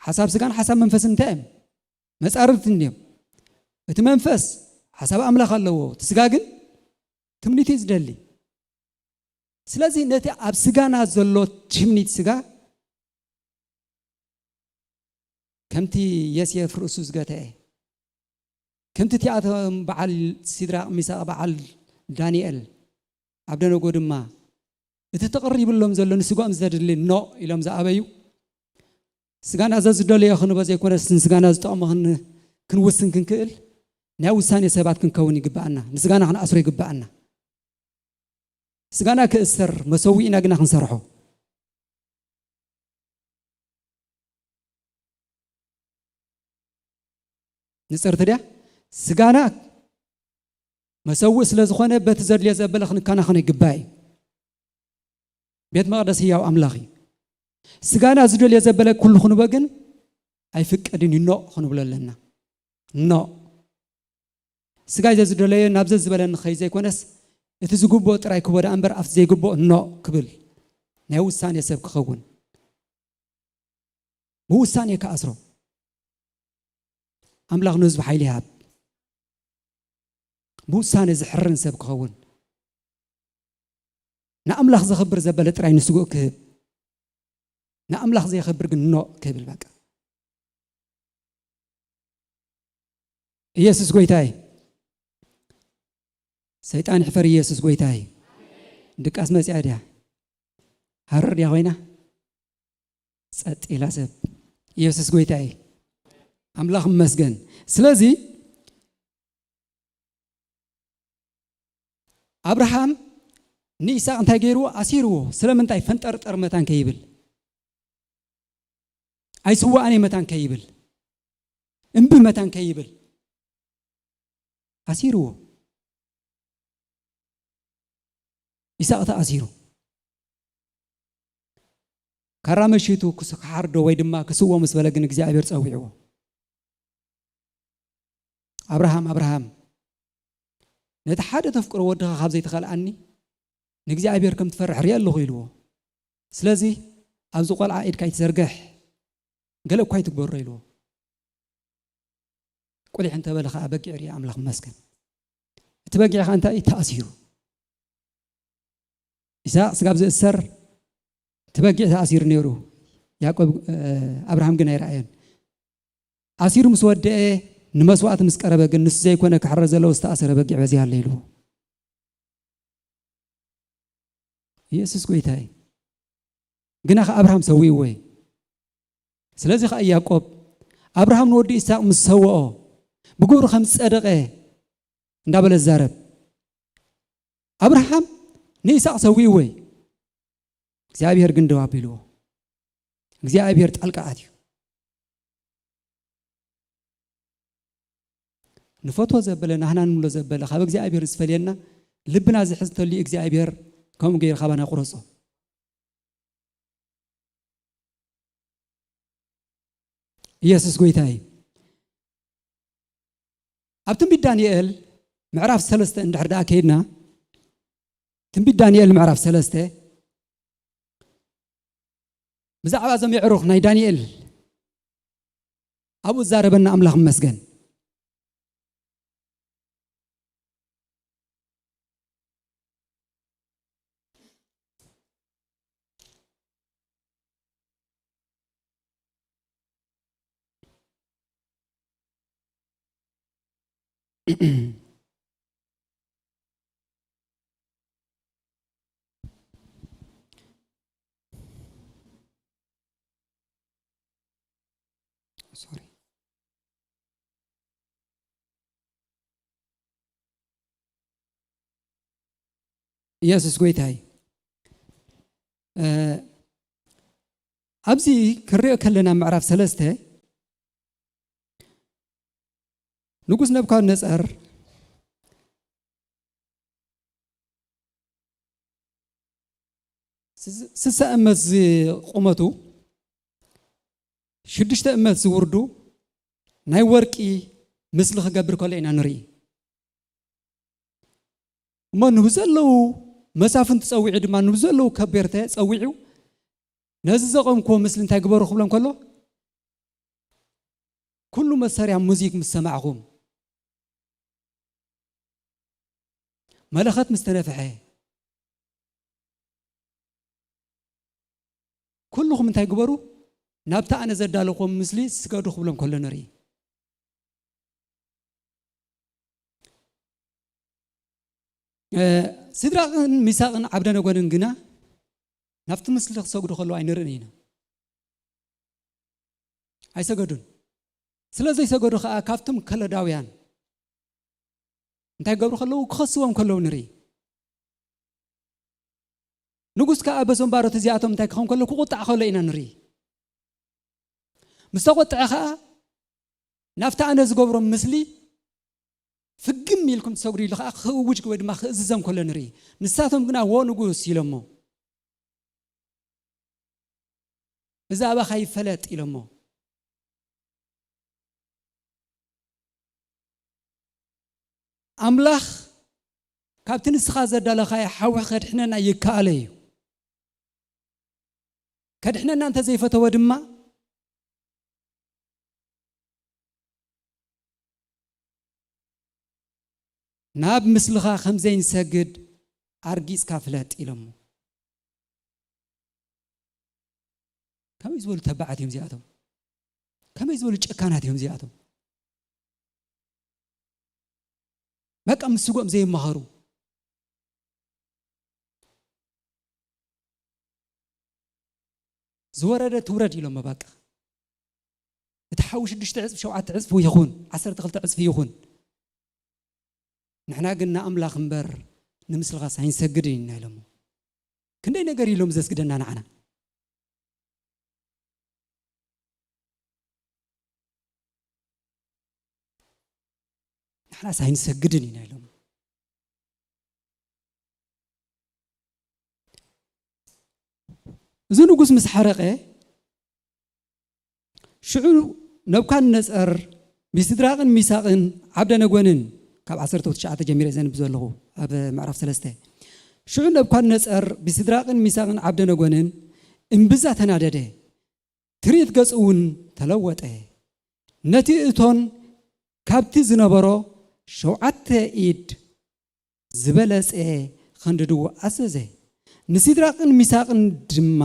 ሓሳብ ስጋን ሓሳብ መንፈስን እንታይ እዮም? መጻርርትን እዮም። እቲ መንፈስ ሓሳብ ኣምላኽ ኣለዎ፣ እቲ ስጋ ግን ትምኒት እዩ ዝደሊ። ስለዚ ነቲ ኣብ ስጋና ዘሎ ትምኒት ስጋ ከምቲ የሴፍ ርእሱ ዝገተአ፣ ከምቲ እቲኣቶም በዓል ሲድራቅ፣ ሚሳቅ፣ በዓል ዳንኤል ኣብ ደነጎ ድማ እቲ ተቐሪብሎም ዘሎ ንስጋኦም ዘድሊ ኖእ ኢሎም ዝኣበዩ፣ ስጋና ዘዝደለዮ ክንቦ ዘይኮነስ ንስጋና ዝጠቕሞ ክን-፣ ክንውስን ክንክእል ናይ ውሳኔ ሰባት ክንከውን ይግብኣና። ንስጋና ክንኣስሮ ይግብኣና። ስጋና ክእሰር መሰዊእና ግና ክንሰርሖ። ንጽርቲ ድያ? ስጋና መሰውእ ስለ ዝኾነ በቲ ዘድልዮ ዘበለ ክንከናኸኖ ይግባእ እዩ። ቤት መቕደስ ህያው ኣምላኽ እዩ። ስጋና ዝደልዮ ዘበለ ኩሉ ክንቦ ግን ኣይፍቀድን እዩ። ኖእ ክንብሎ ኣለና። ኖእ። ስጋይ ዘዝደለዮ ናብ ዘዝበለኒ ኸይ ዘይኮነስ፣ እቲ ዝግብኦ ጥራይ ክቦ ደኣ እምበር ኣብቲ ዘይግብኦ ኖእ ክብል ናይ ውሳኔ ሰብ ክኸውን። ብውሳኔ ክኣስሮ። ኣምላኽ ንህዝቢ ሓይሊ ይሃብ። ብውሳኔ ዝሕርን ሰብ ክኸውን። ንኣምላኽ ዘኽብር ዘበለ ጥራይ ንስግኡ ክህብ። ንኣምላኽ ዘየኽብር ግን ኖእ ክብል በቃ። ኢየሱስ ጎይታ እዩ። ሰይጣን ይሕፈር፣ ኢየሱስ ጎይታ እዩ። ድቃስ መጺኣ ድያ? ሃረር ድያ ኮይና? ጸጥ ኢላ ሰብ። ኢየሱስ ጎይታ እዩ። ኣምላኽ ይመስገን። ስለዚ ኣብርሃም ንይስሐቅ እንታይ ገይርዎ? ኣሲርዎ። ስለምንታይ? ፈንጠርጠር መታን ከይብል፣ ኣይስዋእን እየ መታን ከይብል፣ እምቢ መታን ከይብል ኣሲርዎ። ይስሐቅ ተኣሲሩ። ካራ መሺቱ ክስ-፣ ክሓርዶ ወይ ድማ ክስዎ ምስ በለ ግን እግዚኣብሔር ጸዊዕዎ። ኣብርሃም፣ ኣብርሃም፣ ነቲ ሓደ ተፍቅሮ ወድኻ ካብ ዘይትኸልኣኒ ንእግዚኣብሔር ከም ትፈርሕ ርኢ ኣለኹ ኢልዎ። ስለዚ ኣብዚ ቆልዓ ኢድካ ኣይትዘርግሕ፣ ገለ እኳ ኣይትግበሮ ኢልዎ። ቁሊሕ እንተበለ ኸዓ በጊዕ ርኣ፣ ኣምላኽ ይመስገን። እቲ በጊዕ ኸዓ እንታይ እዩ? ተኣሲሩ። ይስሐቅ ስጋብ ዝእሰር እቲ በጊዕ ተኣሲሩ ነይሩ። ያዕቆብ፣ እ፣ ኣብርሃም ግን ኣይረኣዮን። ኣሲሩ ምስ ወደአ ንመስዋእቲ ምስ ቀረበ ግን ንሱ ዘይኮነ ክሕረድ ዘለዎ ዝተኣሰረ በጊዕ በዚሃ ኣሎ ኢልዎ። ኢየሱስ ጎይታ እዩ። ግና ኸዓ ኣብርሃም ሰዊእዎ እዩ። ስለዚ ኸዓ ያዕቆብ ኣብርሃም ንወዱ ይስሐቅ ምስ ሰወኦ ብግብሩ ከም ዝጸደቐ እንዳበለ ዝዛረብ። ኣብርሃም ንይስሐቅ ሰዊእዎ እዩ። እግዚኣብሔር ግን ደው ኣቢልዎ። እግዚኣብሔር ጣልቃ ኣትዩ። ንፈትዎ ዘበለ፣ ናህና ንብሎ ዘበለ፣ ካብ እግዚኣብሔር ዝፈልየና፣ ልብና ዝሕዝተሉ እግዚኣብሔር ከምኡ ገይሩ ካባና ቁረጾ። ኢየሱስ ጎይታ እዩ። ኣብ ትንቢት ዳንኤል ምዕራፍ ሰለስተ እንድሕር ደኣ ከይድና፣ ትንቢት ዳንኤል ምዕራፍ ሰለስተ ብዛዕባ እዞም የዕሩኽ ናይ ዳንኤል ኣብኡ ዝዛረበና ኣምላኽ ይመስገን። ሶሪ። ኢየሱስ ጎይታይ። እ፣ ኣብዚ ክንሪኦ ከለና ምዕራፍ ሰለስተ ንጉስ ነብካድነጸር ስስ-፣ ስሳ እመት ዝቁመቱ፣ ሽዱሽተ እመት ዝውርዱ ናይ ወርቂ ምስሊ ክገብር ከሎ ኢና ንርኢ። እሞ ንብዘለዉ መሳፍንቲ ጸዊዑ ድማ፣ ንብዘለዉ ከበርተ ጸዊዑ፣ ነዚ ዘቐምክዎ ምስሊ እንታይ ግበሩ ክብሎም ከሎ፣ ኩሉ መሳርያ ሙዚክ ምስ ሰማዕኹም፣ መለኸት ምስ ተነፍሐ፣ ኩልኹም እንታይ ግበሩ? ናብቲ ኣነ ዘዳለኹዎም ምስሊ ስገዱ ክብሎም ከሎ ንርኢ። እ፣ ሲድራቕን ሚሳቕን ዓብደነጎንን ግና ናብቲ ምስሊ ክሰግዱ ከለዉ ኣይንርእን ኢና። ኣይሰገዱን። ስለ ዘይሰገዱ ኸኣ ካብቶም ከለዳውያን እንታይ ክገብሩ ከለዉ? ክኸስዎም ከለዉ ንርኢ። ንጉስ ከኣ በዞም ባሮት እዚኣቶም እንታይ ክኸውን ከሎ? ክቑጣዕ ከሎ ኢና ንርኢ። ምስ ተቖጥዐ ኸኣ ናብቲ ኣነ ዝገብሮም ምስሊ ፍግም ኢልኩም ትሰግዱ ኢሉ ኸኣ ክእውጅ ወይ ድማ ክእዝዘም ከሎ ንርኢ። ንሳቶም ግና "ዎ ንጉስ" ኢሎሞ። "እዚ ኣባኻ ይፈለጥ" ኢሎሞ። ኣምላኽ ካብቲ ንስኻ ዘዳለኻዮ ሓዊ ከድሕነና ይከኣሎ እዩ። ከድሕነና እንተ ዘይፈተወ ድማ፣ "ናብ ምስልኻ ከም ዘይንሰግድ ኣርጊጽካ ፍለጥ" ኢሎሞ። ከመይ ዝበሉ ተባዓት እዮም እዚኣቶም? ከመይ ዝበሉ ጨካናት እዮም እዚኣቶም? በቃ ምስ ስግኦም ዘይመሃሩ። ዝወረደ ትውረድ ኢሎሞ በቃ። እቲ ሓዊ ሽዱሽተ ዕጽፊ፣ ሸውዓተ ዕጽፊ ይኹን፣ ዓሰርተ ክልተ ዕጽፊ ይኹን፣ ንሕና ግን ንኣምላኽ እምበር ንምስልኻስ ኣይንሰግድን ኢና ኢሎሞ። ክንደይ ነገር ኢሎም ዘስግደና ንዓና። ንሕናስ ኣይንሰግድን ኢና ኢሎም። እዚ ንጉስ ምስ ሓረቐ፣ ሽዑ ነብካድነጸር ብሲድራቕን ሚሳቕን ዓብደነጎንን፣ ካብ ዓሰርተ ትሽዓተ ጀሚረ ዘንብ ዘለኹ፣ ኣብ ምዕራፍ ሰለስተ። ሽዑ ነብካድነጸር ብሲድራቕን ሚሳቕን ዓብደነጎንን እምብዛ ተናደደ፣ ትርኢት ገጹ እውን ተለወጠ። ነቲ እቶን ካብቲ ዝነበሮ ሸውዓተ ኢድ ዝበለጸ ኸንድድዎ ኣዘዘ። ንሲድራቕን ሚሳቕን ድማ፣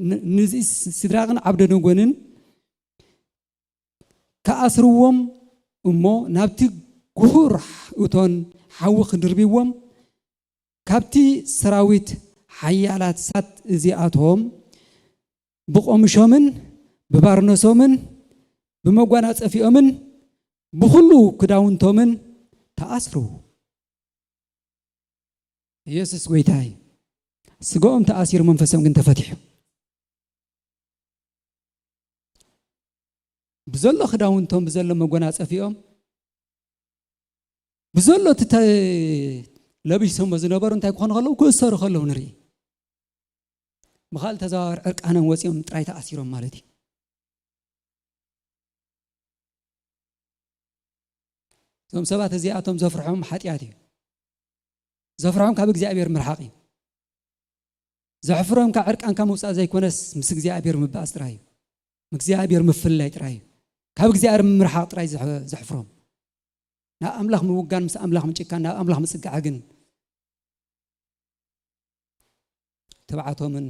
ን-፣ ንሲድራቕን ዓብደነጎንን ክኣስርዎም እሞ ናብቲ ጉሁር እቶን ሓዊ ክድርብዎም፣ ካብቲ ሰራዊት ሓያላት ሳት እዚኣቶም ብቆምሾምን ብባርነሶምን ብመጓናጸፊኦምን ብኹሉ ክዳውንቶምን ተኣስሩ። ኢየሱስ ጎይታ እዩ። ስጋኦም ተኣሲሩ መንፈሶም ግን ተፈቲሑ። ብዘሎ ክዳውንቶም፣ ብዘሎ መጎናጸፊኦም፣ ብዘሎ እቲ ተ-፣ ለቢሶሞ ዝነበሩ እንታይ ክኾኑ ከለዉ፣ ክእሰሩ ከለዉ ንርኢ። ብኻልእ ተዘዋዋሪ ዕርቃኖም ወጺኦም ጥራይ ተኣሲሮም ማለት እዩ። እዞም ሰባት እዚኣቶም ዘፍርሖም ሓጢኣት እዩ። ዘፍርሖም ካብ እግዚኣብሔር ምርሓቕ እዩ። ዘሕፍሮም ካብ ዕርቃንካ ምውጻእ ዘይኮነስ ምስ እግዚኣብሔር ምባኣስ ጥራይ እዩ። ምስ እግዚኣብሔር ምፍልላይ ጥራይ እዩ። ካብ እግዚኣብሔር ምርሓቕ ጥራይ ዘሕ-፣ ዘሕፍሮም። ናብ ኣምላኽ ምውጋን፣ ምስ ኣምላኽ ምጭካን፣ ናብ ኣምላኽ ምጽጋዕ ግን ትብዓቶምን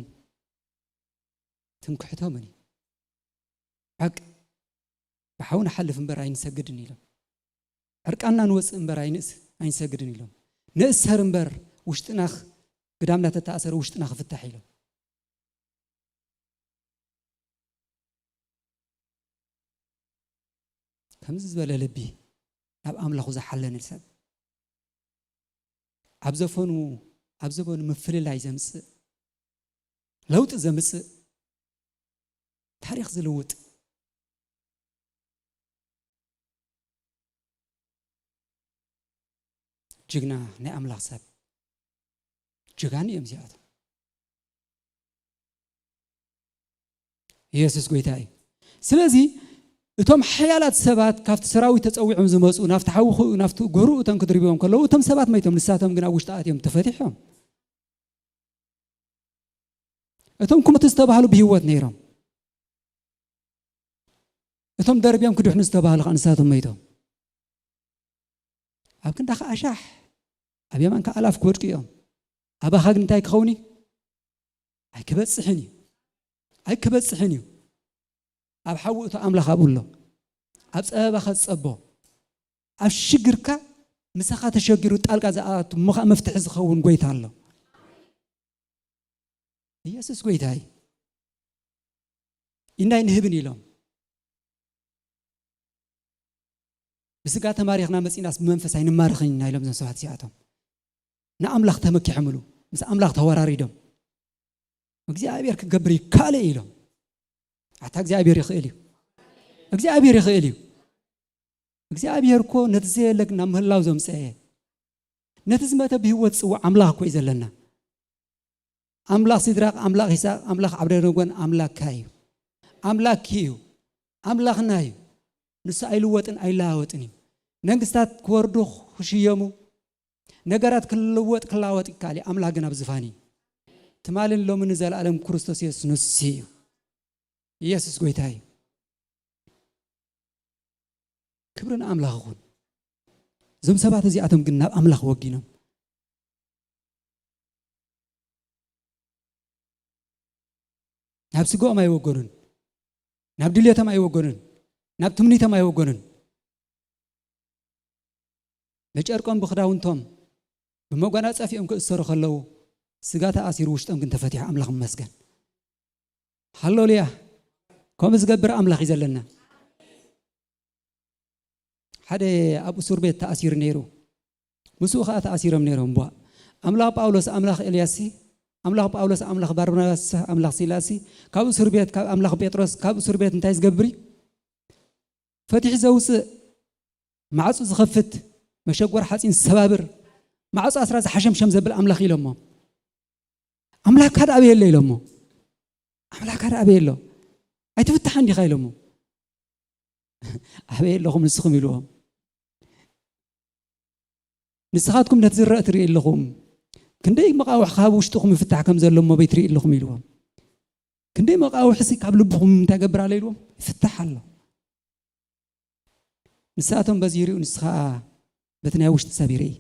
ትምክሕቶምን እዩ። ሓቂ፣ ብሓዊ ንሓልፍ እምበር ኣይንሰግድን ኢሎም። ዕርቃንና ንወፅእ እምበር ኣይንእስ ኣይንሰግድን ኢሎም። ንእሰር እምበር ውሽጥና ኽ-፣ ግዳምና ተተኣሰረ ውሽጥና ክፍታሕ ኢሎም። ከምዚ ዝበለ ልቢ ናብ ኣምላኹ ዝሓለነ ሰብ ኣብ ዘፈኑ ኣብ ዘበኑ ምፍልላይ ዘምፅእ ለውጢ ዘምፅእ ታሪኽ ዝልውጥ ጅግና ናይ ኣምላኽ ሰብ ጅጋኑ እዮም እዚኣቶም። ኢየሱስ ጎይታ እዩ። ስለዚ እቶም ሓያላት ሰባት ካብቲ ሰራዊት ተጸዊዖም ዝመጹ ናብቲ ሓዊ ክእኡ ናብቲ ጎርኡ እቶም ክድርብዮም ከለዉ እቶም ሰባት መይቶም ንሳቶም ግን ኣብ ውሽጢ ኣትዮም ተፈቲሖም። እቶም ክሞቱ ዝተባህሉ ብህይወት ነይሮም። እቶም ደርብዮም ክድሕኑ ዝተባህሉ ከዓ ንሳቶም መይቶም። ኣብ ክንዳኻ ኣሻሕ ኣብ የማንካ ኣላፍ ክወድቁ እዮም። ኣባኻ ግን እንታይ ክኸውን እዩ? ኣይክበጽሕን እዩ። ኣይክበጽሕን እዩ። ኣብ ሓዊ እቶ ኣምላኽ ኣብኡ ኣሎ። ኣብ ጸበባኻ ዝጸቦ ኣብ ሽግርካ ምሳኻ ተሸጊሩ ጣልቃ ዝኣቱ እሞ ኸዓ መፍትሒ ዝኸውን ጎይታ ኣሎ። ኢየሱስ ጎይታ እዩ። ኢንዳይ ንህብን ኢሎም ብስጋ ተማሪኽና መጺናስ ብመንፈስ ኣይንማረኽን ኢና ኢሎም እዞም ሰባት እዚኣቶም ንኣምላኽ ተመኪሖምሉ ምስ ኣምላኽ ተወራሪዶም እግዚኣብሔር ክገብር ይካለ ኢሎም። ኣታ እግዚኣብሔር ይኽእል እዩ። እግዚኣብሔር ይኽእል እዩ። እግዚኣብሔር እኮ ነቲ ዘየለ ናብ ምህላው ዘምፀአ ነቲ ዝመተ ብህይወት ዝፅውዕ ኣምላኽ እኮ እዩ ዘለና። ኣምላኽ ሲድራቅ ኣምላኽ ይስሐቅ ኣምላኽ ዓብደነጎን ኣምላካ እዩ። ኣምላኪ እዩ። ኣምላኽና እዩ። ንሱ ኣይልወጥን ኣይለዋወጥን እዩ። መንግስታት ክወርዱ ክሽየሙ ነገራት ክልወጥ ክላወጥ ይከኣል እዩ። ኣምላኽ ግን ኣብ ዝፋን እዩ። ትማልን ሎምን ንዘለኣለም ክርስቶስ የሱስ ንሱ እዩ። ኢየሱስ ጎይታ እዩ። ክብሪ ንኣምላኽ ይኹን። እዞም ሰባት እዚኣቶም ግን ናብ ኣምላኽ ወጊኖም ናብ ስግኦም ኣይወገኑን፣ ናብ ድልየቶም ኣይወገኑን፣ ናብ ትምኒቶም ኣይወገኑን። ብጨርቆም ብክዳውንቶም ብመጓናጸፊኦም ክእሰሩ ከለዉ ስጋ ተኣሲሩ ውሽጦም ግን ተፈቲሑ ኣምላኽ ይመስገን። ሃሌሉያ። ከምኡ ዝገብር ኣምላኽ እዩ ዘለና። ሓደ ኣብ እሱር ቤት ተኣሲሩ ነይሩ። ምስኡ ኸዓ ተኣሲሮም ነይሮም። እምቧ ኣምላኽ ጳውሎስ ኣምላኽ ኤልያስሲ ኣምላኽ ጳውሎስ ኣምላኽ ባርናባስ ኣምላኽ ሲላስሲ ካብ እሱር ቤት ካብ ኣምላኽ ጴጥሮስ ካብ እሱር ቤት እንታይ ዝገብር እዩ? ፈቲሑ ዘውፅእ ማዕፁ ዝኸፍት መሸጎር ሓፂን ዝሰባብር ማዕፁ ኣስራ ዝሓሸምሸም ዘብል ኣምላኽ ኢሎሞ። ኣምላኽካ ደኣ ኣበይ ኣሎ ኢሎሞ። ኣምላኽካ ደኣ ኣበይ ኣሎ ኣይትፍትሓ እንዲኻ ኢሎሞ። ኣበይ ኣለኹም ንስኹም ኢልዎም። ንስኻትኩም ነቲ ዝረአ ትርኢ ኣለኹም። ክንደይ መቃውሕ ካብ ውሽጥኹም ይፍታሕ ከም ዘሎ እሞ በይ ትርኢ ኣለኹም ኢልዎም። ክንደይ መቃውሕሲ ካብ ልብኹም እንታይ ገብር ኣሎ ኢልዎም ይፍታሕ ኣሎ። ንሳቶም በዚ ይሪኡ ንስኻ በቲ ናይ ውሽጢ ሰብ ይርኢ።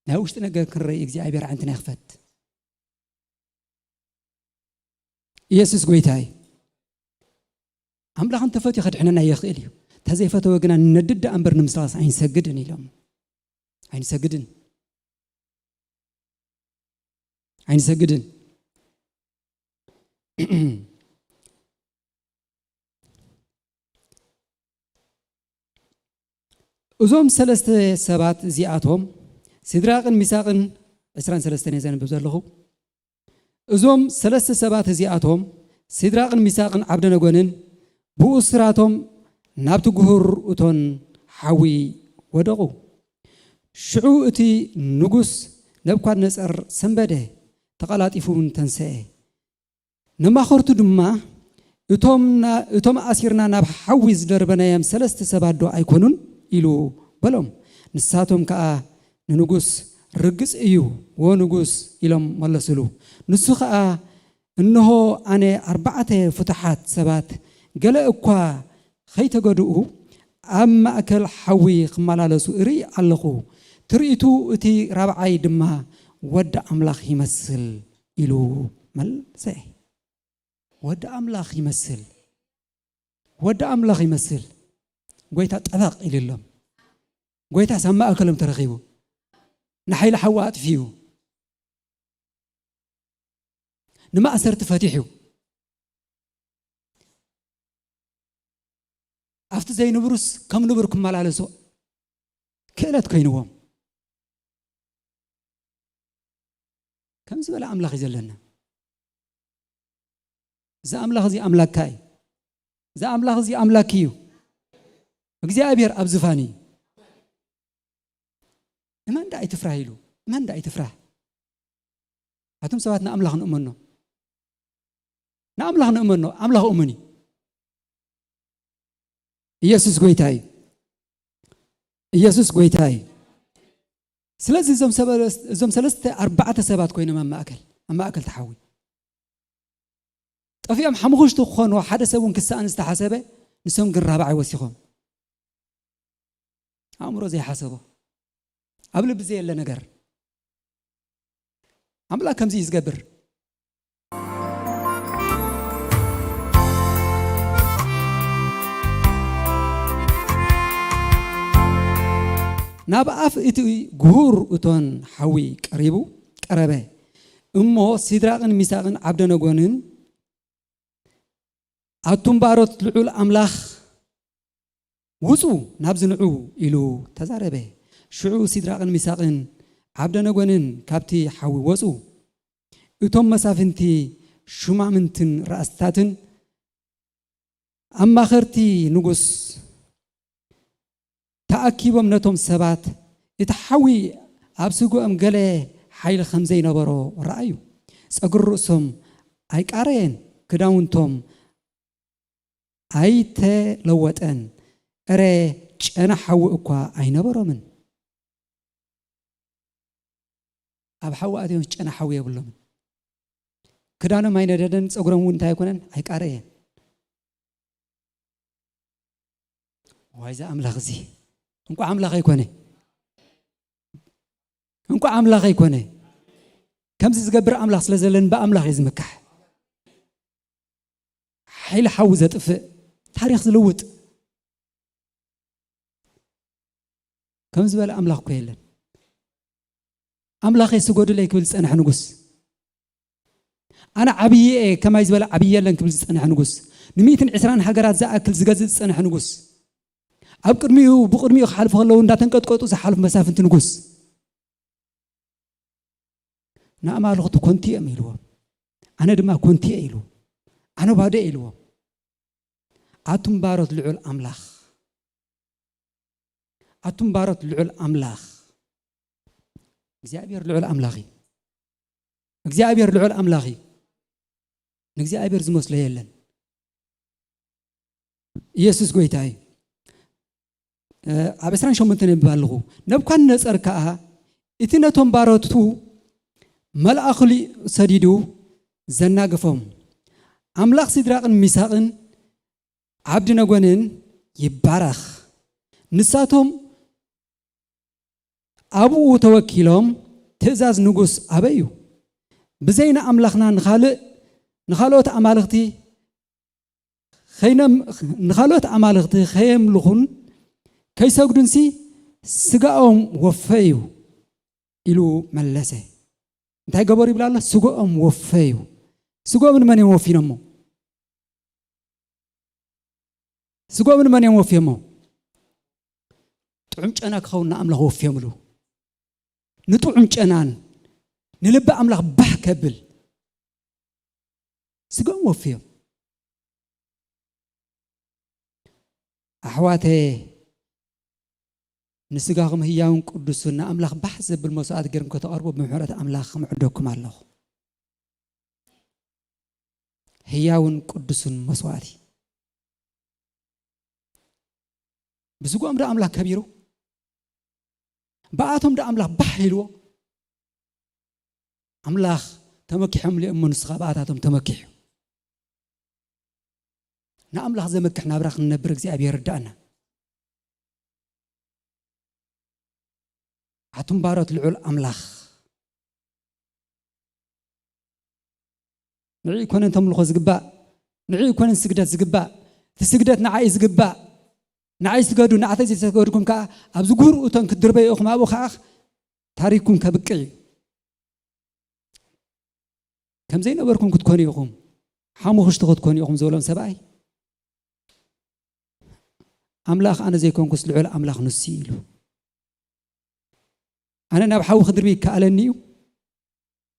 ናይ ውሽጢ ነገር ክንርኢ እግዚኣብሔር ዓይነትና ይኽፈት። ኢየሱስ ጎይታ እዩ። ኣምላኽ እንተፈትዩ ከድሕነና ይኽእል እዩ። እንተዘይፈተወ ግና ንነድድ ደኣ እምበር ንምስላስ ኣይንሰግድን ኢሎም። ኣይንሰግድን ኣይንሰግድን። እዞም ሰለስተ ሰባት እዚኣቶም ሲድራቅን ሚሳቅን ዕስራን ሰለስተን እየ ዘንብብ ዘለኹ። እዞም ሰለስተ ሰባት እዚኣቶም ሲድራቅን ሚሳቅን ዓብደነጎንን ብእሱራቶም ናብቲ ጉሁር እቶን ሓዊ ወደቑ። ሽዑ እቲ ንጉስ ነብኳድነጸር ሰንበደ፣ ተቐላጢፉ እውን ተንሰኤ። ነማኸርቱ ድማ እቶም ና-፣ እቶም ኣሲርና ናብ ሓዊ ዝደርበናዮም ሰለስተ ሰባት ዶ ኣይኮኑን? ኢሉ በሎም። ንሳቶም ከኣ ንንጉስ ርግጽ እዩ፣ ወ ንጉስ ኢሎም መለሱሉ። ንሱ ኸኣ እንሆ ኣነ ኣርባዕተ ፍቱሓት ሰባት ገለ እኳ ኸይተገድኡ ኣብ ማእከል ሓዊ ክመላለሱ እርኢ ኣለኹ። ትርኢቱ እቲ ራብዓይ ድማ ወዲ ኣምላኽ ይመስል ኢሉ መልሰ። ወዲ ኣምላኽ ይመስል። ወዲ ኣምላኽ ይመስል። ጎይታ ጠበቕ ኢልሎም። ጎይታስ ኣብ ማእከሎም ተረኺቡ። ንሓይሊ ሓዊ ኣጥፊኡ። ንማእሰርቲ ፈቲሑ። ኣብቲ ዘይንብሩስ ከም ንቡር ክመላለሱ ክእለት ኮይንዎም። ከም ዝበለ ኣምላኽ እዩ ዘለና። እዚ ኣምላኽ እዚ ኣምላካ እዩ። እዚ ኣምላኽ እዚ ኣምላክ እዩ። እግዚኣብሔር ኣብ ዝፋን እዩ። እመን ደኣ ኣይትፍራህ ኢሉ። እመን ደኣ ኣይትፍራህ። ኣቱም ሰባት ንኣምላኽ ንእመኖ። ንኣምላኽ ንእመኖ። ኣምላኽ እሙን እዩ። ኢየሱስ ጎይታ እዩ። ኢየሱስ ጎይታ እዩ። ስለዚ እዞም ሰበ-፣ እዞም ሰለስተ ኣርባዕተ ሰባት ኮይኖም ኣብ ማእከል፣ ኣብ ማእከል ተሓዊ ጠፊኦም ሓሙኽሽቲ ክኾኑ፣ ሓደ ሰብ እውን ክሰኣን ዝተሓሰበ፣ ንሶም ግን ራብዓይ ወሲኾም። ኣእምሮ ዘይሓሰቦ፣ ኣብ ልቢ ዘየለ ነገር። ኣምላኽ ከምዚ እዩ ዝገብር። ናብ ኣፍ እቲ ጉሁር እቶን ሓዊ ቀሪቡ፣ ቀረበ። እሞ ሲድራቕን ሚሳቕን ዓብደነጎንን፣ ኣቱም ባሮት ልዑል ኣምላኽ፣ ውጹ፣ ናብዚ ንዑ፣ ኢሉ ተዛረበ። ሽዑ ሲድራቕን ሚሳቕን ዓብደነጎንን ካብቲ ሓዊ ወጹ። እቶም መሳፍንቲ፣ ሹማምንትን ራእስታትን ኣማኸርቲ ንጉስ ተኣኪቦም ነቶም ሰባት፣ እቲ ሓዊ ኣብ ስግኦም ገለ ሓይሊ ከም ዘይነበሮ ረኣዩ። ጸጉሪ ርእሶም ኣይቃረየን፣ ክዳውንቶም ኣይተለወጠን፣ እረ ጨና ሓዊ እኳ ኣይነበሮምን። ኣብ ሓዊ ኣትዮም ጨና ሓዊ የብሎምን። ክዳኖም ኣይነደደን፣ ጸጉሮም እውን እንታይ ኣይኮነን፣ ኣይቃረየን። ዋይ፣ እዚ ኣምላኽ እዚ እንቋዕ ኣምላኽ ኣይኮነ፣ እንቋዕ ኣምላኽ ኣይኮነ። ከምዚ ዝገብር ኣምላኽ ስለ ዘለን ብኣምላኽ እየ ዝምካሕ። ሓይሊ ሓዊ ዘጥፍእ፣ ታሪኽ ዝልውጥ፣ ከም ዝበለ ኣምላኽ እኮ የለን። ኣምላኸይ ስገዱለይ ክብል ዝጸንሐ ንጉስ፣ ኣነ ዓብዪ እየ፣ ከማይ ዝበለ ዓብዪ የለን ክብል ዝጸንሐ ንጉስ፣ ንሚእትን ዕስራን ሃገራት ዝኣክል ዝገዝእ ዝጸንሐ ንጉስ፣ ኣብ ቅድሚኡ፣ ብቕድሚኡ ክሓልፉ ከለዉ እንዳተንቀጥቀጡ ዝሓልፉ መሳፍንቲ ንጉስ፣ ንኣማልኽቱ ኮንቲ እዮም ኢልዎም። ኣነ ድማ ኮንቲ እየ ኢሉ። ኣነ ባዶ እየ ኢልዎም። ኣቱም ባሮት ልዑል ኣምላኽ፣ ኣቱም ባሮት ልዑል ኣምላኽ፣ እግዚኣብሔር ልዑል ኣምላኽ እዩ። እግዚኣብሔር ልዑል ኣምላኽ እዩ። ንእግዚኣብሔር ዝመስሎ የለን። ኢየሱስ ጎይታ እዩ። እ፣ ኣብ ዕስራን ሸሞንተን የንብብ ኣለኹ። ነብኳድነጸር ከኣ እቲ ነቶም ባሮቱ መልኣኹ ሰዲዱ ዘናገፎም፣ ኣምላኽ ሲድራቕን ሚሳቕን ዓብድነጎንን ይባረኽ። ንሳቶም ኣብኡ ተወኪሎም፣ ትእዛዝ ንጉስ ኣበይ እዩ? ብዘይ ንኣምላኽና ንኻልእ፣ ንኻልኦት ኣማልኽቲ ኸይነም-፣ ንኻልኦት ኣማልኽቲ ኸየምልኹን ከይሰግዱንሲ ስጋኦም ወፈዩ ኢሉ መለሰ። እንታይ ገበሩ ይብል ኣሎ? ስጋኦም ወፈዩ። ስጋኦም ንመን እዮም ወፊኖሞ? ስጋኦም ንመን እዮም ወፍዮሞ? ጥዑም ጨና ክኸውን ንኣምላኽ ወፍዮምሉ። ንጥዑም ጨናን ንልቢ ኣምላኽ ባህ ከብል ስጋኦም ወፍዮም። ኣሕዋተ፣ ንስጋኹም ህያውን ቅዱስን ንኣምላኽ ባህ ዘብል መስዋዕቲ ገይርኩም ከተቐርቡ ብምሕረት ኣምላኽ ምዕደኩም ኣለኹ። ህያውን ቅዱስን መስዋዕቲ። ብስግኦም ዶ ኣምላኽ ከቢሩ? ብኣቶም ዶ ኣምላኽ ባህ ኢልዎ? ኣምላኽ ተመኪሖምሉ እዮም እሞ ንስኻ ብኣታቶም ተመኪሑ። ንኣምላኽ ዘመክሕ ናብራ ክንነብር እግዚኣብሔር ይርድኣና። ኣቱም ባሮት ልዑል ኣምላኽ፣ ንዕኡ ይኮነን ተምልኾ ዝግባእ፣ ንዕኡ ይኮነን ስግደት ዝግባእ። እቲ ስግደት ንዓይ ዝግባእ፣ ንዓይ ስገዱ፣ ንዓተይ ዘይሰገድኩም ከዓ ኣብዚ ጉርኡ እቶም ክትድርበዩ ኢኹም፣ ኣብኡ ከዓ ታሪኩም ከብቅዕ እዩ። ከም ዘይነበርኩም ክትኮኑ ኢኹም፣ ሓሙኽሽቲ ክትኮኑ ኢኹም ዝበሎም ሰብኣይ፣ ኣምላኽ ኣነ ዘይኮንኩስ ልዑል ኣምላኽ ንሱ እዩ ኢሉ። ኣነ ናብ ሓዊ ክድርቢ ይከኣለኒ እዩ፣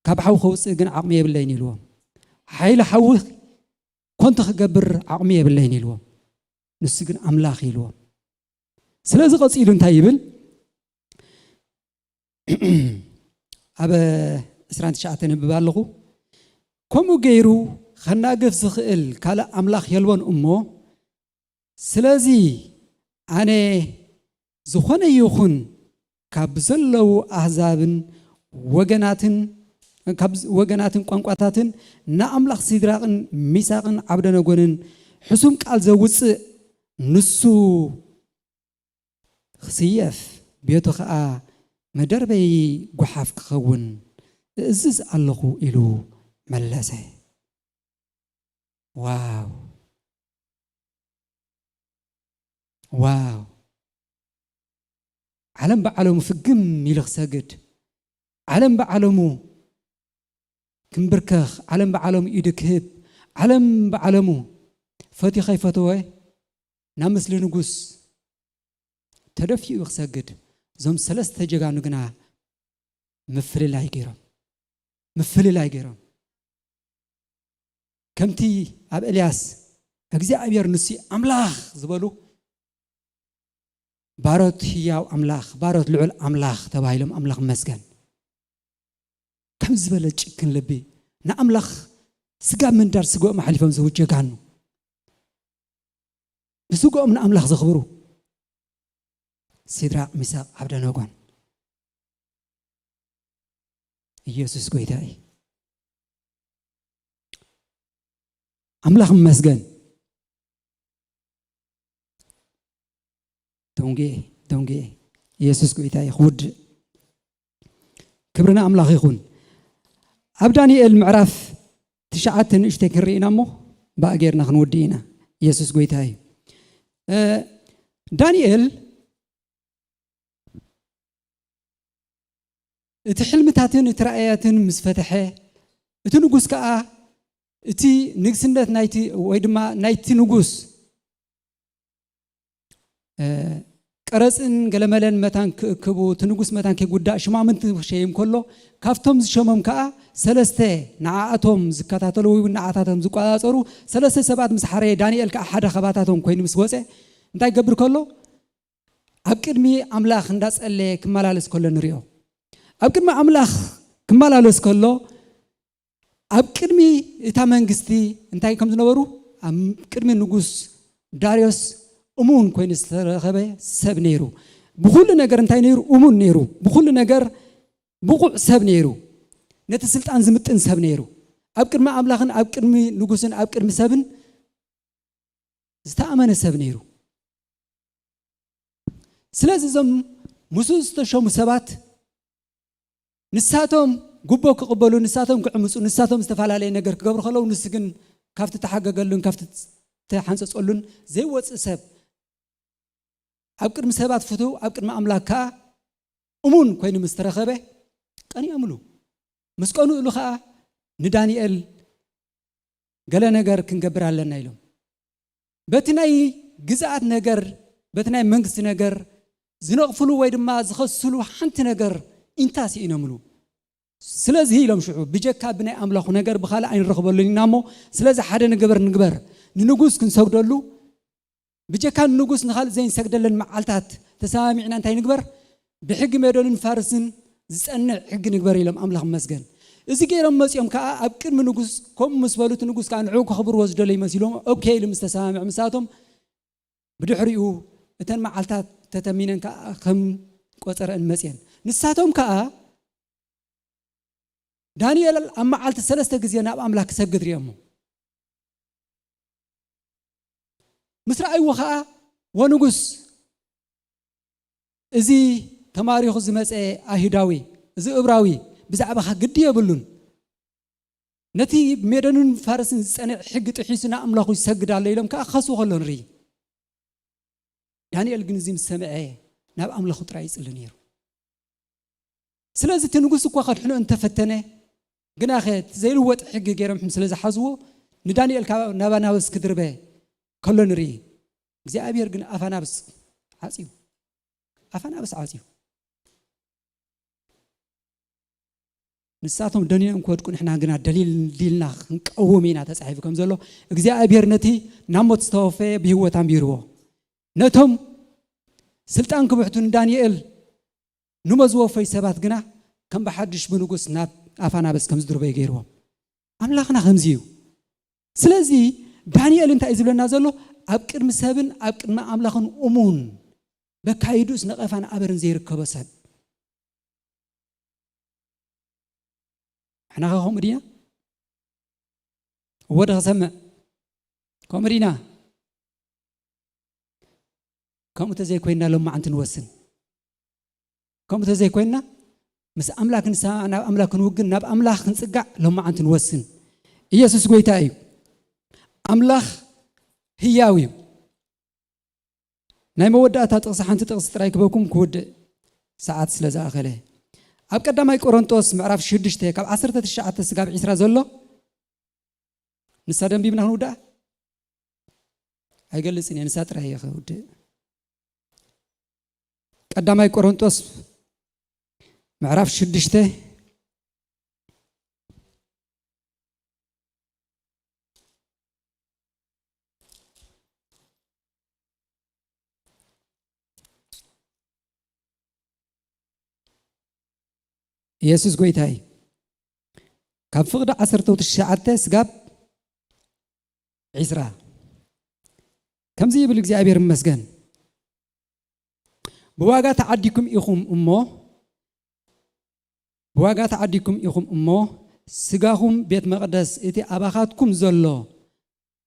ካብ ሓዊ ከውፅእ ግን ዓቕሚ የብለይን ኢልዎም። ሓይሊ ሓዊ ኮንቶ ክገብር ዓቕሚ የብለይን ኢልዎም። ንሱ ግን ኣምላኽ ኢልዎም። ስለዚ ቀፂሉ እንታይ ይብል? ኣብ ዕስራን ትሽዓተን ንብብ ኣለኹ። ከምኡ ገይሩ ከናግፍ ዝኽእል ካልእ ኣምላኽ የልቦን እሞ፣ ስለዚ ኣነ ዝኾነ ይኹን ካብ ዘለዉ ኣህዛብን ወገናትን፣ ካብ ወገናትን ቋንቋታትን ንኣምላኽ ሲድራቕን ሚሳቕን ዓብደነጎንን ሕሱም ቃል ዘውፅእ ንሱ ክስየፍ፣ ቤቱ ኸኣ መደርበዪ ጓሓፍ ክኸውን እእዝዝ ኣለኹ ኢሉ መለሰ። ዋው! ዋው! ዓለም ብዓለሙ ፍግም ኢሉ ክሰግድ፣ ዓለም ብዓለሙ ክንብርከኽ፣ ዓለም ብዓለሙ ኢዱ ክህብ፣ ዓለም ብዓለሙ ፈትዩ ከይፈተወ ናብ ምስሊ ንጉስ ተደፊኡ ክሰግድ፣ እዞም ሰለስተ ጀጋኑ ግና ምፍልላይ ገይሮም፣ ምፍልላይ ገይሮም። ከምቲ ኣብ ኤልያስ እግዚኣብሔር ንሱ ኣምላኽ ዝበሉ፣ ባሮት ህያው ኣምላኽ፣ ባሮት ልዑል ኣምላኽ ተባሂሎም፣ ኣምላኽ መስገን። ከም ዝበለ ጭክን ልቢ ንኣምላኽ ስጋ ምንዳር ስግኦም ኣሕሊፎም ዝህቡ ጀጋኑ፣ ብስግኦም ንኣምላኽ ዘኽብሩ ሲድራቅ፣ ሚሳቅ፣ ዓብደነጎን። ኢየሱስ ጎይታ እዩ። ኣምላኽ ይመስገን። ደንጉየ፣ ደንጉየ። ኢየሱስ ጎይታ እዩ። ክውድእ። ክብሪ ንኣምላኽ ይኹን። ኣብ ዳንኤል ምዕራፍ ትሽዓተ ንእሽተይ ክንርኢ ኢና እሞ፣ ብኣ ጌርና ክንውድእ ኢና። ኢየሱስ ጎይታ እዩ። እ፣ ዳንኤል እቲ ሕልምታትን እቲ ራእያትን ምስ ፈትሐ፣ እቲ ንጉስ ከኣ እቲ ንግስነት ናይቲ፣ ወይ ድማ ናይቲ ንጉስ፣ እ፣ ቀረጽን ገለመለን መታን ክእክቡ፣ እቲ ንጉስ መታን ከይጉዳእ ሽማምንቲ ክሸይም ከሎ፣ ካብቶም ዝሸሞም ከኣ ሰለስተ ንዓኣቶም ዝከታተሉ ወይ እውን ንዓታቶም ዝቆጻጸሩ ሰለስተ ሰባት ምስ ሓረየ፣ ዳንኤል ከኣ ሓደ ካባታቶም ኮይኑ ምስ ወጸ፣ እንታይ ይገብር ከሎ? ኣብ ቅድሚ ኣምላኽ እንዳጸለየ ክመላለስ ከሎ ንሪኦ። ኣብ ቅድሚ ኣምላኽ ክመላለስ ከሎ፣ ኣብ ቅድሚ እታ መንግስቲ እንታይ ከም ዝነበሩ፣ ኣብ ቅድሚ ንጉስ ዳርዮስ እሙን ኮይኑ ዝተረኸበ ሰብ ነይሩ። ብኹሉ ነገር እንታይ ነይሩ? እሙን ነይሩ። ብኹሉ ነገር ብቑዕ ሰብ ነይሩ። ነቲ ስልጣን ዝምጥን ሰብ ነይሩ። ኣብ ቅድሚ ኣምላኽን ኣብ ቅድሚ ንጉስን ኣብ ቅድሚ ሰብን ዝተኣመነ ሰብ ነይሩ። ስለዚ እዞም ምስኡ ዝተሸሙ ሰባት ንሳቶም ጉቦ ክቕበሉ፣ ንሳቶም ክዕምፁ፣ ንሳቶም ዝተፈላለየ ነገር ክገብሩ ከለዉ፣ ንሱ ግን ካብቲ ተሓገገሉን ካብቲ ተሓንፀፀሉን ዘይወፅእ ሰብ፣ ኣብ ቅድሚ ሰባት ፍቱው፣ ኣብ ቅድሚ ኣምላኽ ከኣ እሙን ኮይኑ ምስ ተረኸበ ቀኒኦምሉ። ምስ ቀንኡሉ ከኣ ንዳንኤል ገለ ነገር ክንገብር ኣለና ኢሎም። በቲ ናይ ግዝኣት ነገር፣ በቲ ናይ መንግስቲ ነገር ዝነቕፍሉ ወይ ድማ ዝኸስሉ ሓንቲ ነገር ኢንታ ስኢኖምሉ። ስለዚ ኢሎም ሽዑ፣ ብጀካ ብናይ ኣምላኹ ነገር ብኻልእ ኣይንረኽበሉን ኢና እሞ፣ ስለዚ ሓደ ንግበር ንግበር፣ ንንጉስ ክንሰግደሉ፣ ብጀካ ንንጉስ ንኻልእ ዘይንሰግደለን መዓልታት ተሰማሚዕና እንታይ ንግበር? ብሕጊ ሜዶንን ፋርስን ዝጸንዕ ሕጊ ንግበር ኢሎም፣ ኣምላኽ ይመስገን። እዚ ገይሮም መጺኦም ከኣ ኣብ ቅድሚ ንጉስ ከምኡ ምስ በሉ፣ እቲ ንጉስ ከኣ ንዕኡ ከኽብርዎ ዝደለዩ መሲልዎም፣ ኦኬ ኢሉ ምስ ተሰማምዐ ምሳቶም፣ ብድሕሪኡ እተን መዓልታት ተተሚነን ከኣ ከም ቆጸረአን መጺአን። ንሳቶም ከኣ ዳንኤል ኣብ መዓልቲ ሰለስተ ግዜ ናብ ኣምላኽ ክሰግድ ሪኦሞ። ምስ ረኣይዎ ኸኣ፣ "ወንጉስ፣ እዚ ተማሪኹ ዝመጸ ኣይሁዳዊ፣ እዚ እብራዊ ብዛዕባኻ ግዲ የብሉን። ነቲ ሜዶንን ፋርስን ዝጸንዕ ሕጊ ጥሒሱ ንኣምላኹ ይሰግድ ኣሎ ኢሎም ከኣ ክኸስዎ ከሎ ንርኢ። ዳንኤል ግን እዚ ምስ ሰምዐ ናብ ኣምላኹ ጥራይ ይጽሊ ነይሩ። ስለዚ እቲ ንጉስ እኳ ከድሕኖ እንተፈተነ፣ ግናኸ እቲ ዘይልወጥ ሕጊ ገይሮም ስለ ዝሓዝዎ፣ ንዳንኤል ካብ ናብ ኣናብስ ክድርበ ከሎ ንርኢ። እግዚኣብሔር ግን ኣፍ ኣናብስ ዓጽዩ፣ ኣፍ ኣናብስ ዓጽዩ። ንሳቶም ደኒኖም ክወድቁ፣ ንሕና ግና ደሊል ዲልና ክንቀውም ኢና ተጻሒፉ ከም ዘሎ፣ እግዚኣብሔር ነቲ ናብ ሞት ዝተወፈየ ብህይወት ኣንቢርዎ። ነቶም ስልጣን ክብሕቱ ንዳንኤል ንመዝወፈይ ሰባት ግና ከም ብሓድሽ ብንጉስ ናብ ኣፍ ኣናብስ ከም ዝድርበዩ ገይርዎም። ኣምላኽና ከምዚ እዩ። ስለዚ ዳንኤል እንታይ እዩ ዝብለና ዘሎ? ኣብ ቅድሚ ሰብን ኣብ ቅድሚ ኣምላኽን እሙን፣ በካይዱስ ነቐፋን ኣበርን ዘይርከቦ ሰብ። ንሕና ኸ ከምኡ ዲና? እወ ዶ ክሰምዕ? ከምኡ ዲና? ከምኡ ተዘይኮይንና ሎማዓንቲ ንወስን። ከምኡ ተዘይኮይንና ምስ ኣምላኽ ንሳ-፣ ናብ ኣምላኽ ክንውግን፣ ናብ ኣምላኽ ክንጽጋዕ ሎማዓንቲ ንወስን። ኢየሱስ ጎይታ እዩ። ኣምላኽ ህያው እዩ። ናይ መወዳእታ ጥቕሲ፣ ሓንቲ ጥቕሲ ጥራይ ክበኩም ክውድእ ሰዓት ስለ ዝኣኸለ። ኣብ ቀዳማይ ቆሮንጦስ ምዕራፍ ሽዱሽተ ካብ ዓሰርተ ትሽዓተ ስጋብ ዒስራ ዘሎ፣ ንሳ ደንቢብና ክንውድኣ ኣይገልጽን እየ፣ ንሳ ጥራይ እየ ክውድእ። ቀዳማይ ቆሮንጦስ ምዕራፍ ሽዱሽተ ኢየሱስ ጎይታይ፣ ካብ ፍቕዲ ዓሰርተ ትሽዓተ ስጋብ ዒስራ ከምዚ ይብል፣ እግዚኣብሔር ይመስገን። ብዋጋ ተዓዲኩም ኢኹም እሞ፣ ብዋጋ ተዓዲኩም ኢኹም እሞ፣ ስጋኹም ቤት መቕደስ እቲ ኣባኻትኩም ዘሎ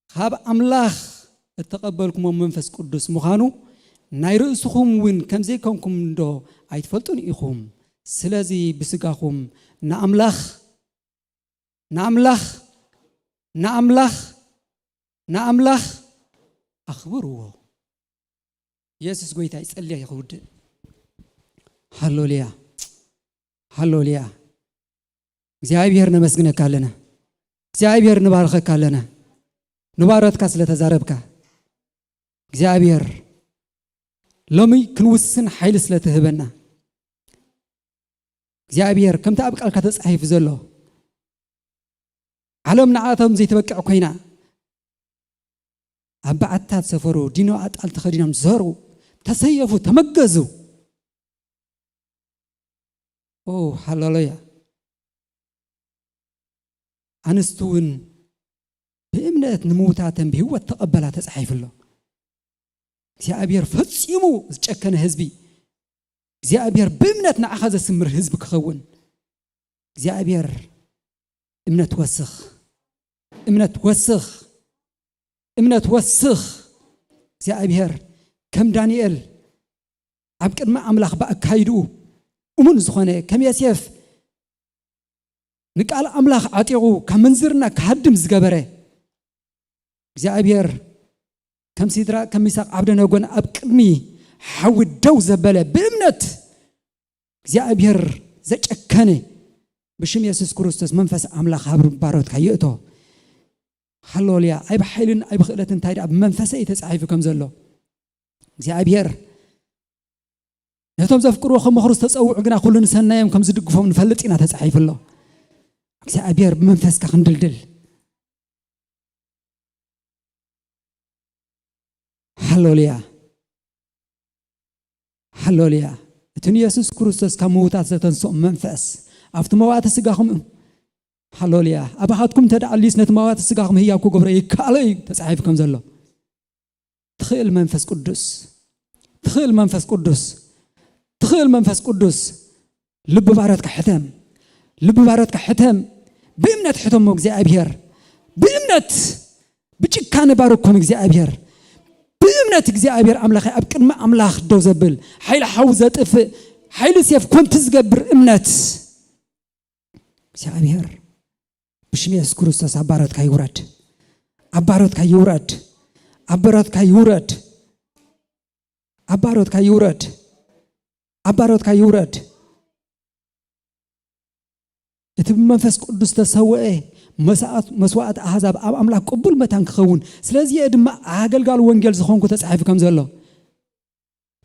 ካብ ኣምላኽ እተቐበልኩሞ መንፈስ ቅዱስ ምዃኑ ናይ ርእስኹም እውን ከም ዘይኮንኩም እንዶ ኣይትፈልጡን ኢኹም? ስለዚ ብስጋኹም ንኣምላኽ፣ ንኣምላኽ፣ ንኣምላኽ፣ ንኣምላኽ ኣኽብርዎ። ኢየሱስ ጎይታ እዩ። ጸልየ ክውድእ። ሃሌሉያ፣ ሃሌሉያ። እግዚኣብሔር ነመስግነካ ኣለና። እግዚኣብሔር ንባርኸካ ኣለና። ንባሮትካ ስለ ተዛረብካ። እግዚኣብሔር ሎሚ ክንውስን ሓይሊ ስለ ትህበና። እግዚኣብሔር ከምቲ ኣብ ቃልካ ተጻሒፉ ዘሎ፣ ዓለም ንዓቶም ዘይትበቅዕ ኮይና፣ ኣብ በዓትታት ሰፈሩ፣ ዲኖ ኣጣል ተኸዲኖም ዘሩ፣ ተሰየፉ፣ ተመገዙ። ኦ፣ ሃሌሉያ። ኣንስቲ እውን ብእምነት ንምውታተን ብህይወት ተቐበላ ተጻሒፉ ኣሎ። እግዚኣብሔር ፈጺሙ ዝጨከነ ህዝቢ፣ እግዚኣብሔር ብእምነት ንዓኻ ዘስምር ህዝቢ ክኸውን፣ እግዚኣብሔር እምነት ወስኽ፣ እምነት ወስኽ፣ እምነት ወስኽ። እግዚኣብሔር ከም ዳንኤል ኣብ ቅድሚ ኣምላኽ ብኣካይድኡ እሙን ዝኾነ፣ ከም ዮሴፍ ንቃል ኣምላኽ ዓጢቑ ካብ ምንዝርና ክሃድም ዝገበረ እግዚኣብሔር፣ ከም ሲድራቅ፣ ከም ሚሳቅ፣ ዓብደነጎን ኣብ ቅድሚ ሓዊ ደው ዘበለ፣ ብእምነት እግዚኣብሔር ዘጨከነ፣ ብሽም የሱስ ክርስቶስ መንፈስ ኣምላኽ ኣብ ባሮትካ ይእቶ። ሃሌሉያ። ኣይ ብሓይልን ኣይ ብኽእለትን፣ እንታይ ደኣ ብመንፈሰ እዩ ተጻሒፉ ከም ዘሎ። እግዚኣብሔር ነቶም ዘፍቅርዎ ክመኽሩ ዝተጸውዑ ግና ኩሉ ንሰናዮም ከም ዝድግፎም ንፈልጥ ኢና ተጻሒፉ ኣሎ። እግዚኣብሔር ብመንፈስካ ክንድልድል። ሃሌሉያ፣ ሃሌሉያ። እቲ ንየሱስ ክርስቶስ ካብ ምዉታት ዘተንስኦ መንፈስ ኣብቲ መዋቲ ስጋኹም፣ ሃሌሉያ፣ ኣባኻትኩም እንተ ደኣ ኣልዩስ ነቲ መዋቲ ስጋኹም ህያው ክገብሮ ይከኣሎ እዩ ተጻሒፉ ከም ዘሎ። ትኽእል መንፈስ ቅዱስ፣ ትኽእል መንፈስ ቅዱስ፣ ትኽእል መንፈስ ቅዱስ። ልቢ ባሮትካ ሕተም፣ ልቢ ባሮትካ ሕተም። ብእምነት ሕተሞ እግዚኣብሔር፣ ብእምነት። ብጭካነ ባርኮም እግዚኣብሔር። ብእምነት እግዚኣብሔር ኣምላኸ ኣብ ቅድሚ ኣምላኽ ደው ዘብል፣ ሓይሊ ሓዊ ዘጥፍእ፣ ሓይሊ ሴፍ ኮንቲ ዝገብር እምነት። እግዚኣብሔር ብሽም የሱስ ክርስቶስ ኣብ ባሮትካ ይውረድ። ኣብ ባሮትካ ይውረድ። ኣብ ባሮትካ ይውረድ። ኣብ ባሮትካ ይውረድ። ኣብ ባሮትካ ይውረድ። እቲ ብመንፈስ ቅዱስ ዝተሰወአ መሳኣት-፣ መስዋእቲ ኣህዛብ ኣብ ኣምላኽ ቅቡል መታን ክኸውን፣ ስለዚ እየ ድማ ኣገልጋሊ ወንጌል ዝኾንኩ ተጻሒፉ ከም ዘሎ።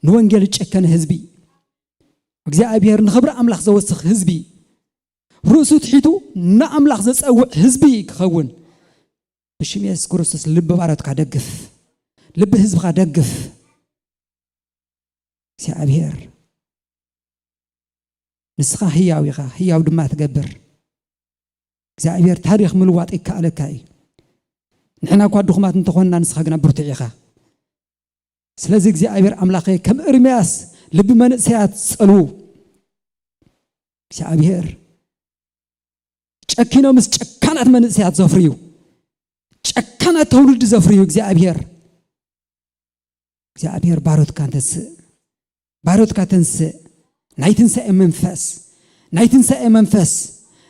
ንወንጌል ዝጨከነ ህዝቢ፣ እግዚኣብሔር ንኽብሪ ኣምላኽ ዘወስኽ ህዝቢ፣ ርእሱ ትሒቱ ንኣምላኽ ዘጸውዕ ህዝቢ ክኸውን ብሽም የሱስ ክርስቶስ ልቢ ባሮትካ ደግፍ፣ ልቢ ህዝብኻ ደግፍ። እግዚኣብሔር ንስኻ ህያው ኢኻ፣ ህያው ድማ ትገብር። እግዚኣብሔር ታሪኽ ምልዋጥ ይከኣለካ እዩ። ንሕና እኳ ድኹማት እንተኾንና፣ ንስኻ ግና ብርቱዕ ኢኻ። ስለዚ እግዚኣብሔር ኣምላኸ፣ ከም ኤርምያስ ልቢ መንእሰያት ጸልዉ። እግዚኣብሔር ጨኪኖምስ ጨካናት መንእሰያት ዘፍርዩ፣ ጨካናት ተውልዲ ዘፍርዩ እግዚኣብሔር። እግዚኣብሔር ባሮትካ ተንስእ፣ ባሮትካ ተንስእ። ናይ ትንሳኤ መንፈስ፣ ናይ ትንሳኤ መንፈስ፣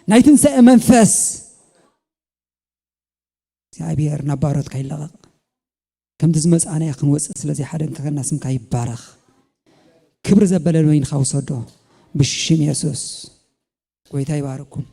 ናይ ትንሳኤ መንፈስ እግዚኣብሔር ናብ ባሮትካ ይለቐቕ። ከምቲ ዝመጻእናዮ ክንወጽእ ስለ ዘይሓደግከና ስምካ ይባረኽ። ክብሪ ዘበለ ንበይንኻ ውሰዶ ብሽም የሱስ። ጎይታ ይባርኩም።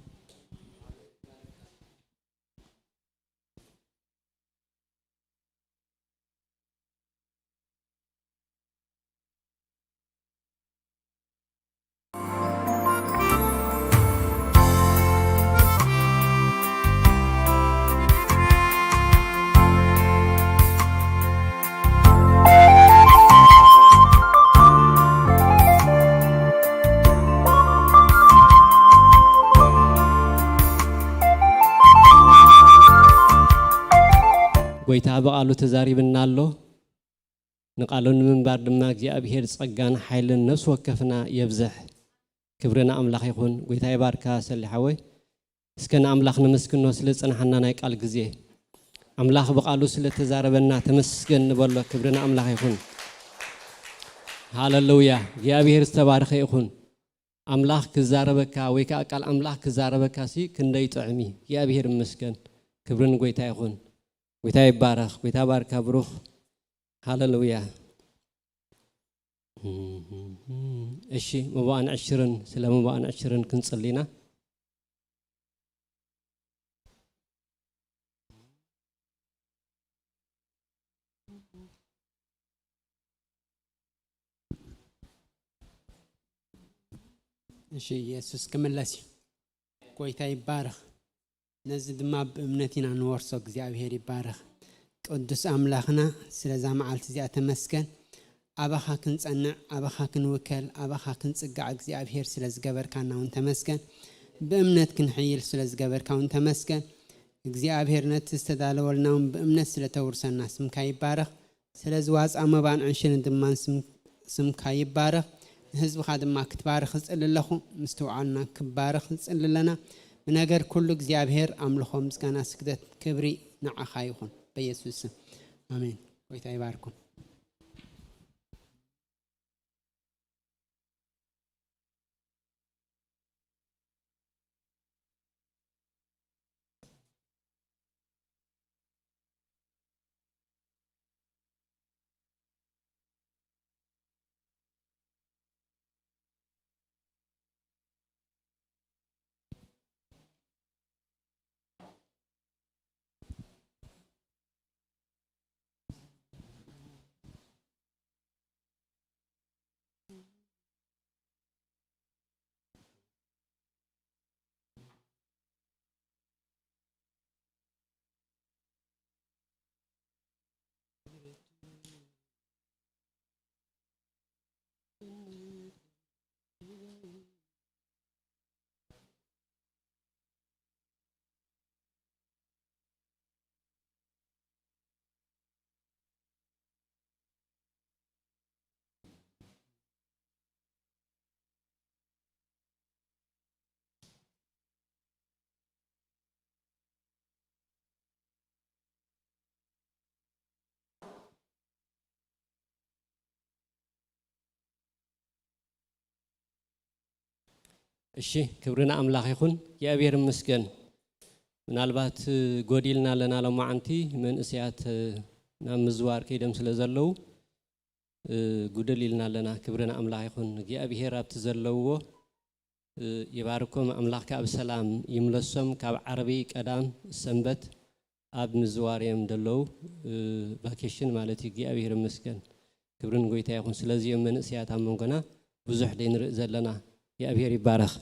ጎይታ ብቓሉ ተዛሪብና ኣሎ። ንቓሉ ንምንባር ድማ እግዚኣብሔር ጸጋን ሓይልን ነፍሲ ወከፍና የብዝሕ። ክብሪ ንኣምላኽ ይኹን። ጎይታ ይባርካ ሰሊ ሓወይ። እስከ ንኣምላኽ ነመስግኖ ስለ ዝጸናሓና ናይ ቃል ግዜ። ኣምላኽ ብቓሉ ስለ ተዛረበና ተመስገን ንበሎ። ክብሪ ንኣምላኽ ይኹን። ሃለሉያ። እግዚኣብሔር ዝተባረኸ ይኹን። ኣምላኽ ክዛረበካ ወይ ከኣ ቃል ኣምላኽ ክዛረበካ ሲ ክንደይ ጥዑም እዩ። እግዚኣብሔር ይመስገን። ክብሪ ንጎይታ ይኹን። ጎይታ ይባረኽ። ጎይታ ባርካ ብሩኽ። ሃለሉያ። እሺ፣ መባእን ዕሽርን፣ ስለ መባእን ዕሽርን ክንጽሊ ኢና። እሺ፣ የሱስ ክምለስ እዩ። ጎይታ ይባረኽ። ነዚ ድማ ብእምነት ኢና ንወርሶ። እግዚኣብሔር ይባረኽ። ቅዱስ ኣምላኽና፣ ስለዛ መዓልቲ እዚኣ ተመስገን። ኣባኻ ክንጸንዕ፣ ኣባኻ ክንውከል፣ ኣባኻ ክንጽጋዕ እግዚኣብሔር ስለ ዝገበርካና እውን ተመስገን። ብእምነት ክንሕይል ስለ ዝገበርካ እውን ተመስገን። እግዚኣብሔር ነቲ ዝተዳለወልና እውን ብእምነት ስለ ተውርሰና ስምካ ይባረኽ። ስለዚ ዋጻ መባን ዕሽርን ድማ ስም-፣ ስምካ ይባረኽ። ንህዝብኻ ድማ ክትባርኽ እጽሊ ኣለኹ። ምስትውዓልና ክባረኽ ንጽሊ ኣለና። ብነገር ኩሉ እግዚኣብሔር ኣምልኾ፣ ምስጋና፣ ስግደት፣ ክብሪ ንዓኻ ይኹን። በኢየሱስ ስም። ኣሜን። ጎይታ ይባርኩም። እሺ፣ ክብሪ ንኣምላኽ ይኹን። እግዚኣብሔር ይመስገን። ምናልባት ጎዲልና ኣለና። ሎማዓንቲ መንእሰያት ናብ ምዝዋር ከይዶም ስለ ዘለዉ፣ ጉድል ኢልና ኣለና። ክብሪ ንኣምላኽ ይኹን። እግዚኣብሄር ኣብቲ ዘለውዎ ይባርኮም። ኣምላኽ ከኣ ብሰላም ይምለሶም። ካብ ዓርቢ፣ ቀዳም፣ ሰንበት ኣብ ምዝዋር እዮም ዘለዉ። ቫኬሽን ማለት እዩ። እግዚኣብሄር ይመስገን። ክብሪ ንጎይታ ይኹን። ስለዚ እዮም መንእሰያት ኣብ መንጎና ብዙሕ ደይ ንርኢ ዘለና። እግዚኣብሄር ይባረኽ።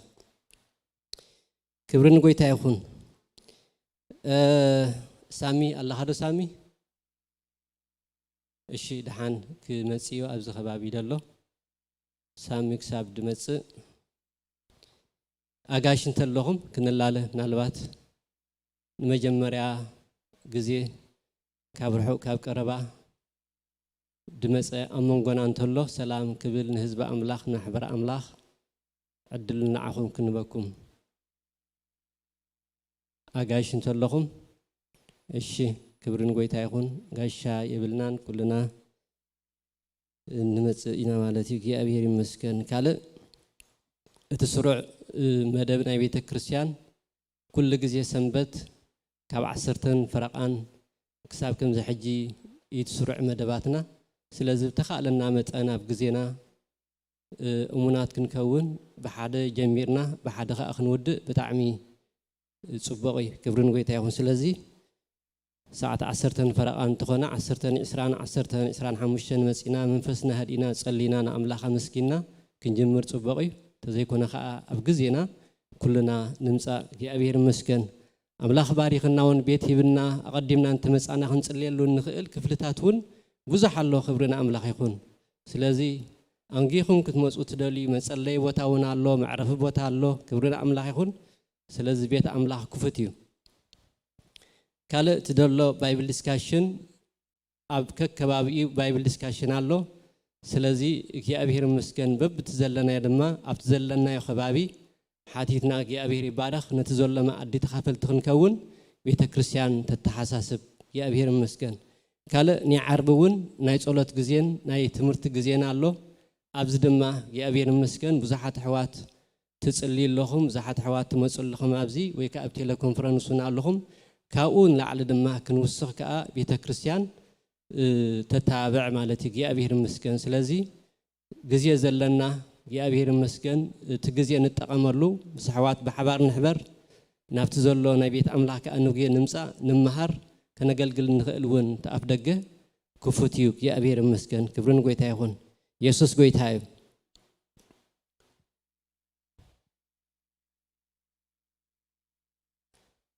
ክብሪ ንጎይታ ይኹን። ሳሚ ኣለኻ ዶ ሳሚ? እሺ፣ ደሓን ክመጽእ እዩ ኣብዚ ከባቢ ደሎ። ሳሚ ክሳብ ድመጽእ፣ ኣጋይሽ እንተለኹም ክንላለ፣ ምናልባት ንመጀመርያ ግዜ ካብ ርሑቕ ካብ ቀረባ ድመጸ ኣብ መንጎና እንተሎ፣ ሰላም ክብል ንህዝቢ ኣምላኽ፣ ንማሕበር ኣምላኽ ዕድል ንዓኹም ክንበኩም። ኣጋይሽ እንተለኹም፣ እሺ፣ ክብሪ ንጎይታ ይኹን። ጋሻ የብልናን፣ ኩልና ንመጽእ ኢና ማለት እዩ። እግዚኣብሔር ይመስገን። ካልእ፣ እቲ ስሩዕ መደብ ናይ ቤተ ክርስቲያን ኩሉ ግዜ ሰንበት ካብ ዓሰርተን ፈረቓን ክሳብ ከምዚ ሕጂ እዩ እቲ ስሩዕ መደባትና። ስለዚ ብተኻእለና መጠን ኣብ ግዜና እሙናት ክንከውን፣ ብሓደ ጀሚርና ብሓደ ኸኣ ክንውድእ ብጣዕሚ ጽቡቕ እዩ። ክብሪ ንጎይታ ይኹን። ስለዚ ሰዓት ዓሰርተን ፈረቓ እንተኾነ፣ ዓሰርተን ዕስራን፣ ዓሰርተን ዕስራን ሓሙሽተን መጺና፣ መንፈስና ሃዲእና፣ ጸሊና፣ ንኣምላኽ ኣመስጊንና ክንጅምር ጽቡቕ እዩ። እንተዘይኮነ ኸኣ ኣብ ግዜና ኩልና ንምጻእ። እግዚኣብሔር ይመስገን። ኣምላኽ ባሪኽና እውን ቤት ሂብና፣ ኣቐዲምና እንተመጻና ክንጽልየሉ እንኽእል ክፍልታት እውን ብዙሕ ኣሎ። ክብሪ ንኣምላኽ ይኹን። ስለዚ ኣንጊኹም ክትመጹ ትደልዩ መጸለዪ ቦታ እውን ኣሎ፣ መዕረፊ ቦታ ኣሎ። ክብሪ ንኣምላኽ ይኹን። ስለዚ ቤት ኣምላኽ ክፉት እዩ። ካልእ እቲ ዘሎ ባይብል ዲስካሽን፣ ኣብ ከከባቢኡ ባይብል ዲስካሽን ኣሎ። ስለዚ እግዚኣብሔር ይመስገን፣ በብቲ ዘለናዮ ድማ ኣብቲ ዘለናዮ ከባቢ ሓቲትና እግዚኣብሔር ይባረኽ፣ ነቲ ዘሎ መኣዲ ተኻፈልቲ ክንከውን ቤተ ክርስቲያን ተተሓሳስብ። እግዚኣብሔር ይመስገን። ካልእ ናይ ዓርቢ እውን ናይ ጸሎት ግዜን ናይ ትምህርቲ ግዜን ኣሎ። ኣብዚ ድማ እግዚኣብሔር ይመስገን፣ ብዙሓት ኣሕዋት ትጽልዩ ኣለኹም፣ ብዙሓት ኣሕዋት ትመጹ ኣለኹም ኣብዚ ወይ ከኣ ኣብ ቴሌኮንፈረንስ እውን ኣለኹም። ካብኡ ንላዕሊ ድማ ክንውስኽ ከኣ ቤተ ክርስቲያን፣ እ፣ ተተባብዕ ማለት እዩ። እግዚኣብሔር ይመስገን። ስለዚ ግዜ ዘለና እግዚኣብሔር ይመስገን፣ እቲ ግዜ ንጠቐመሉ፣ ምስ ኣሕዋት ብሓባር ንሕበር፣ ናብቲ ዘሎ ናይ ቤት ኣምላኽ ከኣ ንግዜ ንምጻእ፣ ንምሃር፣ ከነገልግል ንኽእል እውን እቲ ኣፍ ደገ ክፉት እዩ። እግዚኣብሔር ይመስገን። ክብሪ ንጎይታ ይኹን። የሱስ ጎይታ እዩ።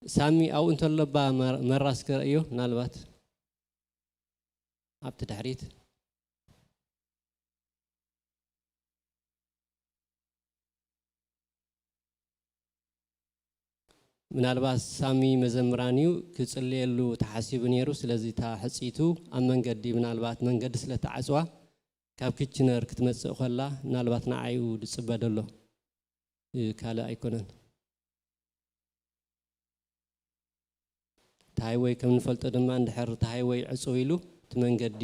ሳሚ ኣብኡ እንተሎ እባ መር-፣ መራስ ክርእዮ ምናልባት ኣብቲ ድሕሪት። ምናልባት ሳሚ መዘምራን እዩ፣ ክጽልየሉ ተሓሲቡ ነይሩ። ስለዚ እታ ሕጽይቱ ኣብ መንገዲ ምናልባት መንገዲ ስለ ተዓጽዋ ካብ ኪችነር ክትመጽእ ከላ ምናልባት ንዓዩ ዝጽበ ዘሎ፣ እ፣ ካልእ ኣይኮነን። እቲ ሃይወይ ከም ንፈልጦ ድማ እንድሕር እቲ ሃይወይ ዕጽው ኢሉ እቲ መንገዲ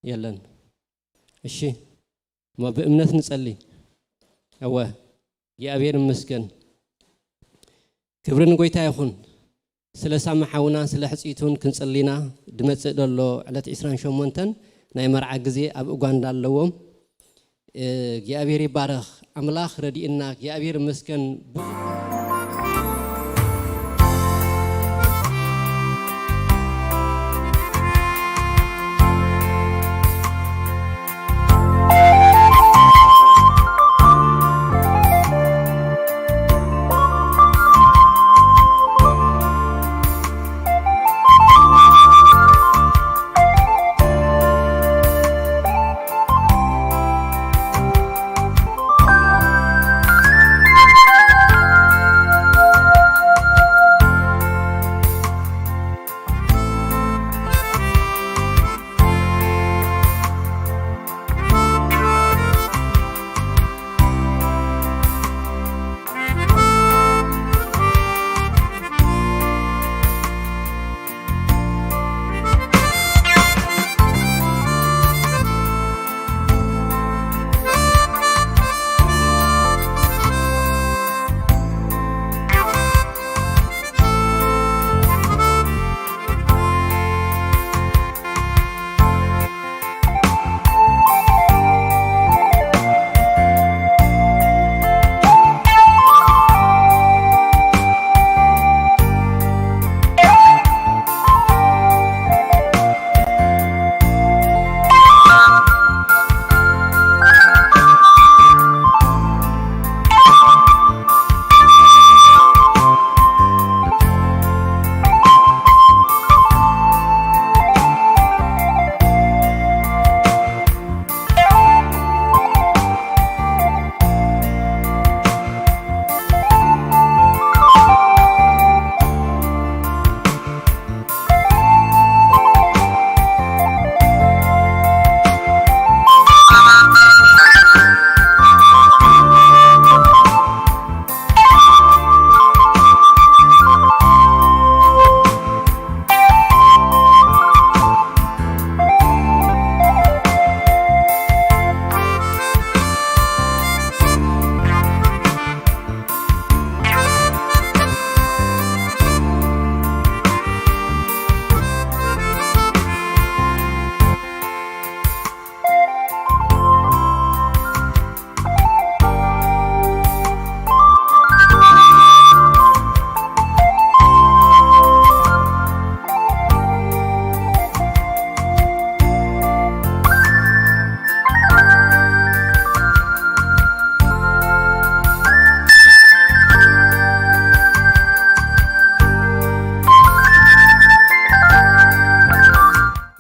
የለን። እሺ፣ እሞ ብእምነት ንጸሊ። እወ፣ እግዚኣብሔር ይመስገን። ክብሪ ንጎይታ ይኹን። ስለ ሳሚ ሓውና፣ ስለ ሕጽይቱን ክንጽሊና ድመጽእ ደሎ ዕለት ዕስራን ሸሞንተን ናይ መርዓ ግዜ ኣብ ኡጋንዳ ኣለዎም። እ፣ እግዚኣብሔር ይባረኽ። ኣምላኽ ረዲእና፣ እግዚኣብሔር ይመስገን። ቡ-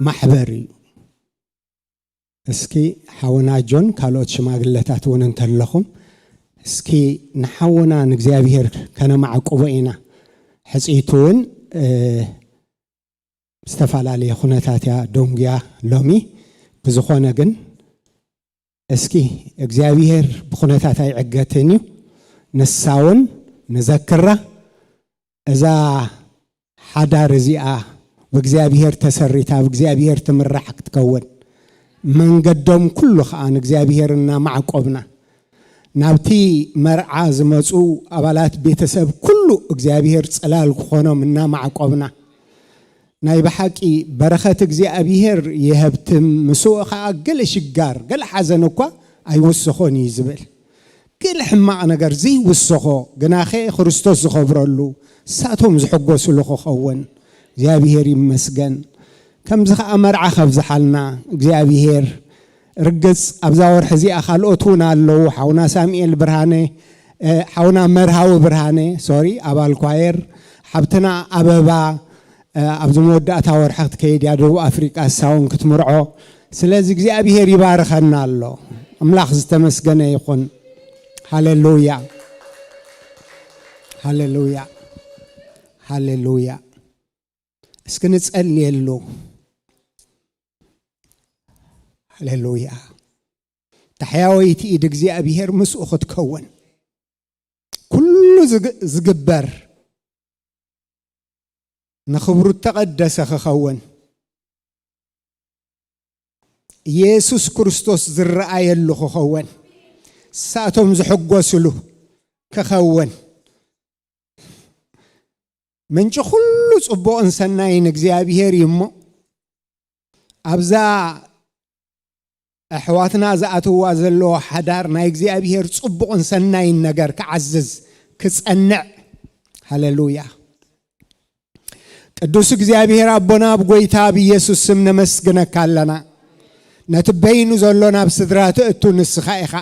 ማሕበር እዩ። እስኪ ሓውና ጆን፣ ካልኦት ሽማግለታት እውን እንተለኹም፣ እስኪ ንሓውና ንእግዚኣብሔር ከነማዕቁቦ ኢና። ሕፅይቱ እውን እ፣ ዝተፈላለየ ኩነታት እያ ደንጉያ ሎሚ። ብዝኾነ ግን እስኪ እግዚኣብሔር ብኩነታት ኣይዕገትን እዩ። ንሳ እውን ንዘክራ፣ እዛ ሓዳር እዚኣ ብእግዚኣብሔር ተሰሪታ፣ ብእግዚኣብሔር ትምራሕ ክትከውን፣ መንገዶም ኩሉ ከዓ ንእግዚኣብሔር እናማዕቆብና፣ ናብቲ መርዓ ዝመፁ ኣባላት ቤተሰብ ኩሉ እግዚኣብሔር ጽላል ክኾኖም እናማዕቆብና፣ ናይ ብሓቂ በረኸት እግዚኣብሔር ይሀብትም፣ ምስኡ ኸዓ ገለ ሽጋር፣ ገለ ሓዘን እኳ ኣይውስኾን እዩ ዝብል። ገለ ሕማቕ ነገር ዘይውስኾ፣ ግናኸ ክርስቶስ ዝኸብረሉ፣ እሳቶም ዝሕጎስሉ ክኸውን። እግዚኣብሔር ይመስገን። ከምዚ ኸዓ መርዓ ከብዝሓልና እግዚኣብሔር። ርግጽ ኣብዛ ወርሒ እዚኣ ካልኦት እውን ኣለዉ። ሓውና ሳሙኤል ብርሃነ፣ እ፣ ሓውና መርሃዊ ብርሃነ፣ ሶሪ፣ ኣባል ኳየር፣ ሓብትና ኣበባ፣ እ፣ ኣብዚ መወዳእታ ወርሒ ክትከይድ እያ ደቡብ ኣፍሪቃ፣ እሳ እውን ክትምርዖ። ስለዚ እግዚኣብሔር ይባርኸና ኣሎ። ኣምላኽ ዝተመስገነ ይኹን። ሃሌሉያ፣ ሃሌሉያ፣ ሃሌሉያ። እስኪ ንጸልየሉ። ሃሌሉያ። ታሕያወይቲ ኢድ እግዚኣብሔር ምስኡ ክትከውን፣ ኩሉ ዝግ-፣ ዝግበር ንኽብሩ እተቐደሰ ክኸውን፣ ኢየሱስ ክርስቶስ ዝረኣየሉ ክኸውን፣ እሳቶም ዝሕጎስሉ ክኸውን። ምንጪ ኩሉ ጽቡቕን ሰናይን እግዚኣብሔር እዩ እሞ፣ ኣብዛ ኣሕዋትና ዝኣትዋ ዘለዎ ሓዳር ናይ እግዚኣብሔር ጽቡቕን ሰናይን ነገር ክዓዝዝ፣ ክጸንዕ። ሃሌሉያ። ቅዱስ እግዚኣብሔር ኣቦና፣ ኣብ ጐይታ ኣብ ኢየሱስ ስም ነመስግነካ ኣለና። ነቲ በይኑ ዘሎ ናብ ስድራ ትእቱ ንስኻ ኢኻ።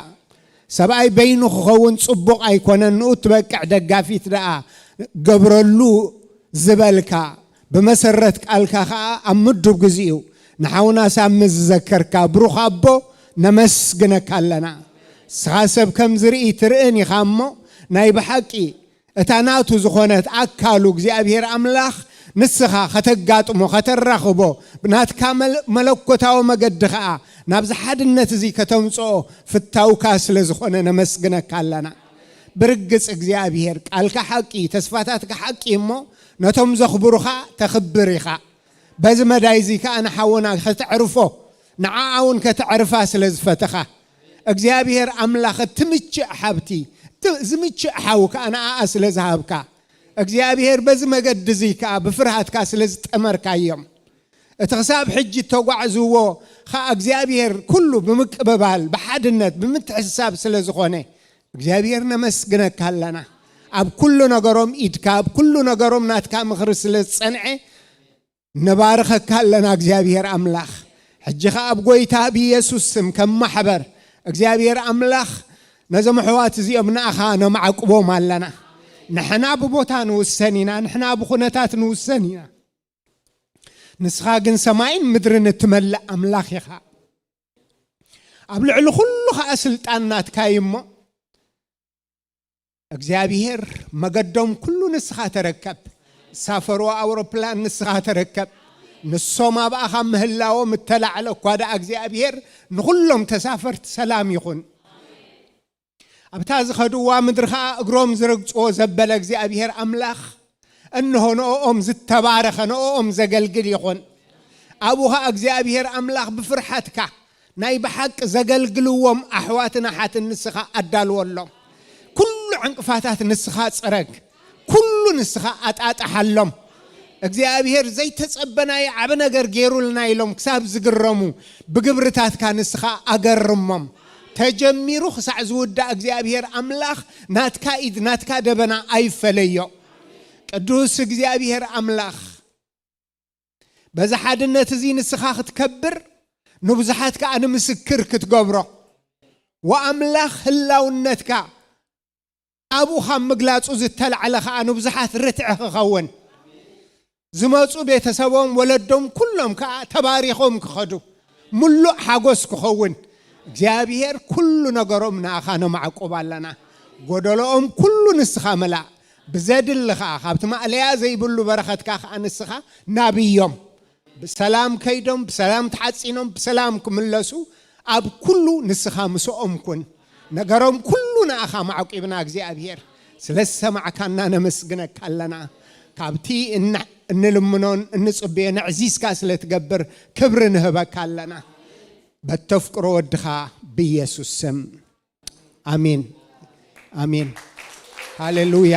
ሰብኣይ በይኑ ክኸውን ጽቡቕ ኣይኮነን፣ ንኡ ትበቅዕ ደጋፊት ደኣ ገብረሉ ዝበልካ፣ ብመሰረት ቃልካ ኸኣ ኣብ ምዱብ ግዚኡ ንሓውና ሳሚ ዝዘከርካ ብሩኽ ኣቦ፣ ነመስግነካ ኣለና። ንስኻ ሰብ ከም ዝርኢ ትርእን ኢኻ እሞ፣ ናይ ብሓቂ እታ ናቱ ዝኾነት ኣካሉ እግዚኣብሔር ኣምላኽ ንስኻ ከተጋጥሞ፣ ከተራኽቦ፣ ብናትካ መል-፣ መለኮታዊ መገዲ ኸኣ ናብዚ ሓድነት እዚ ከተምጽኦ ፍታውካ ስለ ዝኾነ ነመስግነካ ኣለና። ብርግጽ እግዚኣብሔር ቃልካ ሓቂ፣ ተስፋታትካ ሓቂ እሞ፣ ነቶም ዘኽብሩኻ ተኽብር ኢኻ። በዚ መዳይ እዚ ከኣ ንሓውና ከተዕርፎ፣ ንዓኣ እውን ከተዕርፋ ስለ ዝፈተኻ፣ እግዚኣብሔር ኣምላኽ እትምችእ ሓብቲ፣ እቲ ዝምችእ ሓው ከኣ ንዓኣ ስለ ዝሃብካ፣ እግዚኣብሔር በዚ መገዲ እዚ ከኣ ብፍርሃትካ ስለ ዝጠመርካዮም፣ እቲ ክሳብ ሕጂ እተጓዕዝዎ ኸኣ እግዚኣብሔር ኩሉ ብምቅብባል፣ ብሓድነት፣ ብምትሕስሳብ ስለ ዝኾነ፣ እግዚኣብሔር ነመስግነካ ኣለና። ኣብ ኩሉ ነገሮም ኢድካ፣ ኣብ ኩሉ ነገሮም ናትካ ምኽሪ ስለ ዝጸንዐ፣ ነባርኸካ ኣለና እግዚኣብሔር ኣምላኽ። ሕጂ ኸኣ ኣብ ጐይታ ብኢየሱስ ስም ከም ማሕበር እግዚኣብሔር ኣምላኽ ነዞም ኣሕዋት እዚኦም ንኣኻ ነማዕቁቦም ኣለና። ንሕና ብቦታ ንውሰን ኢና፣ ንሕና ብኹነታት ንውሰን ኢና። ንስኻ ግን ሰማይን ምድርን እትመልእ ኣምላኽ ኢኻ። ኣብ ልዕሊ ኩሉ ኸኣ ስልጣን ናትካ እዩ እሞ፣ እግዚኣብሔር መገዶም ኩሉ ንስኻ ተረከብ። ዝሳፈርዎ ኣውሮፕላን ንስኻ ተረከብ። ንሶም ኣብኣኻ ምህላዎም እተላዕለ እኳ ደኣ እግዚኣብሔር ንኹሎም ተሳፈርቲ ሰላም ይኹን። ኣብታ ዝኸድዋ ምድሪ ኸኣ እግሮም ዝረግጽዎ ዘበለ እግዚኣብሔር ኣምላኽ፣ እንሆ ንእኦም ዝተባረኸ ንእኦም ዘገልግል ይኹን። ኣብኡ ኸኣ እግዚኣብሔር ኣምላኽ ብፍርሓትካ ናይ ብሓቂ ዘገልግልዎም ኣሕዋትን ኣሓትን ንስኻ ኣዳልወሎም። ኩሉ ዕንቅፋታት ንስኻ ጽረግ። ኩሉ ንስኻ ኣጣጥሓሎም። እግዚኣብሔር ዘይተጸበናዮ ዓቢ ነገር ገይሩልና ኢሎም ክሳብ ዝግረሙ፣ ብግብርታትካ ንስኻ ኣገርሞም። ተጀሚሩ ክሳዕ ዝውዳእ እግዚኣብሔር ኣምላኽ ናትካ ኢድ፣ ናትካ ደበና ኣይፈለዮ። ቅዱስ እግዚኣብሔር ኣምላኽ፣ በዚ ሓድነት እዚ ንስኻ ክትከብር፣ ንብዙሓት ከኣ ንምስክር ክትገብሮ፣ ወኣምላኽ ህላውነትካ ኣብኡ ካብ ምግላጹ ዝተላዕለ ከኣ ንብዙሓት ርትዒ ክኸውን፣ ዝመጹ ቤተሰቦም፣ ወለዶም፣ ኩሎም ከኣ ተባሪኾም ክኸዱ፣ ምሉእ ሓጎስ ክኸውን፣ እግዚኣብሔር ኩሉ ነገሮም ንኣኻ ነማዕቁብ ኣለና። ጎደሎኦም ኩሉ ንስኻ ምላእ። ብዘድሊ ኸኣ፣ ካብቲ ማእለያ ዘይብሉ በረኸትካ ኸኣ ንስኻ ናብዮም። ብሰላም ከይዶም፣ ብሰላም ተሓጺኖም፣ ብሰላም ክምለሱ፣ ኣብ ኩሉ ንስኻ ምስኦም ኩን። ነገሮም ኩሉ ንኣኻ ማዕቂብና እግዚኣብሔር። ስለ ዝሰማዕካና ነመስግነካ ኣለና። ካብቲ እን-፣ እንልምኖን እንጽብዮ ነዕዚዝካ ስለ ትገብር ክብሪ ንህበካ ኣለና። በተፍቅሮ ወድኻ ብኢየሱስ ስም። ኣሜን። ኣሜን። ሃሌሉያ።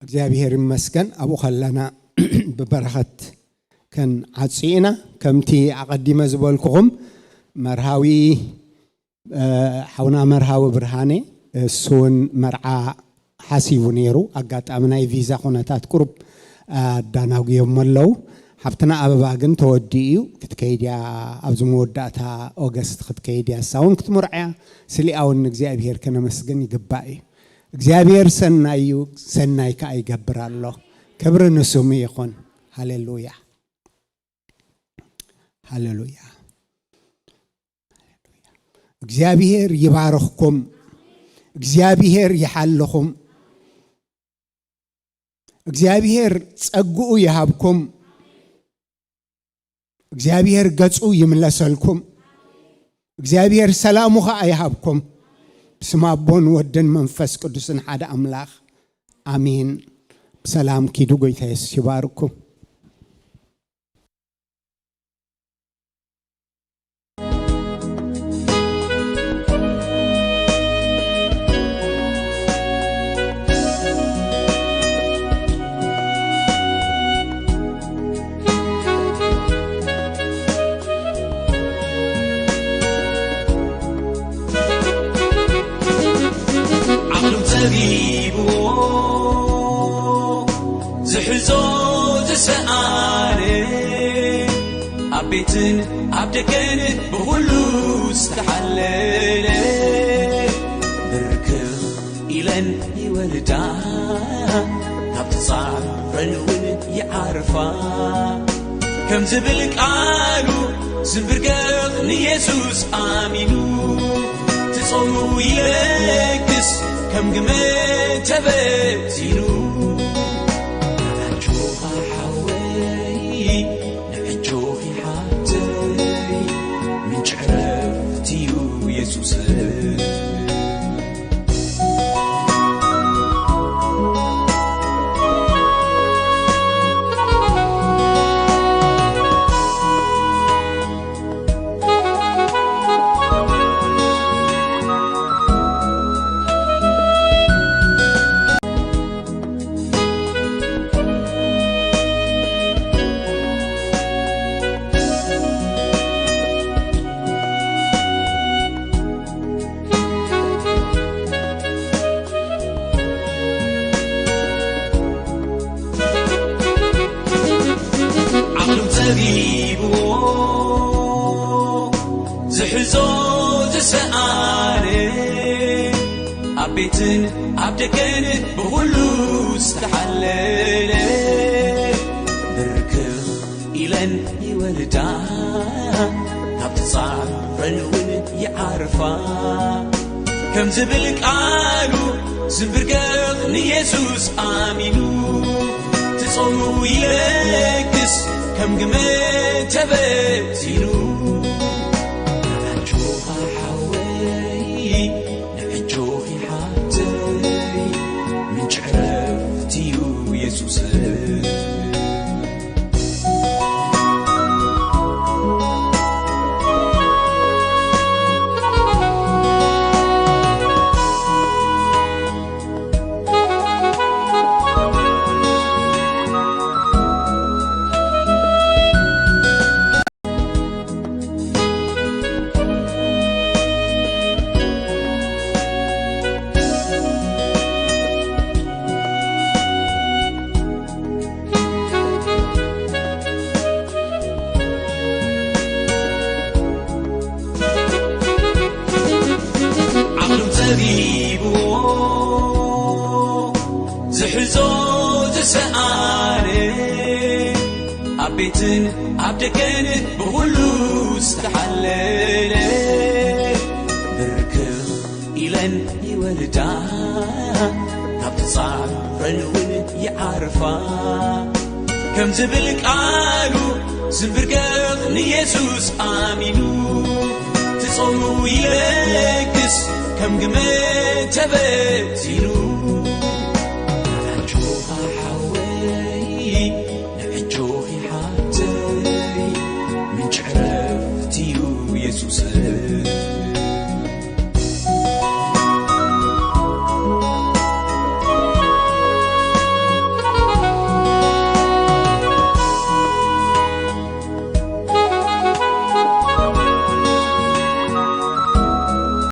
እግዚኣብሔር ይመስገን። ኣብኡ ከለና ብበረኸት ከንዓጹ ኢና። ከምቲ ኣቐዲመ ዝበልኩኹም፣ መርሃዊ፣ እ፣ ሓውና መርሃዊ ብርሃኔ፣ እሱ እውን መርዓ ሓሲቡ ነይሩ። ኣጋጣሚ ናይ ቪዛ ኩነታት ቁሩብ ኣዳናጉዮሞ ኣለዉ። ሓፍትና ኣበባ ግን ተወዲኡ እዩ። ክትከይድ እያ፣ ኣብዚ መወዳእታ ኦገስት ክትከይድ እያ። እሳ እውን ክትምርዖ እያ። ስሊኣ እውን ንእግዚኣብሔር ክነመስግን ይግባእ እዩ። እግዚኣብሔር ሰናይ እዩ፣ ሰናይ ከኣ ይገብር ኣሎ። ክብሪ ንስሙ ይኹን። ሃሌሉያ፣ ሃሌሉያ። እግዚኣብሔር ይባርኽኩም። እግዚኣብሔር ይሓልኹም። እግዚኣብሔር ጸግኡ ይሃብኩም። እግዚኣብሔር ገጹ ይምለሰልኩም። እግዚኣብሔር ሰላሙ ኸኣ ይሃብኩም። ብስም ኣቦን ወድን መንፈስ ቅዱስን ሓደ ኣምላኽ፣ ኣሜን። ብሰላም ኪዱ። ጎይታ የሱስ ይባርኩም። ዓቕሉ ጸቢብዎ ዝሕዞ ዝሰኣነ፣ ኣብ ቤትን ኣብ ደገን ብኹሉ ዝተሓለለ፣ ብርክኽ ኢለን ይወልዳ፣ ካብ ተጻረን እውን ይዓርፋ። ከም ዝብል ቃሉ ዝንብርከኽ ንየሱስ ኣሚኑ፣ ትጾሙ ይለግስ ከም ግመ ተበቲኑ። ኣጆኻ ሓወይ፣ ንዕጆኺ ሓብተይ፣ ምንጪ ዕረፍቲ እዩ የሱስ። ዓቕሉ ጸቢብዎ ዝሕዞ ዝሰኣነ፣ ኣብ ቤትን ኣብ ደገን ብኹሉ ዝተሓለለ፣ ብርክኽ ኢለን ይወልዳ፣ ካብ ተጻረን እውን ይዓርፋ። ከም ዝብል ቃሉ ዝንብርከኽ ንየሱስ ኣሚኑ፣ ትጾሙ ይለግስ ከም ግመ ተበቲኑ። ኣጆኻ ሓወይ፣ ንዕጆኺ ሓብተይ፣ ምንጪ ዕረፍቲ እዩ የሱስ። እዞ ዝሰኣነ ኣብ ቤትን ኣብ ደገን ብኹሉ ዝተሓለለ ብርክኽ ኢለን ይወርዳ፣ ካብ ተጻረን እውን ይዓርፋ። ከም ዝብል ቃሉ ዝንብርከኽ ንየሱስ ኣሚኑ ትጾሙ ይለግስ ከም ግመ ተበቲኑ።